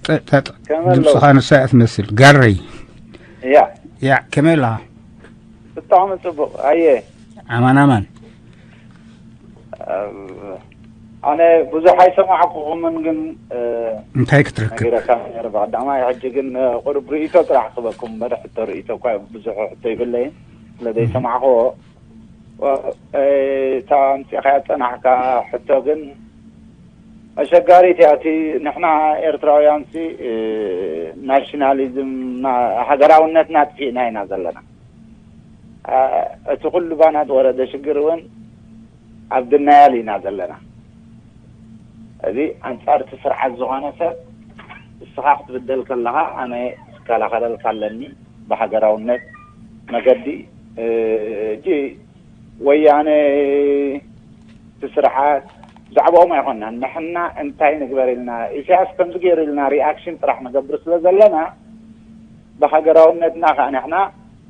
ጠ-፣ ጠ-፣ ጠ-፣ ከመይ ኣለዉ? ድምፅኻ ንሳ እያ ትመስል። ጋረይ። እያ። እያ፣ ከመይ ኣለኻ? ብጣዕሚ ጽቡቕ። ኣየ። ኣማን፣ ኣማን። ኣም፣ ኣነ ብዙሕ ኣይሰማዕኩኹምን፣ ግን፣ እ፣ እንታይ ክትረክብ? ነጊረካ ነይረ ብቐዳማይ። ሕጂ ግን፣ እ፣ ቁሩብ ርእይቶ ጥራሕ ክበኩም እምበር፣ ሕቶ ርእይቶ እኳ ብዙሕ ሕቶ ይብለይን፣ ስለ ዘይሰማዕኩዎ። ወ-፣ እ፣ እታ ኣምጺእኻያ ዝጸናሕካ ሕቶ ግን ኣሸጋሪት እያ። እቲ ንሕና ኤርትራውያንሲ፣ እ፣ ናሽናሊዝም፣ ና-፣ ሃገራውነትና ኣጥፊእና ኢና ዘለና። እ፣ እቲ ኩሉ ባና ዝወረደ ሽግር እውን ኣብ ድናያል ኢና ዘለና። እዚ ኣንጻር እቲ ስርዓት ዝኾነ ሰብ፣ ንስኻ ክትብደል ከለኻ ኣነ ክከላኸለልካ ኣለኒ ብሃገራውነት መገዲ። እ፣ እጂ ወያነ፣ እቲ ስርዓት፣ ብዛዕባኦም ኣይኮንናን። ንሕና እንታይ ንግበር ኢልና፣ ኢሳያስ ከምዚ ገይሩ ኢልና ሪኣክሽን ጥራሕ ንገብር ስለ ዘለና፣ ብሃገራውነትና ከዓ ንሕና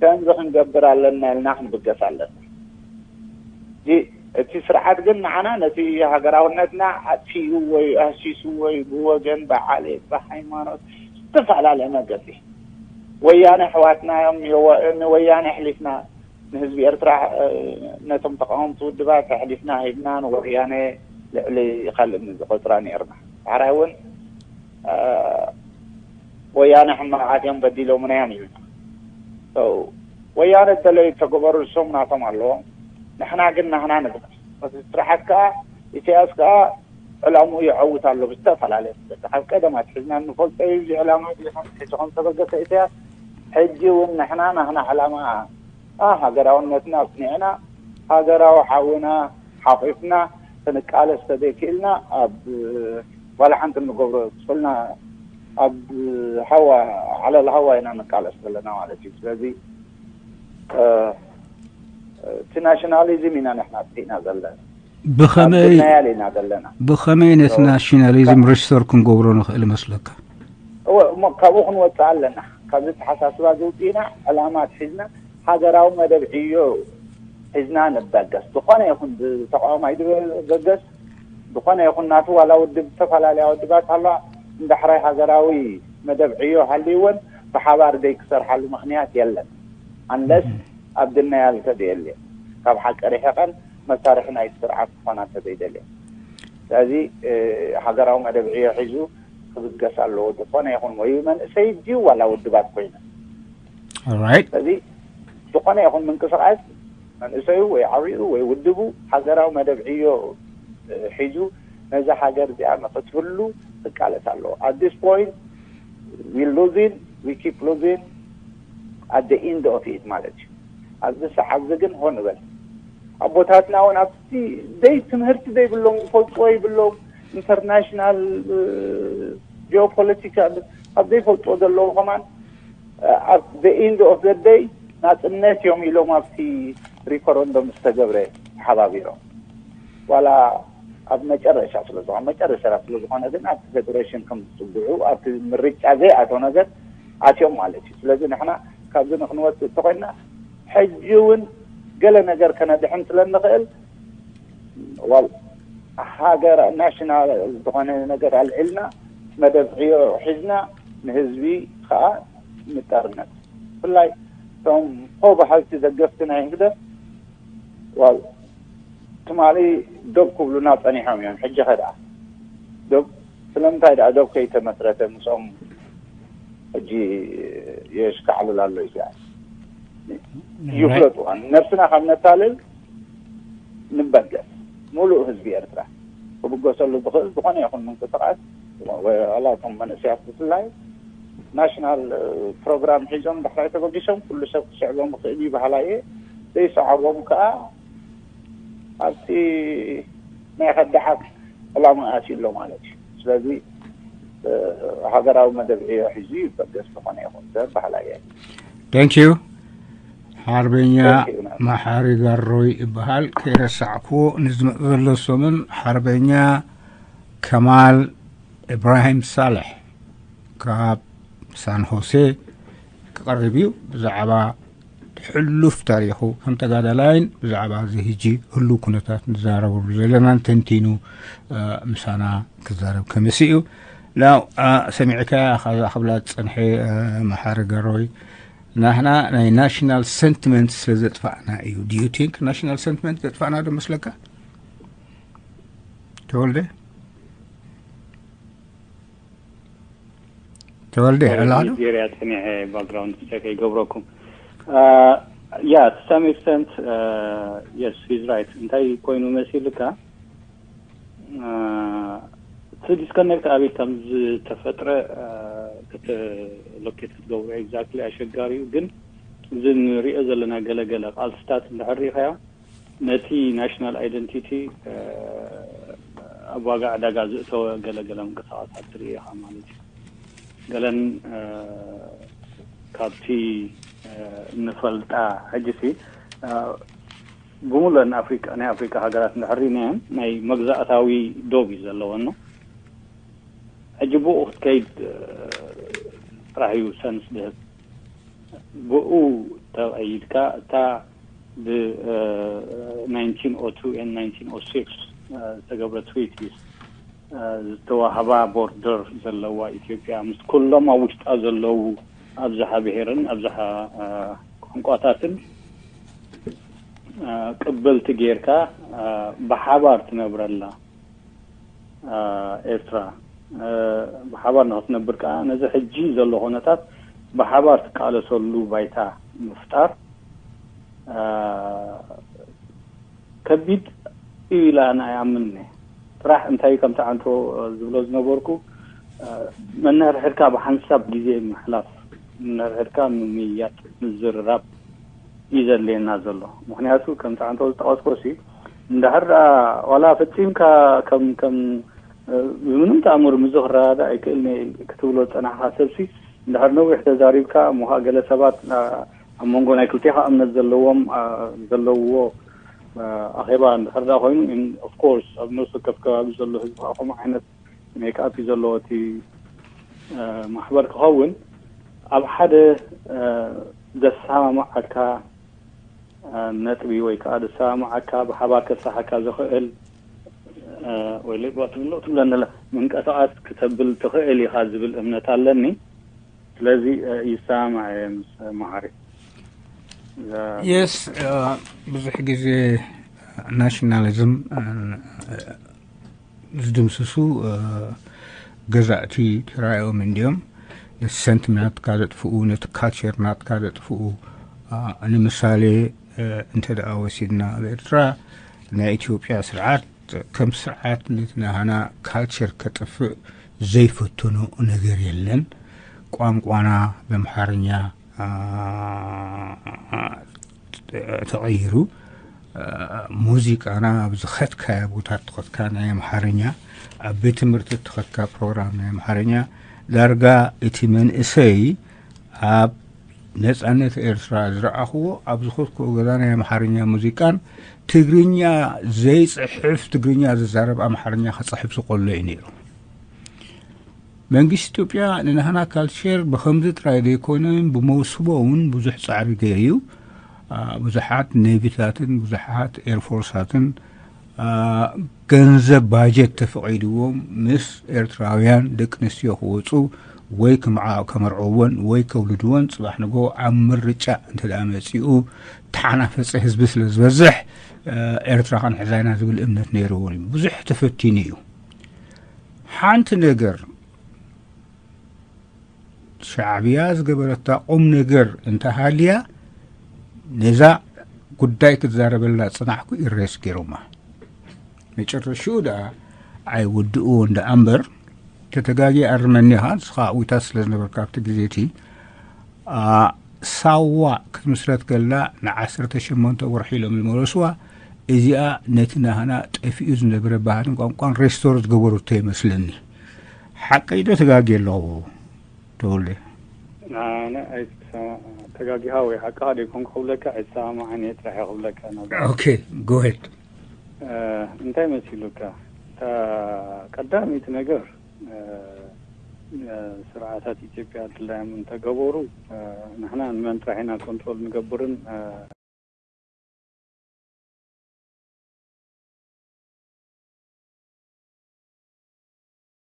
ከምዚ ክንገብር ኣለና ኢልና ክንብገስ ኣለና። እዚ፣ እቲ ስርዓት ግን ንዓና ነቲ ሃገራውነትና ኣጥፊኡ ወይ ኣህሲሱ ወይ ብወገን፣ ብዓሌት፣ ብሃይማኖት፣ ዝተፈላለየ መገዲ፣ ወያነ ኣሕዋትና እዮም፣ የወ-፣ ንወያነ ኣሕሊፍና ንህዝቢ ኤርትራ፣ እ፣ ነቶም ተቃወምቲ ውድባት ኣሕሊፍና ሂብና ንወያነ ልዕሊ ካልእ ንዝቆጽራ ነይርና። ዳሕራይ እውን፣ እ፣ ወያነ ሕማቓት እዮም፣ በዲሎምና እዮም ይብልና። So፣ ወያነ እተለዩ ተገበሩ፣ ንሶም ናቶም ኣለዎም። ንሕና ግን ናህና ንግበር። እቲ ስርዓት ከኣ፣ ኢሳያስ ከኣ ዕላምኡ ይዐውት ኣሎ ብዝተፈላለየ መገዲ። ካብ ቀደም ኣትሒዝና እንፈልጦ እዩ። እዚ ዕላማ እዚ ከም ትሕቲ ከም ተበገሰ ኢሳያስ፣ ሕጂ እውን ንሕና ናህና ዕላማ፣ ኣ፣ ሃገራውነትና ኣጽኒዕና፣ ሃገራዊ ሓውና ሓቂፍና ክንቃለስ ተዘይክእልና፣ ኣብ ዋላ ሓንቲ እንገብሮ ዝኽእልና ኣብ ሃዋ፣ ዓለል ሃዋ ኢና ንቃለስ ዘለና ማለት እዩ። ስለዚ፣ እ፣ እቲ ናሽናሊዝም ኢና ንሕና ኣጥፊእና ዘለና። ብኸመይ፣ ኣብ ድናያል ኢና ዘለና። ብኸመይ ነቲ So፣ ናሽናሊዝም ካብ ሬስቶር ክንገብሮ ንኽእል መስለካ? እወ፣ እሞ ካብኡ ክንወጽእ ኣለና። ካብዚ ተሓሳስባ ዝውጽእና ዕላማ ኣትሒዝና ሃገራዊ መደብ ዕዮ ሒዝና ንበገስ። ዝኾነ ይኹን ብ-፣ ተቃዋማይ ዝበገስ፣ ዝኾነ ይኹን ናቱ ዋላ ውድብ፣ ዝተፈላለያ ውድባት ኣለዋ፣ እንድሕራይ ሃገራዊ መደብ ዕዮ ሃልይወን ብሓባር ዘይክሰርሓሉ ምኽንያት የለን። Unless እህ። ኣብ ድናያል ተደየልየ፣ ካብ ሓቂ ርሒቐን መሳርሒ ናይ ስርዓት ክኾና እንተዘይደልየ። ስለዚ፣ እ፣ ሃገራዊ መደብ ዕዮ ሒዙ ክብገስ ኣለዎ። ዝኾነ ይኹን ወይ መንእሰይ ድዩ ዋላ ውድባት ኮይነ። Alright። ስለዚ ዝኾነ ይኹን ምንቅስቃስ መንእሰዩ ወይ ዓብዩ ወይ ውድቡ ሃገራዊ መደብ ዕዮ፣ እ፣ ሒዙ ነዛ ሃገር እዚኣ ንኽትህሉ ክቃለስ ኣለዎ። At this point, we losing, we keep losing at the end of it ማለት እዩ። ኣብዚ ሰዓት እዚ ግን ሆን እበል። ኣቦታትና እውን ኣብቲ ዘይ-፣ ትምህርቲ ዘይብሎም፣ ዝፈልጥዎ ይብሎም፣ ኢንተርናሽናል፣ እ፣ ጂኦፖለቲካል ኣብ ዘይፈልጥዎ ዘለዉ ከማን፣ እ፣ ኣብ the end of the day ናጽነት እዮም ኢሎም ኣብቲ ሪፈረንደም ዝተገብረ ተሓባቢሮም። ዋላ ኣብ መጨረሻ ስለ ዝኾነ፣ መጨረሻ ስለ ዝኾነ ግን ኣብቲ ፌደሬሽን ከም ዝጽግዑ፣ ኣብቲ ምርጫ ዘይኣቶ ነገር ኣትዮም ማለት እዩ። ስለዚ ንሕና ካብዚ ንክንወጽእ እንተኮይንና፣ ሕጂ እውን ገለ ነገር ከነድሕን ስለ እንኽእል፣ ዋል ሃገር ናሽናል ዝኾነ ነገር ኣልዒልና፣ መደብ ዕዮ ሒዝና፣ ንህዝቢ ከዓ ንጠርነፍ። ብፍላይ እቶም ሆ በሃልቲ ደገፍቲ ናይ ህግደፍ፣ ዋል ትማሊ ዶብ ክብሉና ጸኒሖም እዮም። ሕጂ ኸ ደኣ ዶብ፣ ስለምንታይ ደኣ ዶብ ከይተመስረተ ምስኦም ሕጂ የሽካዕልል ኣሎ ኢሳያስ? ይፍለጡ። ነብስና ካብ ነታልል ንበገስ። ሙሉእ ህዝቢ ኤርትራ ክብገሰሉ ዝኽእል ዝኾነ ይኹን ምንቅስቃስ፣ ዋላ እቶም መንእሰያት ብፍላይ ናሽናል ፕሮግራም ሒዞም ዳሕራይ ተበጊሶም ኩሉ ሰብ ክስዕቦም ይኽእል እዩ በሃላይ እየ። ዘይሰዓቦም ከኣ ኣብቲ ናይ ከዳዓት ዕላማ ኣትዩ ኣሎ ማለት እዩ። ስለዚ፣ እ፣ ሃገራዊ መደብ ዕዮ ሒዙ ይበገስ ዝኾነ ይኹን ሰብ በሃላይ እየ። Thank you። ሓርበኛ መሓሪ ጋሮይ ይበሃል። ከይረሳዕክዎ፣ ንዝመጽእ ዘሎ ሰሙን ሓርበኛ ከማል ኢብራሂም ሳልሕ ካብ ሳን ሆሴ ክቐርብ እዩ። ብዛዕባ ሕሉፍ ታሪኹ ከም ተጋዳላይን ብዛዕባ እዚ ሕጂ ህሉው ኩነታት ንዛረበሉ ዘለናን ተንቲኑ ምሳና ክዛረብ ከመሲ እዩ። ናው ሰሚዕካ ካዛ ክብላ ዝጸንሐ መሓሪ ገሮይ፣ ናህና ናይ ናሽናል ሰንቲመንት ስለ ዘጥፋእና እዩ። Do you think ናሽናል ሰንቲመንት ዘጥፋእና ዶ መስለካ? ተወልደ ተወልደ፣ ሄሎ፣ ሄሎ። ኒጀርያ ጽኒሐ ባክግራውንድ ቸክ ይገብረኩም። ያ፣ to some extent, yes, he's right። እንታይ ኮይኑ መሲልካ፣ እቲ ዲስኮኔክት ኣበይ ከም ዝተፈጥረ፣ ክተ-፣ ሎኬት ክትገብሮ ኤግዛክትሊ ኣሸጋሪ እዩ። ግን እዚ ንሪኦ ዘለና ገለገለ ቃልስታት እንድሕር ሪኢኻዮ፣ ነቲ ናሽናል ኣይደንቲቲ ኣብ ዋጋ ዕዳጋ ዝእተወ ገለገለ ምንቅስቃሳት ትርኢ ኢኻ ማለት እዩ። ገለን ካብቲ እንፈልጣ ሕጂ ሲ፣ ብምሉአን ኣፍሪቃ፣ ናይ ኣፍሪቃ ሃገራት እንድሕር ርኢናየን፣ ናይ መግዛእታዊ ዶብ እዩ ዘለወን። ሕጂ ብኡ ክትከይድ ጥራሕ እዩ ሰንስ ድህብ። ብኡ ተቐይድካ፣ እታ ብ ናይንቲን ኦ ቱ and ናይንቲን ኦ ሲክስ ዝተገብረ ትሪቲ ዝተዋህባ ቦርደር ዘለዋ ኢትዮጵያ፣ ምስ ኩሎም ኣብ ውሽጣ ዘለዉ ኣብዝሓ ብሄርን ኣብዝሓ ቋንቋታትን ቅብልቲ ጌርካ ብሓባር ትነብረላ ኤርትራ፣ ብሓባር ንክትነብር ከኣ ነዚ ሕጂ ዘሎ ኩነታት ብሓባር ትቃለሰሉ ባይታ ምፍጣር ከቢድ እዩ ኢለ ኣነ ኣይኣምንን እየ። ጥራሕ እንታይ ከም ተዓንቶ ዝብሎ ዝነበርኩ፣ መነርሕድካ ብሓንሳብ ግዜ ምሕላፍ፣ መነርሕድካ ምምይያጥ፣ ምዝርራብ እዩ ዘድልየና ዘሎ። ምክንያቱ ከም ተዓንቶ ዝጠቐስኮ ሲ፣ እንድሕር ደኣ ዋላ ፈጺምካ ከም፣ ከም፣ ብምንም ተኣምር ምዚ ክረዳዳእ ኣይክእልን እየ ክትብሎ ዝጸናሕካ ሰብሲ፣ እንድሕር ነዊሕ ተዛሪብካ እሞ ኸኣ ገለ ሰባት ኣብ መንጎ ናይ ክልቴኻ እምነት ዘለዎም፣ ዘለውዎ ኣኼባ እንድሕር ደኣ ኮይኑ፣ ኦፍ ኮርስ ኣብ ነፍሲ ወከፍ ከባቢ ዘሎ ህዝቢ ከኣ ከምኡ ዓይነት ሜክኣፕ እዩ ዘለዎ እቲ ማሕበር ክኸውን። ኣብ ሓደ ዘሰማምዓካ ነጥቢ ወይ ከኣ ዘሰማምዓካ ብሓባር ከሳሓካ ዝኽእል ወይ ሌባ ትብሎ ትብለና ምንቀሳቐስ ክተብል ትኽእል ኢኻ ዝብል እምነት ኣለኒ። ስለዚ ይሰማማዕ እየ ምስ መሓሪ። የስ፣ ብዙሕ ግዜ ናሽናሊዝም ዝድምስሱ ገዛእቲ ተራእዮም እንዲዮም። ነቲ ሰንቲም ናትካ ዘጥፍኡ፣ ነቲ ካልቸር ናትካ ዘጥፍኡ። ንምሳሌ እንተ ደኣ ወሲድና፣ ኣብ ኤርትራ ናይ ኢትዮጵያ ስርዓት ከም ስርዓት ነቲ ናህና ካልቸር ከጥፍእ ዘይፈተኖ ነገር የለን። ቋንቋና ብኣምሓርኛ ተቐይሩ፣ ሙዚቃና ኣብ ዝኸድካዮ ቦታ ትኸድካ ናይ ኣምሓርኛ፣ ኣብ ቤት ትምህርቲ ትኸድካ ፕሮግራም ናይ ኣምሓርኛ። ዳርጋ እቲ መንእሰይ ኣብ ነጻነት ኤርትራ ዝረኣኽዎ፣ ኣብ ዝኸድክዎ ገዛ ናይ ኣምሓርኛ ሙዚቃን ትግርኛ ዘይጽሕፍ፣ ትግርኛ ዝዛረብ ኣምሓርኛ ክጽሕፍ ዝቆሎ እዩ ነይሩ። መንግስቲ ኢትዮጵያ ንናህና ካልቸር ብኸምዚ ጥራይ ዘይኮነ፣ ብመውስቦ እውን ብዙሕ ጻዕሪ ገይሩ እዩ። ብዙሓት ኔቪታትን ብዙሓት ኤርፎርሳትን ገንዘብ ባጀት ተፈቒድዎም ምስ ኤርትራውያን ደቂ ኣንስትዮ ክወጹ ወይ ክምዓ-፣ ከመርዕወን ወይ ከውልድወን ጽባሕ ንጎ ኣብ ምርጫ እንተ ደኣ መጺኡ ተሓናፈጸ ህዝቢ ስለ ዝበዝሕ ኤርትራ ክንሕዛ ኢና ዝብል እምነት ነይርዎም እዩ። ብዙሕ ተፈቲኑ እዩ። ሓንቲ ነገር ሻዕብያ ዝገበረታ ቁም ነገር እንተሃልያ፣ ነዛ ጉዳይ ክትዛረበላ ጽናሕኩ ኢሬስ ገይሮማ። መጨረሽኡ ደኣ ኣይውድእዎን ደኣ እምበር፣ ተተጋጊ ኣርመኒ ኢኻ፣ ንስኻ ኣዊታት ስለ ዝነበርካ ኣብቲ ግዜ እቲ፣ ኣ፣ ሳዋ ክትምስረት ከላ ንዓሰርተ ሸሞንተ ወርሒ ኢሎም ዝመለስዋ። እዚኣ ነቲ ናህና ጠፊኡ ዝነበረ ባህልን ቋንቋን ሬስቶር ዝገበረቶ ይመስለኒ። ሓቀይ ዶ ተጋግየ ኣለኹ ተወልደ? ኣነ ኣይሰማማዕን። ተጋጊኻ ወይ ሓቅኻ ደይኮንኩ ክብለካ ኣይሰማማዕን እየ ጥራሕ እየ ክብለካ ነበር። Okay, go ahead. እንታይ መሲሉካ? እታ ቀዳመይቲ ነገር ስርዓታት ኢትዮጵያ ድላዮም እንተገበሩ ንሕና ንመን ጥራሕ ኢና ኮንትሮል ንገብርን